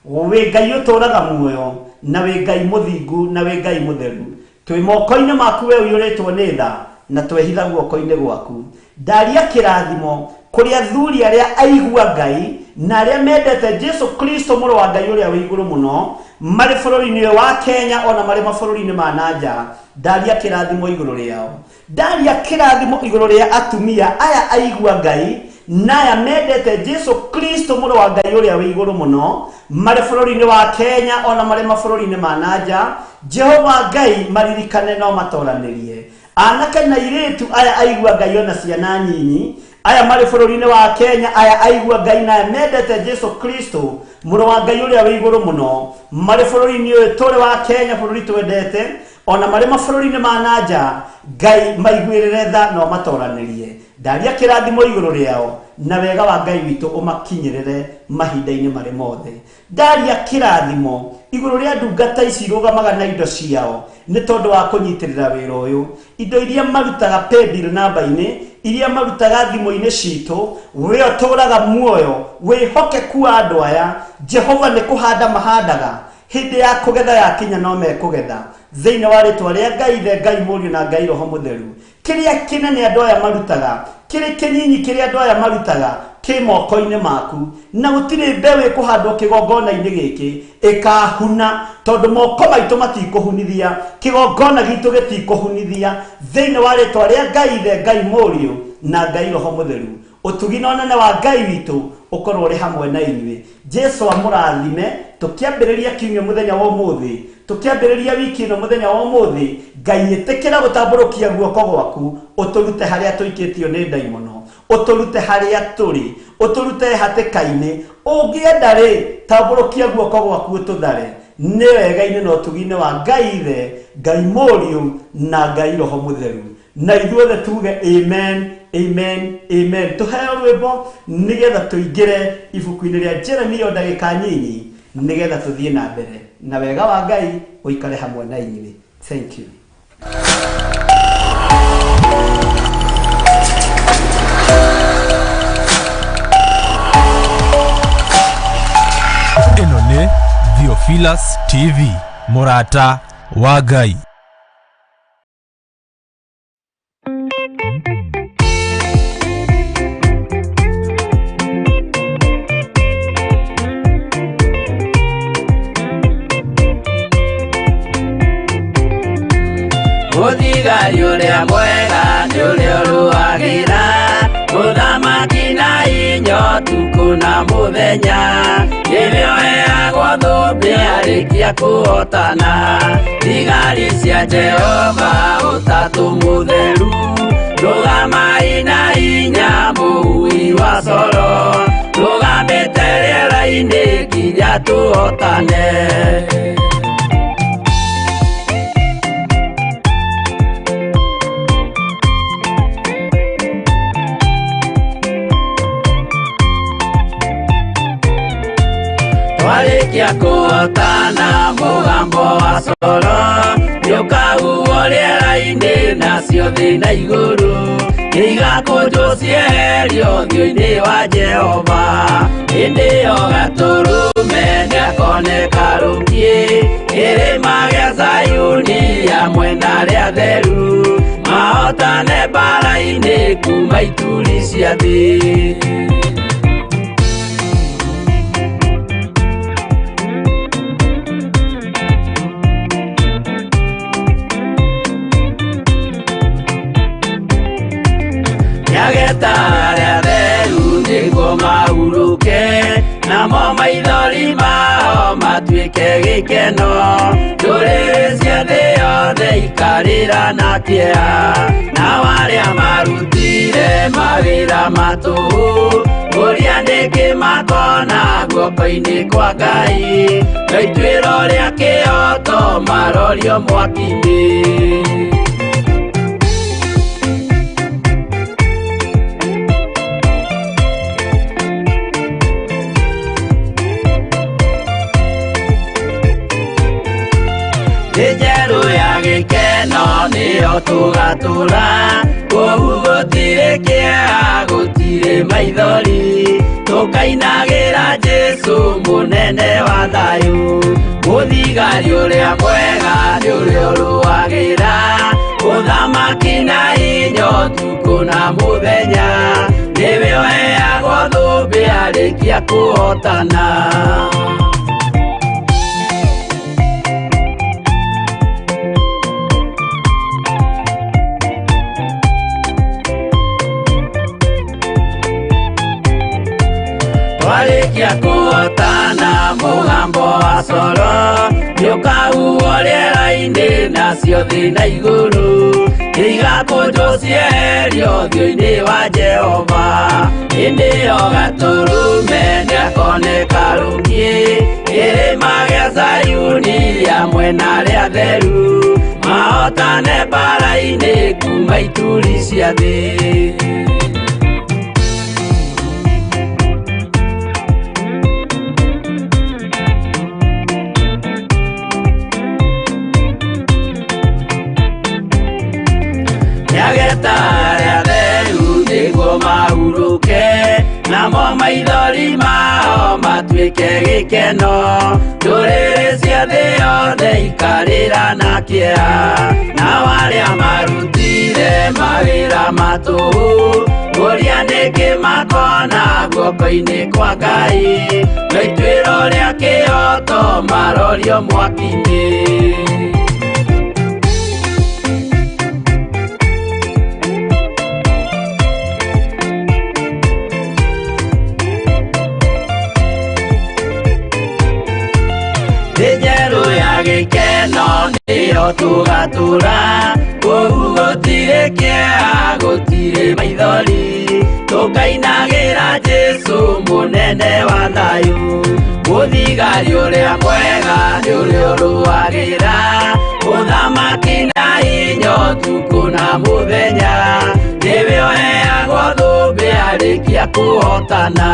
Wĩ Ngai ũtũũraga muoyo, na wĩ Ngai mũthingu, na wĩ Ngai mũtheru. Twĩ moko-inĩ maku we ũiyũrĩtwo nĩ tha, na twehitha guoko-inĩ gwaku. Ndaria kĩrathimo kũrĩ athuri arĩa aigua Ngai na arĩa mendete Jesu Kristo, mũrũ wa Ngai ũrĩa wĩ igũrũ mũno, marĩ bũrũri-inĩ ũyũ wa Kenya ona marĩ mabũrũri-inĩ ma na nja. Ndaria kĩrathimo igũrũ rĩao, ndaria kĩrathimo igũrũ rĩa atumia aya aigua Ngai na aya mendete Jesu Kristo, mũrũ wa Ngai ũrĩa wĩ igũrũ mũno, marĩ bũrũri-inĩ wa Kenya ona marĩ mabũrũri-inĩ ma na nja. Jehova Ngai maririkane no matoranĩrie anake na airĩtu aya aigua Ngai ona ciana nyinyi aya marĩ bũrũri-inĩ wa Kenya, aya aigua Ngai na aya mendete Jesu Kristo, mũrũ wa Ngai ũrĩa wĩ igũrũ mũno, marĩ bũrũri-inĩ ũyũ tũrĩ wa Kenya, bũrũri twendete, ona marĩ mabũrũri-inĩ ma na nja. Ngai maiguĩrĩre tha na ũmatoranĩrie. Ndaria kĩrathimo igũrũ rĩao na wega wa Ngai witũ ũmakinyĩrĩre mahinda-inĩ marĩ mothe. Ndaria kĩrathimo igũrũ rĩa ndungata ici irũgamaga na indo ciao nĩ tondũ wa kũnyitĩrĩra wĩra ũyũ, indo iria marutaga paybill namba-inĩ, iria marutaga thimũ-inĩ citũ. We ũtũũraga muoyo, wĩhokeku wa andũ aya, Jehova nĩ kũhanda mahandaga, hĩndĩ ya kũgetha yakinya no mekũgetha. Thĩinĩ wa rĩtwa rĩa Ngai Ithe, Ngai Mũriũ na Ngai Roho Mũtheru, Kĩrĩa kĩnene andũ aya marutaga, kĩrĩ kĩnyinyi kĩrĩa andũ aya marutaga kĩ moko-inĩ maku, na gũtirĩ mbeũ ĩkũhandwo kĩgongona-inĩ gĩkĩ ĩkahuna, tondũ moko maitũ matikũhunithia, kĩgongona gitũ gĩtikũhunithia. Thĩinĩ wa rĩtwa rĩa Ngai Ithe, Ngai Mũriũ na Ngai Roho Mũtheru, ũtugi na ũnene wa Ngai witũ ũkorwo ũrĩ hamwe na inyuĩ. Jesu amũrathime. Tũkĩambĩrĩria kiumia mũthenya wa ũmũthĩ, tũkĩambĩrĩria wiki ĩno mũthenya wa ũmũthĩ, Ngai ĩtĩkĩra gũtambũrũkia guoko gwaku, ũtũrute harĩa tũikĩtio nĩ ndaimono, ũtũrute harĩa tũrĩ, ũtũrute hatĩka-inĩ. Ũngĩenda rĩ, tambũrũkia guoko gwaku ũtũthare. Nĩ wega-inĩ na ũtugi-inĩ wa Ngai Ithe, Ngai Mũriũ na Ngai Roho Mũtheru. Na ithuothe tuge amen, amen, amen. Tũheo rwĩmbo nĩgetha tũingĩre ibuku-inĩ rĩa Jeremia o ndagĩka nyinyi, nĩgetha tũthiĩ na mbere. Na wega wa Ngai ũikare hamwe na inyuĩ. Thank you. Ĩno nĩ Theophilus TV, mũrata wa Ngai. Mũthigari ũrĩa mwega nĩ ũrĩa ũrũagĩra mũthamaki na inya ũtukũ na mũthenya, nĩwe ũheagwo thũmbĩ arĩkia kũhotana. Thigari cia Jehova ũtatũ mũtheru, rũgamai na inya mũhui wa coro, rũgamĩte rĩera-inĩ nginya tũhotane. Twarĩkia kũhotana mũgambo wa coro nĩũkahuhwo rĩera-inĩ, nacio thĩ na igũrũ nĩigakũnjwo cieherio ũthiũ-inĩ wa Jehova. Hĩndĩ ĩyo Gatũrũme nĩakoneka rũngiĩ kĩrĩma gĩa Zayuni hamwe na arĩa atheru, mahotane mbaara-inĩ kuma ituri cia thĩ. Nĩageta arĩa atheru nĩguo mahurũke, namo maithori mao matuĩke gĩkeno. Ndũrĩrĩ cia thĩ yothe ikarĩra na kĩeha, nao arĩa marutire mawĩra ma tũhũ ũrĩa nĩkĩ makona guoko-inĩ kwa Ngai, na ituĩro rĩa kĩhooto marorio mwaki-inĩ. Njerũ ya gĩkeno nĩyo tũgatũra, kũu gũtirĩ kĩeha, gũtirĩ maithori, tũkainagĩra Jesũ mũnene wa thayũ. Mũthigari ũrĩa mwega nĩ ũrĩa ũrũagĩra ũthamaki na hinya ũtukũ na mũthenya, nĩwe ũheagwo thũmbĩ arĩkia kũhotana. Twarĩkia kũhotana mũgambo wa coro nĩũkahuhwo rĩera-inĩ, nacio thĩ na igũrũ nĩigakũnjwo cieherio ũthiũ-inĩ wa Jehova. Hĩndĩ ĩyo Gatũrũme nĩakoneka rũngiĩ kĩrĩma gĩa Zayuni hamwe na arĩa atheru, mahotane mbaara-inĩ kuma ituri cia thĩ. Nĩageta arĩa atheru nĩguo mahurũke, namo maithori mao matuĩke gĩkeno. Ndũrĩrĩ cia thĩ yothe Makaikarĩra na kĩeha na arĩa marutire mawĩra matũhũ ũrĩa nĩkĩ makona guoko-inĩ kwa Ngai no ituĩro rĩa kĩhoto marorio mwaki-inĩ. Njerũ ya gĩkeno nĩyo tũgatũra kũu gũtirĩ kĩeha gũtirĩ maithori tũkainagĩra Jesũ mũnene wa thayũ mũthigari ũrĩa mwega nĩ ũrĩa ũrũagĩra mũthamaki na hinya ũtukũ na mũthenya nĩwe ũheagwo thũmbĩ arĩkia kũhotana.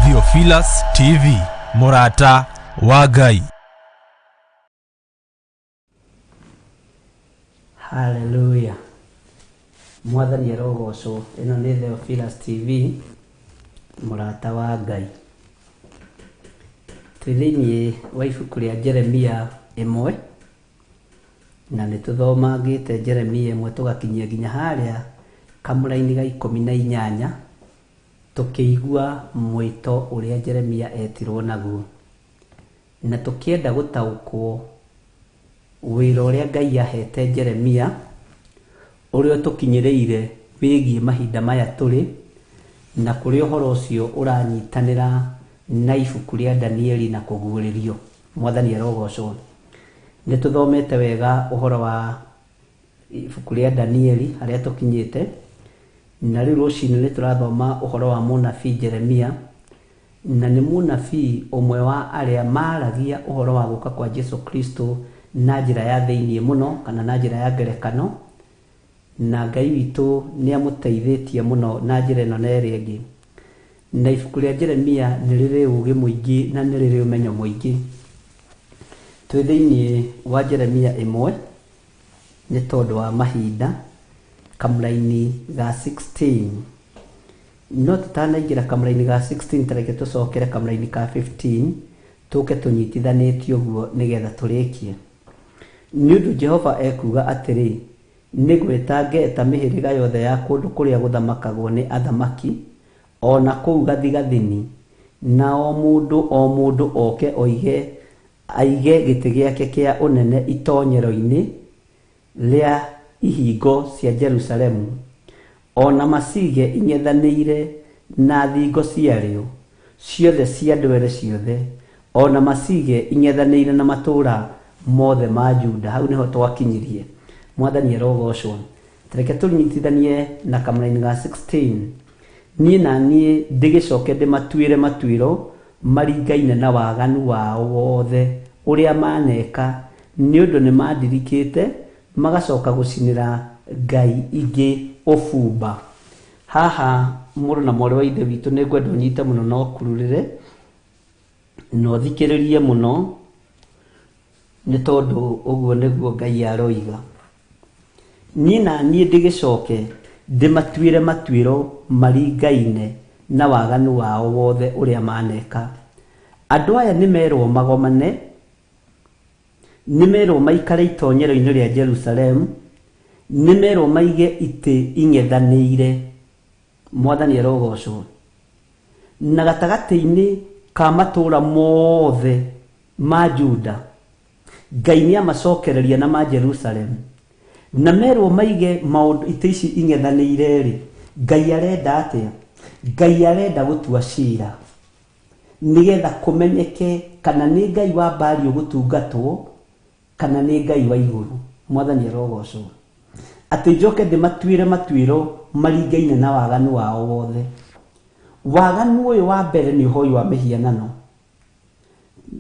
Theophilus TV, Murata wa Ngai. Hallelujah. Mwathani arogocwo. Ĩno nĩ Theophilus TV, Murata wa Ngai. Twĩ thĩinĩ wa ibuku rĩa Jeremia 1 na nĩ tũthomangĩte Jeremia 1 tũgakinyia nginya harĩa kamũraini ga 18 tũkĩigua mwĩto ũrĩa Jeremia etirwo naguo na tũkĩenda gũtaũkwo wĩra ũrĩa Ngai ahete Jeremia ũrĩa tũkinyĩrĩire wĩgiĩ mahinda maya tũrĩ na kũrĩa ũhoro ũcio ũranyitanĩra na ibuku rĩa Danieli na kũguũrĩrio. Mwathani arogocwo. Nĩ tũthomete wega ũhoro wa ibuku rĩa Danieli harĩa tũkinyĩte na rĩu rũcinĩ nĩ tũrathoma ũhoro wa mũnabii Jeremia na nĩ mũnabii ũmwe wa arĩa maragia ũhoro wa gũka kwa Jesu Kristo na njĩra ya thĩinĩ mũno kana na njĩra ya ngerekano na Ngai witũ nĩ amũteithĩtie mũno na njĩra ĩno na ĩrĩa ĩngĩ. Na ibuku rĩa Jeremia nĩ rĩrĩ ũũgĩ mũingĩ na nĩ rĩrĩ ũmenyo mũingĩ. Twĩ thĩinĩ wa Jeremia 1 nĩ tondũ wa mahinda kamũraini ga 16 no tũtanaingĩra kamũraini ga 16 tareke tũcokere kamũraini ka 15 tũke tũnyitithanĩtie ũguo nĩgetha tũrĩkie. Nĩ ũndũ Jehova ekuuga atĩrĩ, nĩ gwĩta ngeeta mĩhĩrĩga yothe ya kũndũ kũrĩa gũthamakagwo nĩ athamaki o na kũu gathigathini na o mũndũ oke oige aige gĩtĩ gĩake kĩa ũnene itonyero-inĩ rĩa ihingo cia Jerusalemu o na macige ing'ethanĩire na thingo ciarĩo ciothe cia ndwere ciothe o na macige ing'ethanĩire na matũũra mothe ma Juda. Hau nĩho twakinyirie. Mwathani arogocwo. Tareke tũnyitithanie na kamũraini ga 16 niĩ na niĩ ndĩgĩcoke ndĩmatuĩre matuĩro maringaine na waganu wao wothe ũrĩa maneka nĩ ũndũ nĩ mandirikĩte magacoka gũcinĩra ngai ingĩ ũbumba. Haha mũrũ na mwarĩ wa ithe witũ nĩ ngwenda ũnyite mũno na ũkururĩre na ũthikĩrĩrie mũno nĩ tondũ ũguo nĩguo Ngai aroiga. Niĩ na niĩ ndĩgĩcoke ndĩmatuĩre matuĩro maringaine na waganu wao wothe ũrĩa maneka. Andũ aya nĩ merwo magomane, nĩ merwo maikare itonyero-inĩ rĩa Jerusalemu, nĩ merwo maige itĩ ing'ethanĩire. Mwathani arogocwo. Na gatagatĩ-inĩ ka matũũra mothe ma Juda Ngai nĩ amacokereria na ma Jerusalemu na merwo maige maũndũ itĩ ici ing'ethanĩire rĩ, Ngai arenda atĩa? Ngai arenda gũtua cira nĩgetha kũmenyeke kana nĩ Ngai wa Baali ũgũtungatwo kana nĩ Ngai wa igũrũ. Mwathani arogocwo. Atĩ njoke ndĩmatuĩre matuĩro maringaine na waganu wao wothe. Waganu ũyũ wa mbere nĩ ũhoi wa mĩhianano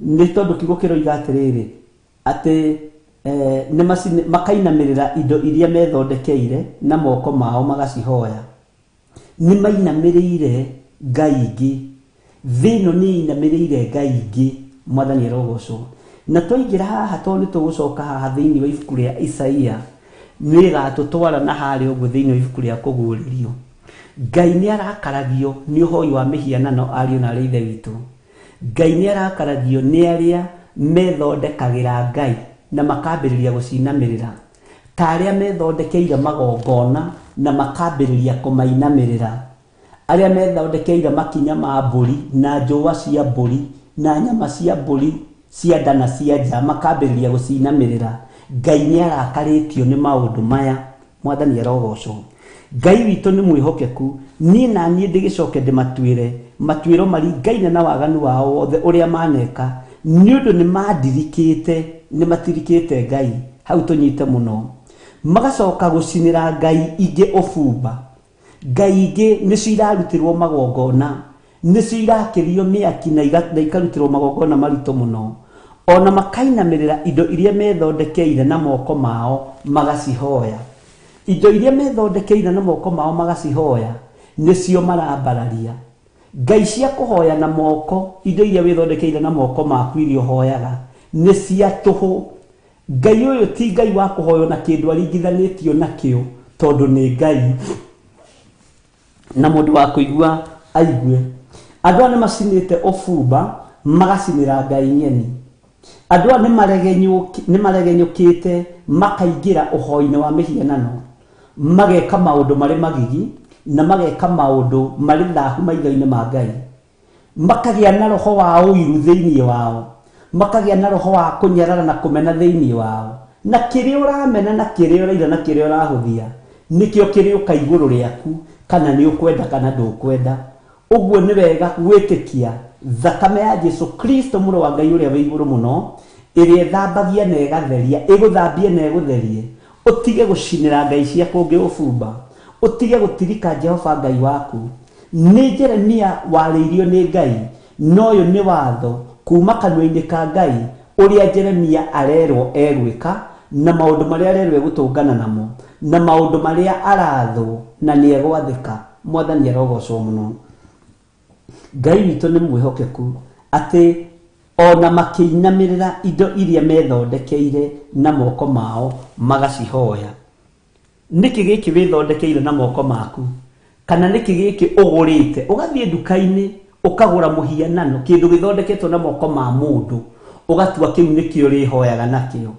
nĩ tondũ kiugo kĩroiga atĩrĩrĩ atĩ nĩ makainamĩrĩra indo iria methondekeire na moko mao magacihoya. Nĩ mainamĩrĩire ngai ingĩ. Thĩ ĩno nĩ ĩinamĩrĩire ngai ingĩ. Mwathani arogocwo. Na twaingĩra haha tondũ nĩ tũgũcoka haha thĩinĩ wa ibuku rĩa Isaia, nĩ ĩgatũtwara na harĩa ũguo thĩinĩ wa ibuku rĩa kũguũrĩrio. Ngai nĩ arakaragio nĩ ũhoi wa mĩhianano ariũ na arĩ ithe witũ. Ngai nĩ arakaragio nĩ arĩa methondekagĩra Ngai na makambĩrĩria gũcinamĩrĩra, ta arĩa methondekeire magongona na makambĩrĩria kũmainamĩrĩra, arĩa methondekeire makinya ma mbũri na njũa cia mbũri na nyama cia mbũri cia nda na cia nja makambĩrĩria gũcinamĩrĩra. Ngai nĩ arakarĩtio nĩ maũndũ maya. Mwathani arogocwo. Ngai witũ nĩ mwĩhokeku, niĩ na niĩ ndĩgĩcoke ndĩmatuĩre matuĩro maringaine na waganu wao wothe ũrĩa maneka, nĩ ũndũ nĩ mandirikĩte, nĩ matirikĩte Ngai. Hau tũnyite mũno. Magacoka gũcinĩra ngai ingĩ ũbumba. Ngai ingĩ nĩcio irarutĩrwo magongona, nĩcio irakĩrio mĩaki na ikarutĩrwo magongona maritũ mũno. Ona makainamĩrĩra indo iria methondekeire na moko mao magacihoya. Indo iria methondekeire na moko mao magacihoya nĩcio marambararia. Ngai cia kũhoya na moko, indo iria wĩthondekeire na moko maku iria ũhoyaga nĩ cia tũhũ. Ngai ũyũ ti Ngai wa kũhoywo na kĩndũ aringithanĩtio nakĩo, tondũ nĩ Ngai na mũndũ wa kũigua aigue. Andũ aya nĩ macinĩte ũbumba magacinĩra ngai ng'eni. Andũ aya nĩ maregenyũkĩte makaingĩra ũhoi-inĩ wa mĩhianano, mageka maũndũ marĩ magigi na mageka maũndũ marĩ thahu maitho-inĩ ma Ngai. Makagĩa na roho wa ũiru thĩinĩ wao, makagĩa na roho wa kũnyarara na kũmena thĩinĩ wao. Na kĩrĩa ũramena na kĩrĩa ũraira na kĩrĩa ũrahũthia nĩkĩo kĩrĩũka igũrũ rĩaku, kana nĩ ũkwenda kana ndũkwenda. Ũguo nĩ wega gwĩtĩkia thakame ya Jesu Kristo mũrũ wa Ngai ũrĩa wĩ igũrũ mũno, ĩrĩa ĩthambagia na ĩgatheria, ĩgũthambie na ĩgũtherie. Ũtige gũcinĩra ngai cia kũngĩ ũbumba, ũtige gũtirika Jehova Ngai waku. Nĩ Jeremia warĩirio nĩ Ngai, no ũyũ nĩ watho kuma kanua-inĩ ka Ngai ũrĩa Jeremia arerwo egwĩka, na maũndũ marĩa arerwo egũtũngana namo, na maũndũ marĩa arathwo na nĩ egwathĩka. Mwathani arogocwo mũno. Ngai witũ nĩ mwĩhokeku atĩ ona makĩinamĩrĩra indo iria methondekeire na moko mao magacihoya. Nĩkĩ gĩkĩ wĩthondekeire na moko maku? Kana nĩkĩ gĩkĩ ũgũrĩte? Ũgathiĩ nduka-inĩ ũkagũra mũhianano, kĩndũ gĩthondeketwo na moko ma mũndũ, ũgatua kĩu nĩkĩo ũrĩhoyaga nakĩo,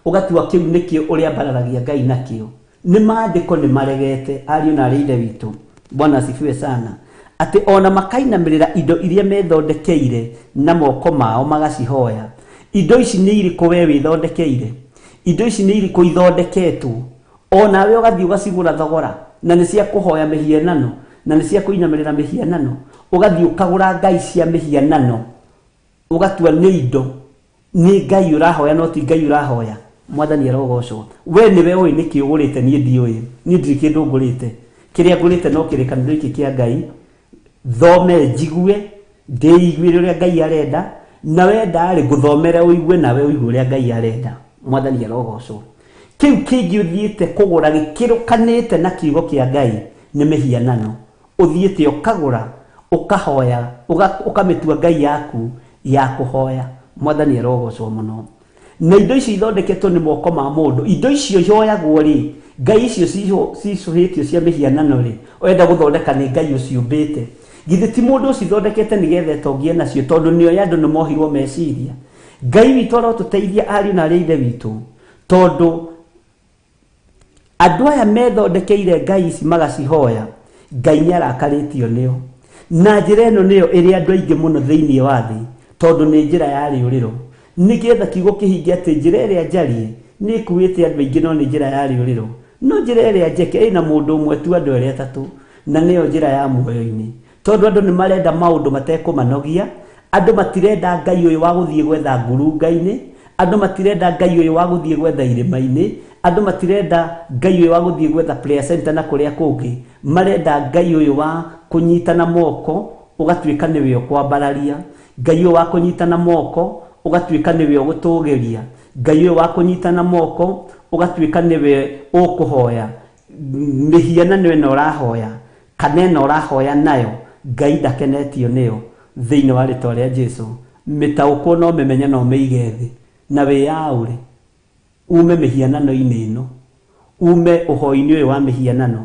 ũgatua kĩu nĩkĩo ũrĩambararagia Ngai nakĩo. Nĩ maandĩko nĩ maregete, ariũ na arĩ ithe witũ. Bwana asifiwe sana. Atĩ ona makainamĩrĩra indo iria methondekeire na moko mao magacihoya. Indo ici nĩ irĩkũ we wĩthondekeire? Indo ici nĩ irĩkũ ithondeketwo? Onawe ũgathiĩ ũgacigũra thogora, na nĩ cia kũhoya mĩhianano, na nĩ cia kũinamĩrĩra mĩhianano. Ũgathiĩ ũkagũra ngai cia mĩhianano, ũgatua nĩ indo, nĩ Ngai ũrahoya no ti Ngai ũrahoya. Mwathani arogocwo. We nĩwe ũĩ nĩkĩ ũgũrĩte, niĩ ndiũĩ. Niĩ ndirĩ kĩndũ ngũrĩte. Kĩrĩa ngũrĩte no kĩrĩkanĩro gĩkĩ kĩa Ngai. Thome njigue, ndĩiguĩre ũrĩa Ngai arenda, na wenda rĩ ngũthomere ũigue, nawe ũigue ũrĩa Ngai arenda. Mwathani arogocwo. Kĩu kĩngĩ ũthiĩte kũgũra gĩkĩrũkanĩte na kiugo kĩa Ngai nĩ mĩhianano. Ũthiĩte ũkagũra, ũkahoya, ũkamĩtua Ngai yaku ya kũhoya. Mwathani arogocwo mũno. Na indo icio ithondeketwo nĩ moko ma mũndũ, indo icio ihoyagwo rĩ, ngai icio cicũhĩtio cia mĩhianano rĩ, ũrenda gũthondeka nĩ Ngai ũciũmbĩte. Githĩ ti mũndũ ũcithondekete nĩgetha ĩtongie nacio, tondũ nĩoĩ andũ nĩ mohirwo meciria. Ngai witũ arotũteithia ariũ na arĩ ithe witũ, tondũ andũ aya methondekeire ngai ici magacihoya, Ngai nĩ arakarĩtio nĩo. Na njĩra ĩno nĩyo ĩrĩ andũ aingĩ mũno thĩinĩ wa thĩ, tondũ nĩ njĩra ya rĩũrĩro. Nĩgetha kiugo kĩhinge atĩ njĩra ĩrĩa njarie nĩ ĩkuĩte andũ aingĩ, no nĩ njĩra ya rĩũrĩro. No njĩra ĩrĩa njeke ĩna mũndũ ũmwe tu, andũ erĩ atatũ, na nĩyo njĩra ya muoyo-inĩ. Tondũ andũ nĩ marenda maũndũ matekũmanogia, andũ matirenda Ngai ũyũ wa gũthiĩ gwetha ngurunga-inĩ, andũ matirenda Ngai ũyũ wa gũthiĩ gwetha irĩma-inĩ, andũ matirenda Ngai ũyũ wa gũthiĩ gwetha prayer center na kũrĩa kũngĩ. Marenda Ngai ũyũ wa kũnyitana moko ũgatuĩka nĩwe ũkwambararia, Ngai ũyũ wa kũnyitana moko ũgatuĩka nĩwe ũgũtũgĩria, Ngai ũyũ wa kũnyitana moko ũgatuĩka nĩwe ũkũhoya. Mĩhianano ĩno ũrahoya kana ĩno ũrahoya nayo Ngai ndakenetio nĩyo thĩinĩ wa rĩtwa rĩa Jesu. Mĩtaũkwo no mĩmenye no mĩige thĩ na wĩyaũre ume mĩhianano-inĩ ĩno, ume ũhoi-inĩ ũyũ wa mĩhianano.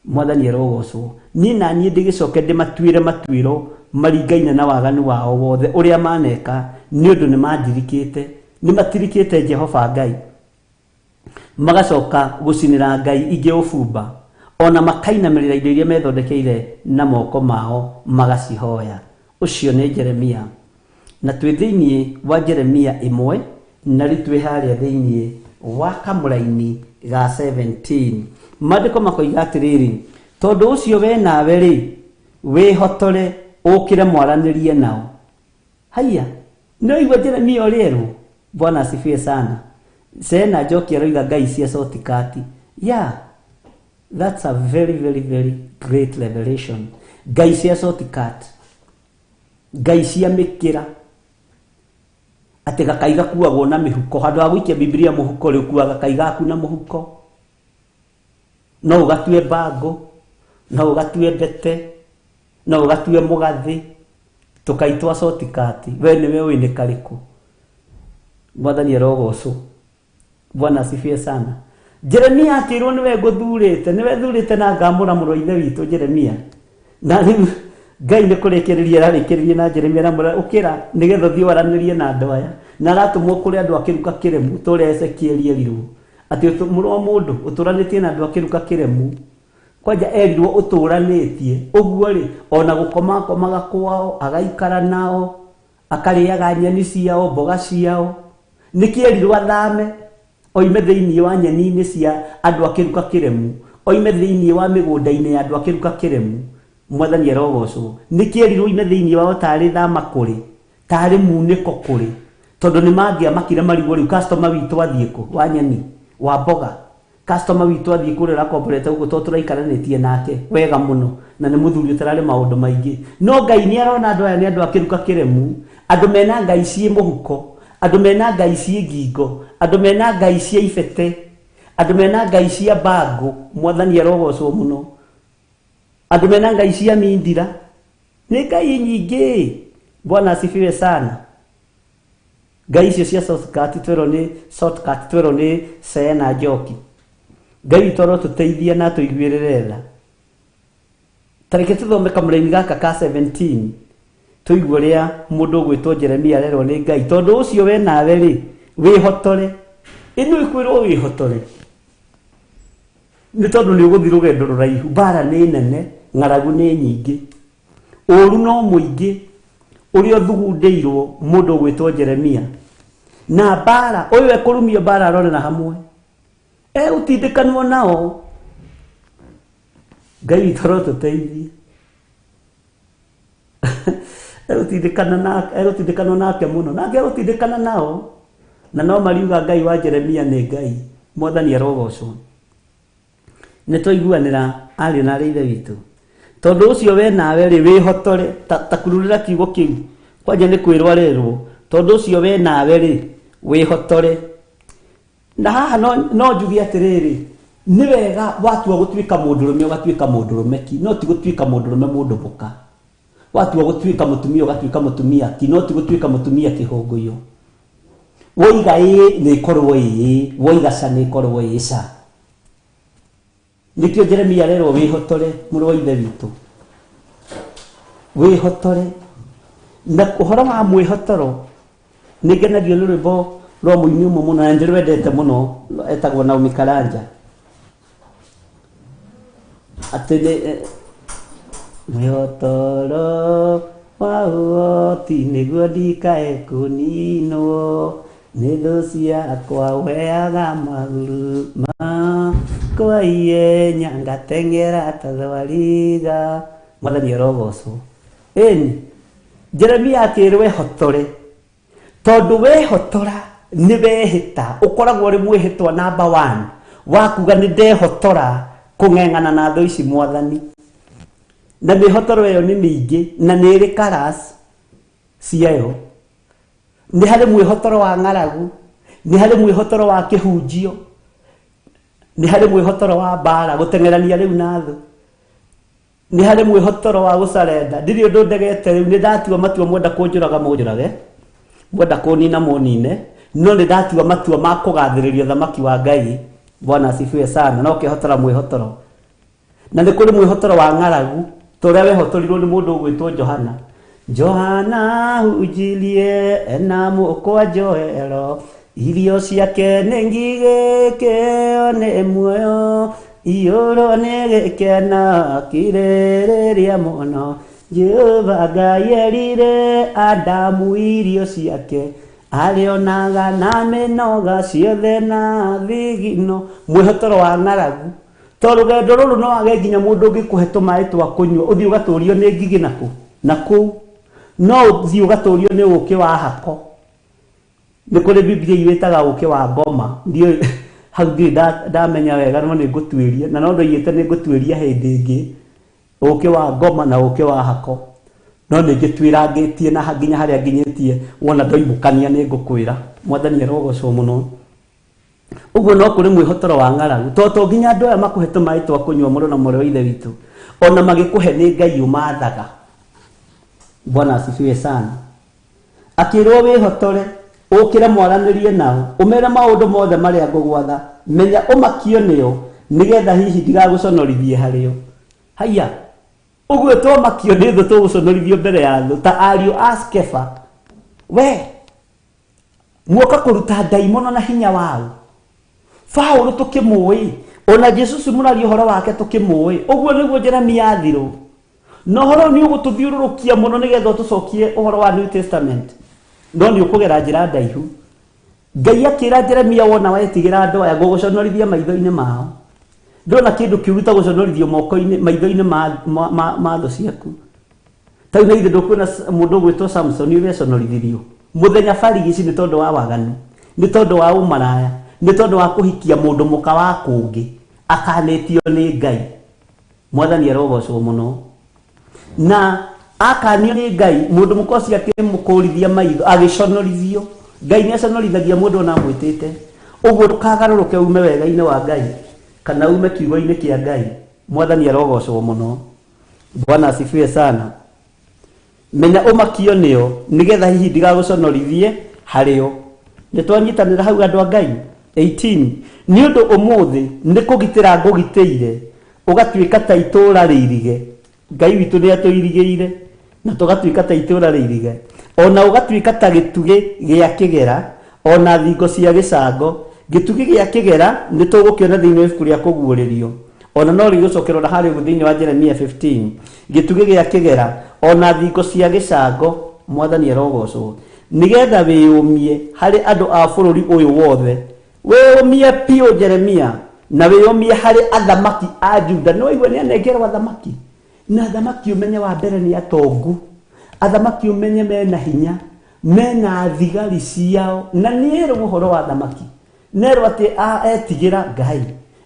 Mwathani arogocwo. Niĩ na niĩ ndĩgĩcoke ndĩmatuĩre matuĩro maringaine na waganu wao wothe ũrĩa maneka, nĩ ũndũ nĩmandirikĩte, nĩmatirikĩte Jehova Ngai, magacoka gũcinĩra ngai ingĩ ũbumba, ona makainamĩrĩra indo iria methondekeire na moko mao magacihoya. Ũcio nĩ Jeremia. Na twĩ thĩinĩ wa Jeremia 1, na rĩu twĩ harĩa thĩinĩ wa kamũraini ga 17. Maandĩko makoiga atĩrĩrĩ, tondũ ũcio we nawe rĩ, wĩhotore ũkĩre mwaranĩrie nao. Haiya, nĩ waigua Jeremia ũrĩa erwo? Bwana asifiwe sana. Sena Njoki aroiga ngai cia shortcut. Yeah, that's a very very very great revelation. Ngai cia shortcut, ngai cia mĩkĩra, atĩ gakai gakuagwo na mĩhuko. Handũ ha gũikia Bibilia mũhuko rĩ, ũkuaga gakai gaku na mũhuko. No ũgatue bango, no ũgatue mbete, no ũgatue mũgathĩ, tũkai twa shortcut. We nĩwe ũĩ nĩ karĩkũ. Mwathani arogocwo. Bwana asifiwe sana. Jeremia akĩrwo nĩwe ngũthurĩte, nĩwe thurĩte na ngamũra mũrũ wa ithe witũ Jeremia. Na rĩu Ngai nĩ kũrĩkĩrĩria ararĩkĩrĩria na Jeremia aramwĩra ũkĩra nĩgetha ũthiĩ waranĩrie na andũ aya. Na aratũmwo kũrĩ andũ a kĩruka kĩremu ta ũrĩa Ezekieli erirwo atĩ mũrũ wa mũndũ ũtũranĩtie na andũ a kĩruka kĩremu. Kwanja erirwo ũtũranĩtie ũguo rĩ, ona gũkoma akomaga kwao, agaikara nao, akarĩaga nyeni ciao, mboga ciao. Nĩkĩ erirwo athame oime thĩinĩ wa nyeni-inĩ cia andũ a kĩruka kĩremu, oime thĩinĩ wa mĩgũnda-inĩ ya andũ a kĩruka kĩremu. Mwathani arogocwo. Nĩkĩ erirwo oime thĩinĩ wao tarĩ thama kũrĩ, tarĩ munĩko kũrĩ, tondũ nĩ mangĩamakire marigwo rĩu customer witũ athiĩ kũ, wa nyeni, wa mboga, customer witũ athiĩ kũrĩa ũrakomborete gũkũ tondũ tũraikaranĩtie nake wega mũno na nĩ mũthuri ũtararĩ maũndũ maingĩ. No Ngai nĩ arona andũ aya nĩ andũ a kĩruka kĩremu, andũ mena ngai ciĩ mũhuko, andũ mena ngai ciĩ ngingo, andũ mena ngai cia ibete, andũ mena ngai cia bango. Mwathani arogocwo mũno. Andũ mena ngai cia mindira, nĩ ngai nyingĩ. Bwana asifiwe sana. Ngai icio cia shortcut twerwo nĩ shortcut, twerwo nĩ Sena Njoki. Ngai witũ arotũteithia na atũiguĩrĩre tha. Ta reke tũthome kamũraini gaka ka 17 tũigue ũrĩa mũndũ ũgwĩtwo Jeremia arerwo nĩ Ngai. Tondũ ũcio we nawe rĩ, wĩhotore. Ĩno ĩkwĩrwo wĩhotore nĩ tondũ nĩ ũgũthiĩ rũgendo rũraihu, mbara nĩ nene, ng'aragu nĩ nyingĩ, ũru no mũingĩ ũrĩa ũthugundĩirwo mũndũ ũgwĩtwo Jeremia. Na mbara ũyũ ekũrumio mbara arorera hamwe, egũtindĩkanwo nao. Ngai witũ arotũteithie. Egũtindĩkanwo nake mũno, nake egũtindĩkana nao, na no mariuga Ngai wa Jeremia nĩ Ngai. Mwathani arogocwo. Nĩ twaiguanĩra ariũ na arĩ ithe witũ. Tondũ ũcio we nawe rĩ, wĩhotore, ta kururĩra kiugo kĩu. Kwanja nĩ kwĩrwo arerwo, tondũ ũcio we nawe rĩ, wĩhotore. Na haha no njuge atĩrĩrĩ, nĩ wega watua gũtuĩka mũndũrũme ũgatuĩka mũndũrũme ki, no ti gũtuĩka mũndũrũme mũndũ mũka. Watua gũtuĩka mũtumia ũgatuĩka mũtumia ki, no ti gũtuĩka mũtumia kĩhũngũyũ. Woiga ĩĩ nĩ ĩkorwo ĩĩ, woiga ca nĩ ĩkorwo ĩĩ ca. Nĩkĩo Jeremia arerwo wĩhotore mũrũ wa ithe witũ, wĩhotore. Na ũhoro wa mwĩhotoro nĩ ngenagio nĩ rwĩmbo rwa mũini ũmwe mũno na ndĩrwendete mũno, etagwo Naomi Karanja. Atĩ nĩ mwĩhotoro wa ũhoti nĩguo ndikae kũninwo nĩ thũ ciakwa, ũheaga magũrũ makwa ihenya ngateng'era ta thwariga. Mwathani arogocwo. Ĩni Jeremia akĩrwo ehotore, tondũ wehotora nĩ wehĩta, ũkoragwo ũrĩ mwĩhĩtwa number 1 wa kuga nĩ ndehotora kũng'eng'ana na thũ ici Mwathani. Na mĩhotoro ĩyo nĩ mĩingĩ na nĩ ĩrĩ colours ciayo. Nĩ harĩ mwĩhotoro wa ng'aragu, nĩ harĩ mwĩhotoro wa kĩhunjio, nĩ harĩ mwĩhotoro wa mbara, gũteng'erania rĩu na thũ. Nĩ harĩ mwĩhotoro wa gũcarenda. Ndirĩ ũndũ ndegete rĩu, nĩ ndatua matua mwenda kũnjũraga mũnjũrage, mwenda kũnina mũnine, no nĩ ndatua matua ma kũgathĩrĩria thamaki wa Ngai. Bwana asifiwe sana. No kĩhotora mwĩhotoro. Na nĩ kũrĩ mwĩhotoro wa ng'aragu ta ũrĩa wehotorirwo nĩ mũndũ ũgwĩtwo Johana. Johana hujirie na mũkwa Joelo, irio ciake nĩ ngigĩ kĩo nĩ muoyo, iyũrwo nĩ gĩkeno kirĩrĩria mũno. Jehova Ngai erire Adamu irio ciake, arĩonaga na mĩnoga ciothe na thigino. Mwĩhotoro wa ng'aragu. To rũgendo rũrũ no wage nginya mũndũ ũngĩkũhe tũmaĩ twa kũnyua, ũthiĩ ũgatũrio nĩ ngigĩ nakũ na kũu, no ũthiĩ ũgatũrio nĩ ũkĩ wa hako. Nĩ kũrĩ Biblia iwĩtaga ũkĩ wa ngoma. Ndiũĩ hau ndirĩ ndamenya wega, no nĩ ngũtuĩria, na no ndoigĩte nĩ ngũtuĩria hĩndĩ ĩngĩ ũkĩ wa ngoma na ũkĩ wa hako. No nĩ ngĩtuĩrangĩtie na nginya harĩa nginyĩtie, wona ndoimũkania nĩ ngũkwĩra. Mwathani arogocwo mũno. Ũguo no kũrĩ mwĩhotoro wa ng'aragu, to to nginya andũ aya makũhe tũmaĩ twa kũnyua mũrũ na mwarĩ wa Ithe witũ, ona magĩkũhe nĩ Ngai ũmathaga. Bwana asifiwe sana. Akĩrwo wĩhotore, ũkĩre mwaranĩrie nao, ũmere maũndũ mothe marĩa ngũgwatha, menya ũmakio nĩo, nĩgetha hihi ndigagũconorithie harĩo. Haiya, ũguo twamakio nĩ thũ tũgũconorithio mbere ya thũ ta ariũ a Skefa. We muoka kũruta ndaimono na hinya wao. Paũlũ tũkĩmũĩ, ona Jesũ mũraria ũhoro wake tũkĩmũĩ. Ũguo nĩguo Jeremia athirwo. Na ũhoro nĩ ũgũtũthiũrũrũkia mũno nĩgetha ũtũcokie ũhoro wa New Testament. No nĩ ũkũgera njĩra ndaihu. Ngai akĩra Jeremia, wona wetigĩra andũ aya ngũgũconorithia maitho-inĩ mao. Ndona kĩndũ kĩũru ta gũconorithio moko-inĩ maitho-inĩ ma thũ ciaku. Ta rĩu na ithe ndũkuona mũndũ ũgwĩtwo Samson ũrĩa aconorithirio mũthenya barigici nĩ tondũ wa waganu, nĩ tondũ wa ũmaraya, nĩ tondũ wa kũhikia mũndũ mũka wa kũngĩ akanĩtio nĩ Ngai. Mwathani arogocwo mũno. Na akanio nĩ Ngai, mũndũ mũka ũcio akĩmũkũrithia maitho, agĩconorithio. Ngai nĩ aconorithagia mũndũ ona amwĩtĩte. Ũguo ndũkagarũrũke ume wega-inĩ wa Ngai kana ume kiugo-inĩ kĩa Ngai. Mwathani arogocwo mũno. Bwana asifiwe sana. Menya ũmakio nĩo nĩgetha hihi ndigagũconorithie harĩo. Nĩ twanyitanĩra hau andũ a Ngai. 18 nĩ ũndũ ũmũthĩ nĩ kũgitĩra ngũgitĩire, ũgatuĩka ta itũũra rĩirige. Ngai witũ nĩ atũirigĩire na tũgatuĩka ta itũũra rĩirige, ona ũgatuĩka ta gĩtugĩ gĩa kĩgera, ona thingo cia gĩcango. Gĩtugĩ gĩa kĩgera nĩ tũgũkĩona thĩinĩ wa ibuku rĩa kũguũrĩrio, ona no rĩgũcokerwo na harĩa ũguo thĩinĩ wa Jeremia 15. Gĩtugĩ gĩa kĩgera ona thingo cia gĩcango. Mwathani arogocwo. Nĩgetha wĩyũmie harĩ andũ a bũrũri ũyũ wothe. Wĩyũmie biũ Jeremia, na wĩyũmie harĩ athamaki a Juda. Nĩ waigua nĩ anengerwo athamaki, na athamaki ũmenye wa mbere nĩ atongu, athamaki ũmenye mena hinya, mena thigari ciao. Na nĩerwo ũhoro wa athamaki, nerwo atĩ etigĩra Ngai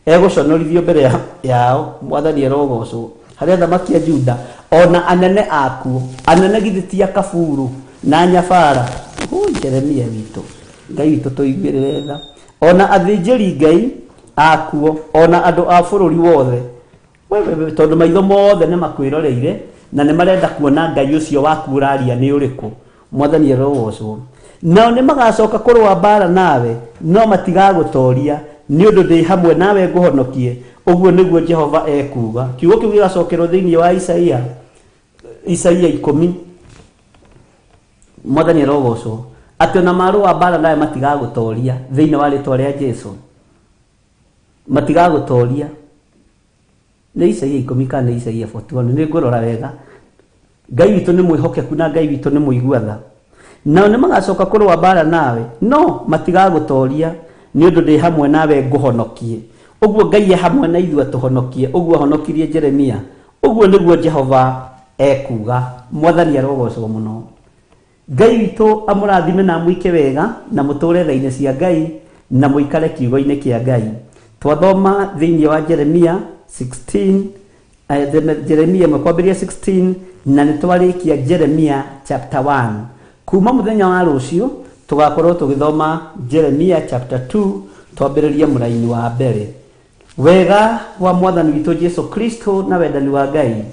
egũconorithio mbere yao. Mwathani arogocwo. Harĩ athamaki a Juda ona anene akuo, anene githĩ ti a Kaburu na Nyabara. Jeremia witũ, Ngai witũ tũiguĩrĩre tha. Ona athĩnjĩri Ngai akuo, ona andũ a bũrũri wothe. Wewe tondũ maitho mothe nĩ makwĩroreire na nĩ marenda kuona Ngai ũcio waku ũraria nĩ ũrĩkũ. Mwathani arogocwo. Nao nĩ magacoka kũrũa mbara nawe, no matigagũtoria, nĩ ũndũ ndĩ hamwe nawe ngũhonokie. Ũguo nĩguo Jehova ekuuga. Kiugo kĩu gĩgacokerwo thĩinĩ wa Isaia, Isaia 10. Mwathani arogocwo. Atĩ ona marũa mbara nawe matigagũtoria thĩinĩ wa rĩtwa rĩa Jesu. Matigagũtoria. Nĩ Isaia 10 kana nĩ Isaia 41, nĩ ngũrora wega. Ngai witũ nĩ mwĩhokeku na Ngai witũ nĩ mũigua tha. Nao nĩ magacoka kũrũa mbara nawe, no matigagũtoria, nĩ ũndũ ndĩ hamwe nawe ngũhonokie. Ũguo Ngai e hamwe na ithuĩ atũhonokie, ũguo ahonokirie Jeremia. Ũguo nĩguo Jehova ekuuga. Mwathani arogocwo mũno. Ngai witũ amũrathime na amwĩke wega, na mũtũre tha-inĩ cia Ngai, na mũikare kiugo-inĩ kĩa Ngai. Twathoma thĩinĩ wa Jeremia 16, Jeremia ĩmwe kwambĩrĩria 16, na nĩ twarĩkia Jeremia chapter 1. Kuma mũthenya wa rũciũ tũgakorwo tũgĩthoma Jeremia chapter 2, twambĩrĩrie mũraini wa mbere. Wega wa Mwathani witũ Jesu Kristo na wendani wa Ngai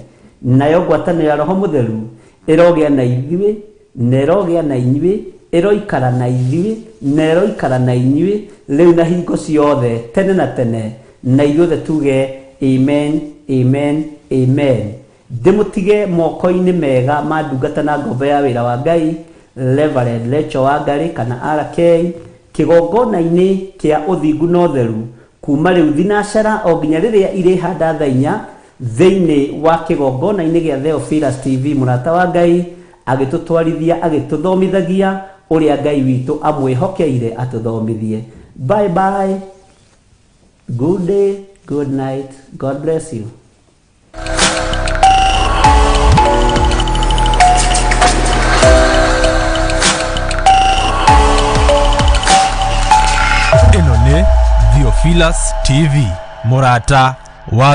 Nayo ngwatanĩro ya Roho Mũtheru ĩrogĩa na ithuĩ, na ĩrogĩa na inyuĩ, ĩroikara na ithuĩ, na ĩroikara na inyuĩ rĩu na hingo ciothe tene na tene, na ithuothe tuge amen, amen, amen. Ndĩmũtige moko-inĩ mega ma ndungata na ngombo ya wĩra wa Ngai, Reverend Rachel Wangari kana RK, kĩgongona-inĩ kĩa ũthingu na ũtheru, kuma rĩu thinacara o nginya rĩrĩa irĩhanda thaa inya thĩinĩ wa kĩgongona-inĩ gĩa Theophilus TV. Mũrata wa Ngai agĩtũtwarithia, agĩtũthomithagia ũrĩa Ngai witũ amwĩhokeire atũthomithie. Bye bye, good day, good night, God bless you. Ĩno nĩ Theophilus TV, mũrata wa